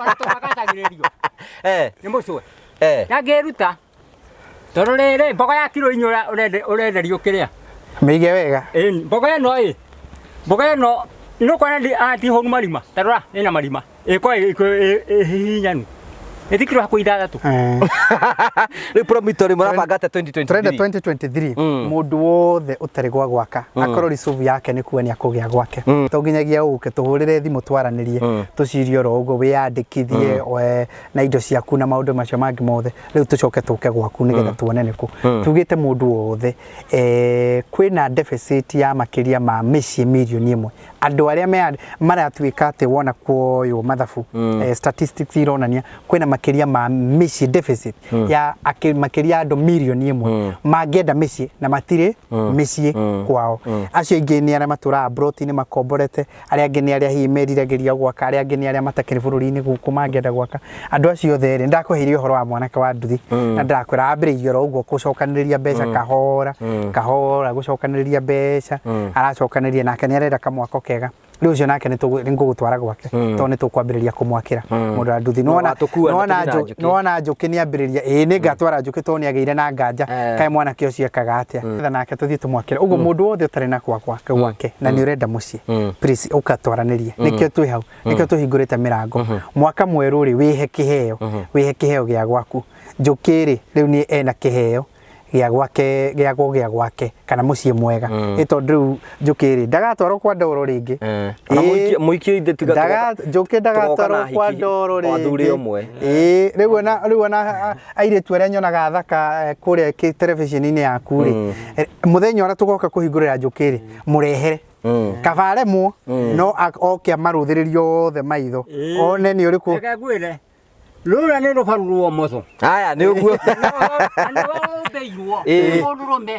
Ona tũgacagĩrĩrio. Eh. Nĩ mũcwe. Eh. Ndangĩruta. Tondũ rĩrĩ mboga ya kiro 4 ũrenderio kĩrĩa. Mĩige wega. Ĩ, mboga ĩno ĩ. Mboga ĩno nĩũkuona ti hũnu marima. Ta rora ĩna marima. Ĩkoragwo ĩhihinyanu. Ĩti kiro hakuhĩ 6. Eh. Rĩu Promito rĩ mũrabanga atĩa 2023? Turenda 2023 mũndũ wothe ũtarĩ gwa gwaka akorwo reserve yake nĩ kuo nĩ akũgĩa gwake to nginyagia ũke tũhũrĩre thimũ twaranĩrie tũcirie oro ũguo wĩyandĩkithie na indo ciaku na maũndũ macio mangĩ mothe rĩu tũcoke tũke gwaku nĩgetha tuone nĩkũ tugĩte mũndũ wothe kwĩna deficit ya makĩria ma mĩciĩ mirioni 1 andũ arĩa maratuĩka atĩ wona kuoywo mathabu statistics ironania kwĩna makĩria ma mĩciĩ deficit ya makĩria andũ mirioni 1 mangĩenda mĩciĩ na matirĩ mĩciĩ kwao. Acio aingĩ nĩ arĩa matũraga broti-inĩ makomborete, arĩa angĩ nĩ arĩa hihi meriragĩria gwaka, arĩa angĩ nĩ arĩa matakĩrĩ bũrũri-inĩ gũkũ mangĩenda gwaka. Andũ acio othe rĩ, ndakũheire ũhoro wa mwanake wa nduthi na ndakwĩra ambĩrĩirie oro ũguo gũcokanĩrĩria mbeca kahora kahora gũcokanĩrĩria mbeca aracokanĩrĩria nake nĩ arenda kamwako kega. Rĩu ũcio nake nĩ ngũgũtwara gwake tondũ nĩ tũkwambĩrĩria kũmwakĩra mũndũ wa nduthi. Nĩwona Njũkĩ nĩ ambĩrĩria, ĩĩ nĩ ngatwara Njũkĩ tondũ nĩ agĩire na nganja kaĩ mwanake ũcio ekaga atĩa, nĩgetha nake tũthiĩ tũmwakĩre. Ũguo mũndũ wothe ũtarĩ na kwa gwake na nĩ ũrenda mũciĩ, please ũka twaranĩrie. Nĩkĩo twĩ hau, nĩkĩo tũhingũrĩte mĩrango. Mwaka mwerũ rĩ, wĩhe kĩheo, wĩhe kĩheo gĩa gwaku. Njũkĩ rĩ, rĩu nĩ ena kĩheo gĩa gwake, gĩa gũgĩa gwake kana mũciĩ mwega. Ĩ tondũ rĩu Njũkĩ rĩ ndagatwarwo kwa ndoro rĩngĩ. Mũikie ithe tiga Njũkĩ ndagatwarwo kwa ndoro rĩngĩ. Ĩ rĩu ona airĩtu arĩa nyonaga thaka kũrĩa television-inĩ yaku rĩ, mũthenya ũrĩa tũgoka kũhingũrĩra Njũkĩ rĩ, mũrehere kaba aremwo no oke amarũthĩrĩrie othe maitho one nĩ ũrĩkũ. Reke ngwĩre rũrĩa nĩ rũbaru rwa ũmotho. Aya nĩ ũguo. Na nĩwe ũmbĩirwo wĩ mũndũrũme.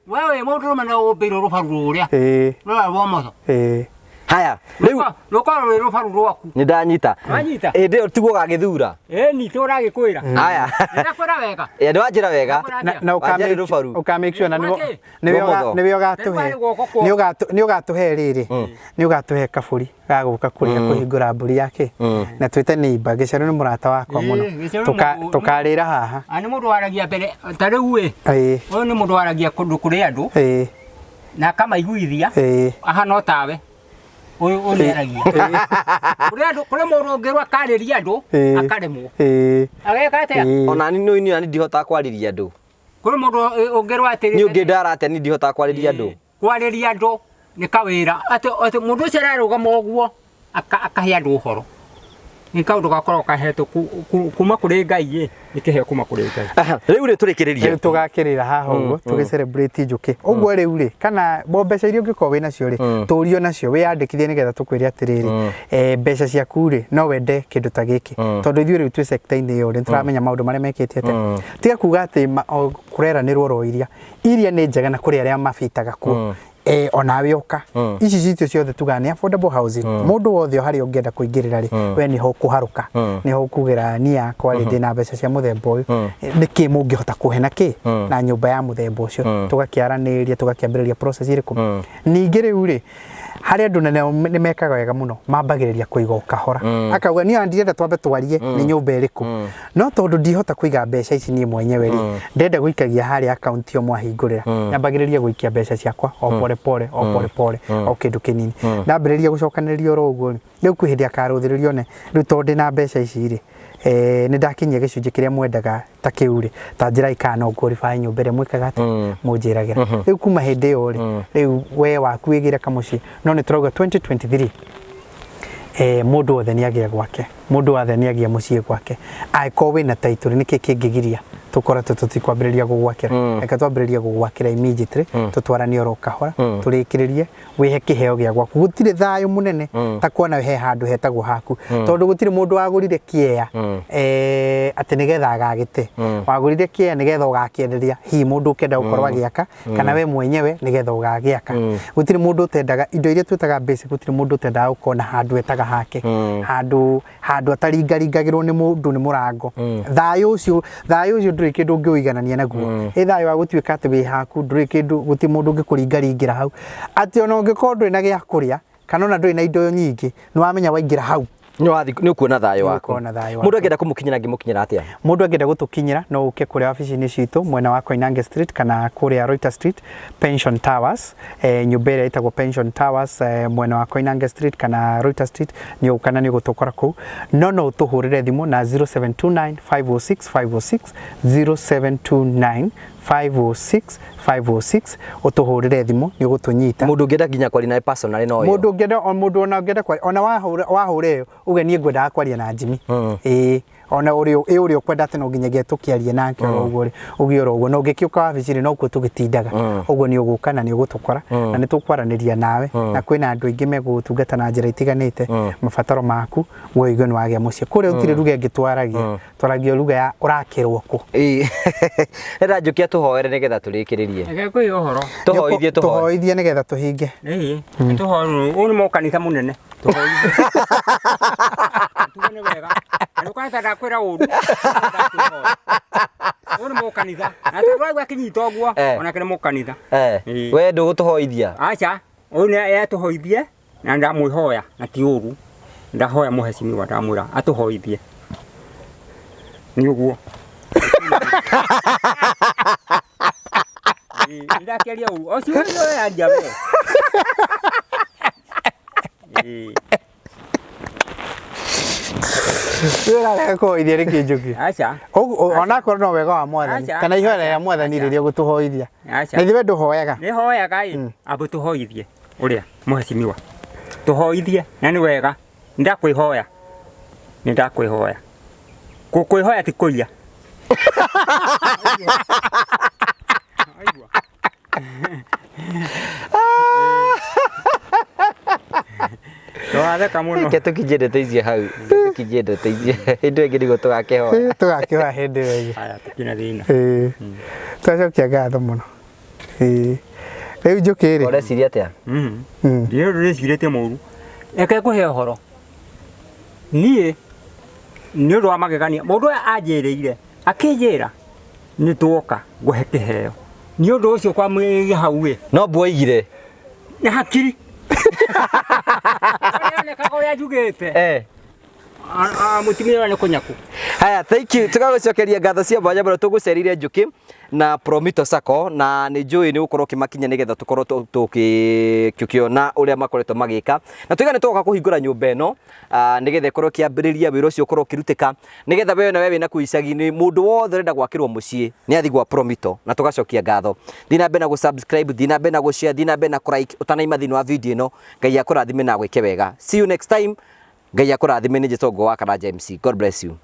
We wĩ mũndũrũme nĩwe ũmbĩirwo rũbaru rũrĩa rũrĩa rwa ũmotho. Haya rĩu rũkorwo rwĩ rũbaru rwaku. Nĩ ndanyita. Wanyita? Hĩndĩ ĩyo tiguo ũgagĩthura. Ĩ ni tũragĩkwĩra. Haya. Nĩndakwĩra wega. Ĩ nĩ wanjĩra wega. Na ũka make sure na nĩwe ũgatũhe nĩ ũgatũhe rĩrĩ nĩ ũgatũhe kabũri gagũka kũrĩa kũhingũra mbũri yake na twĩte neighbor. Gĩcerũ nĩ mũrata wakwa mũno, tũkarĩra haha. Nĩ mũndũ waragia mbere ta rĩu ĩ ũyũ nĩ mũndũ waragia kũndũ kũrĩ andũ na akamaiguithia ahana o tawe. Ũyũ nĩaragia kũrĩ andũ, kũrĩ mũndũ ũngĩrwo akarĩria andũ akaremwo ageka atĩa. Ona niĩ no niĩ ndihotaga kwarĩria andũ. Kũrĩ mũndũ ũngĩrwo atĩrĩ niĩ ũngĩndara atĩa niĩ ndihotaga kwarĩria andũ. Kwarĩria andũ nĩ kawĩra atĩ mũndũ ũcio ararũgama ũguo akahe andũ ũhoro nĩ kaũndũ gakoragwo kahetwo kuma kũrĩ Ngai ĩ nĩ kĩheo kuma kũrĩ Ngai. Rĩu rĩ tũrĩkĩrĩrie rĩu tũgakĩrĩra haha ũguo tũgĩ celebrate Njũkĩ ũguo rĩu rĩ kana bo mbeca iria ũngĩkorwo wĩ nacio rĩ tũrio nacio wĩyandĩkithie nĩgetha tũkwĩre atĩrĩrĩ mbeca ciaku rĩ no wende kĩndũ ta gĩkĩ tondũ ithuĩ rĩu twĩ sector-inĩ ĩyo rĩ nĩtũramenya maũndũ marĩa mekĩte atĩa. Tiga kuga atĩ kũreranĩrwo oro iria iria nĩ njega na kũrĩ arĩa mabitaga kuo onawe ũka ici citũ ciothe tugaga nĩ affordable housing mũndũ wothe o harĩa ũngĩenda kũingĩrĩra rĩ we nĩho ũkũharũka nĩho ũkugĩra niĩ yakwa rĩ ndĩna mbeca cia mũthemba ũyũ nĩkĩ mũngĩhota kũhe na kĩ na nyũmba ya mũthemba ũcio tũgakĩaranĩria tũgakĩambĩrĩria process ĩrĩkũ. Ningĩ rĩu rĩ harĩ andũ nĩ mekaga wega mũno mambagĩrĩria kũiga o kahora akauga niĩ ndirenda twambe twarie nĩ nyũmba ĩrĩkũ no tondũ ndihota kũiga mbeca ici niĩ mwenyewe rĩ ndenda gũikagia harĩa akaunti ĩyo mwahingũrĩra nyambagĩrĩria gũikia mbeca ciakwa o pole pole o pole pole o kĩndũ kĩnini ndambĩrĩria gũcokanĩrĩria oro ũguo rĩ rĩu kwĩ hĩndĩ akarũthĩrĩrio one rĩu tondũ ndĩna mbeca ici rĩ nĩ ndakinyia gĩcunjĩ kĩrĩa mwendaga ta kĩu rĩ ta njĩra kana no qualify nyũmba ĩrĩa mwĩkaga atĩa mũnjĩragĩra rĩu kuma hĩndĩ ĩyo rĩ rĩu we waku wĩgĩre kamũciĩ no nĩ tũrauga 2023 Mũndũ wothe nĩ agĩa gwake, mũndũ wothe nĩ agĩa mũciĩ gwake. Angĩkorwo wĩna title, nĩkĩ kĩngĩgiria tũkorwo tũtikwambĩrĩria gũgwakĩra? Reke twambĩrĩrie gũgwakĩra immediately, tũtwarane oro kahora, tũrĩkĩrĩrie wĩhe kĩheo gĩa gwaku. Gũtirĩ thayũ mũnene ta kuona he handũ hetagwo haku, tondũ gũtirĩ mũndũ wagũrire kĩea atĩ nĩgetha agagĩte. Wagũrire kĩea nĩgetha ũgakĩenderia hihi mũndũ ũkenda gũkorwo agĩaka, kana we mwenyewe nĩgetha ũgagĩaka. Gũtirĩ mũndũ ũtendaga indo iria twĩtaga basic, gũtirĩ mũndũ ũtendaga gũkorwo na handũ etaga hake, handũ ataringaringagĩrwo nĩ mũndũ nĩ mũrango. Thayũ ũcio ndũrĩ kĩndũ ũngĩũiganania naguo. Ĩ thayũ wa gũtuĩka atĩ wĩ haku, ndũrĩ kĩndũ, gũtirĩ mũndũ ũngĩkũringaringĩra hau, atĩ ona ũngĩkorwo ndũrĩ na gĩa kũrĩa kana ona ndũrĩ na indo nyingĩ, nĩ wamenya waingĩra hau nĩ ũkuona thayũ waku. Nĩ ũkuona thayũ waku. Mũndũ angĩenda kũmũkinyĩra, angĩmũkinyĩra atĩa? Mũndũ angĩenda gũtũkinyĩra, no ũke kũrĩa wabici-inĩ citũ mwena wa Koinange Street kana kũrĩa Reuter Street, Pension Towers, nyũmba ĩrĩa ĩtagwo Pension Towers, mwena wa Koinange Street kana Reuter Street, nĩ ũgũka na nĩ ũgũtũkora kũu. No ũtũhũrĩre thimũ na 0729 506 506, 0729 506 506, ũtũhũrĩre thimũ, nĩ ũgũtũnyita. Mũndũ ũngĩenda nginya kwaria nawe personally no ĩyo? Mũndũ ũngĩenda, o mũndũ ona ũngĩenda kwaria, ona wahũra ĩyo uge niĩ ngwendaga kwaria na Jimmy, ĩĩ, ona ũrĩa ĩ ũrĩa ũkwenda atĩ no nginyagia tũkĩarie nake oro ũguo rĩ, uge oro ũguo. Na ũngĩkĩũka wabici-rĩ, nokuo tũgĩtindaga ũguo, nĩ ũgũka na nĩ ũgũtũkora na nĩ tũkwaranĩria nawe, na kwĩna andũ aingĩ megũgũtungata na njĩra itiganĩte mabataro maku, we ũigue nĩ wagĩa mũciĩ. Kũrĩa gũtirĩ ruga ĩngĩ twaragia, twaragia ruga ya ũrakĩrwo kũ. Ĩĩ, enda njũkia tũhoere nĩgetha tũrĩkĩrĩrie. Reke ngwĩre ũhoro. Tũhoithie, tũhoe. Tũhoithie nĩgetha tũhinge. Ĩĩ, tũhoe. Ũyũ nĩ mũkanitha mũnene. Tũhoithie. Tuge nĩ wega. Na ndũkane ndakwĩra ũru. Ndakwĩhoya. Ũyũ nĩ mũkanitha. Na tondũ waigua akĩnyita ũguo, onake nĩ mũkanitha. Ĩĩ. We ndũgũtũhoithia? Aca, ũyũ nĩ atũhoithie na ndamwĩhoya na ti ũru. Ndahoya mũhecimiwa, ndamwĩra atũhoithie. Nĩ ũguo. Ĩĩ, ndakĩaria ũru. Ũcio ũcio aria we. Ĩĩ. Ũrarega kũhoithia nĩkĩ, Njũkĩ? Aca. Onakorwo no wega wa Mwathani Aca, kana ihoya aca, rĩa Mwathani aca. rĩrĩa ũgũtũhoithia. Aca. Na ithuĩ we ndũhoyaga? Nĩ hoyaga ĩ, ambũ tũhoithie ũrĩa mũhecimiwa. Tũhoithie na nĩ wega. Ndakwĩhoya. Nĩ ndakwĩhoya. Gũkwĩhoya ti kũiya. Aigua. Ndũgatheka mũno. Reke tũkinyie ndeto icio hau, tũkinyie ndeto icio hĩndĩ ĩyo ĩngĩ nĩguo tũgakĩhoya. Tũgakĩhoya hĩndĩ ĩyo ĩngĩ. Haya, tũkina thĩna. Ĩĩ. Twacokia ngatho mũno. Ĩĩ. Rĩu Njũkĩ rĩ. Ũreciria atĩa? Ndirĩ ũndũ ndĩcirĩtie mũru. Reke ngũhe ũhoro. Niĩ nĩ ũndũ wa magegania mũndũ ũyũ anjĩrĩire, akĩnjĩra nĩ twoka ngũhe kĩheo. Nĩ ũndũ ũcio kwamwĩrĩria hau ĩ. No mbuoigire. Na hakiri. Onekaga ũrĩa njugĩte. Mũtumia ũyũ nĩ kũnyaku. Haya, thank you. Tũgagũcokeria ngatho cia mwanya mũno. Tũgũcerire Njũkĩ na Promito Sacco na nĩ njũĩ nĩ gũkorwo ũkĩmakinya nĩgetha tũkorwo tũkĩona ũrĩa makoretwo magĩka, na tuiga nĩ tũgoka kũhingũra nyũmba ĩno nĩgetha ĩkorwo ĩkĩambĩrĩria wĩra ũcio ũkorwo ũkĩrutĩka, nĩgetha we nawe wĩna kũu icagi-inĩ, mũndũ wothe ũrenda gwakĩrwo mũciĩ nĩ athiĩ gwa Promito. Na tũgacokia ngatho. Thiĩ na mbere na gũ-subscribe, thiĩ na mbere na gũ-share, thiĩ na mbere na kũ-like ũtanaima thĩinĩ wa video ĩno. Ngai akũrathime na agwĩke wega. See you next time. Ngai akũrathime. Nĩ Njĩtwo wa Karanja MC. God bless you.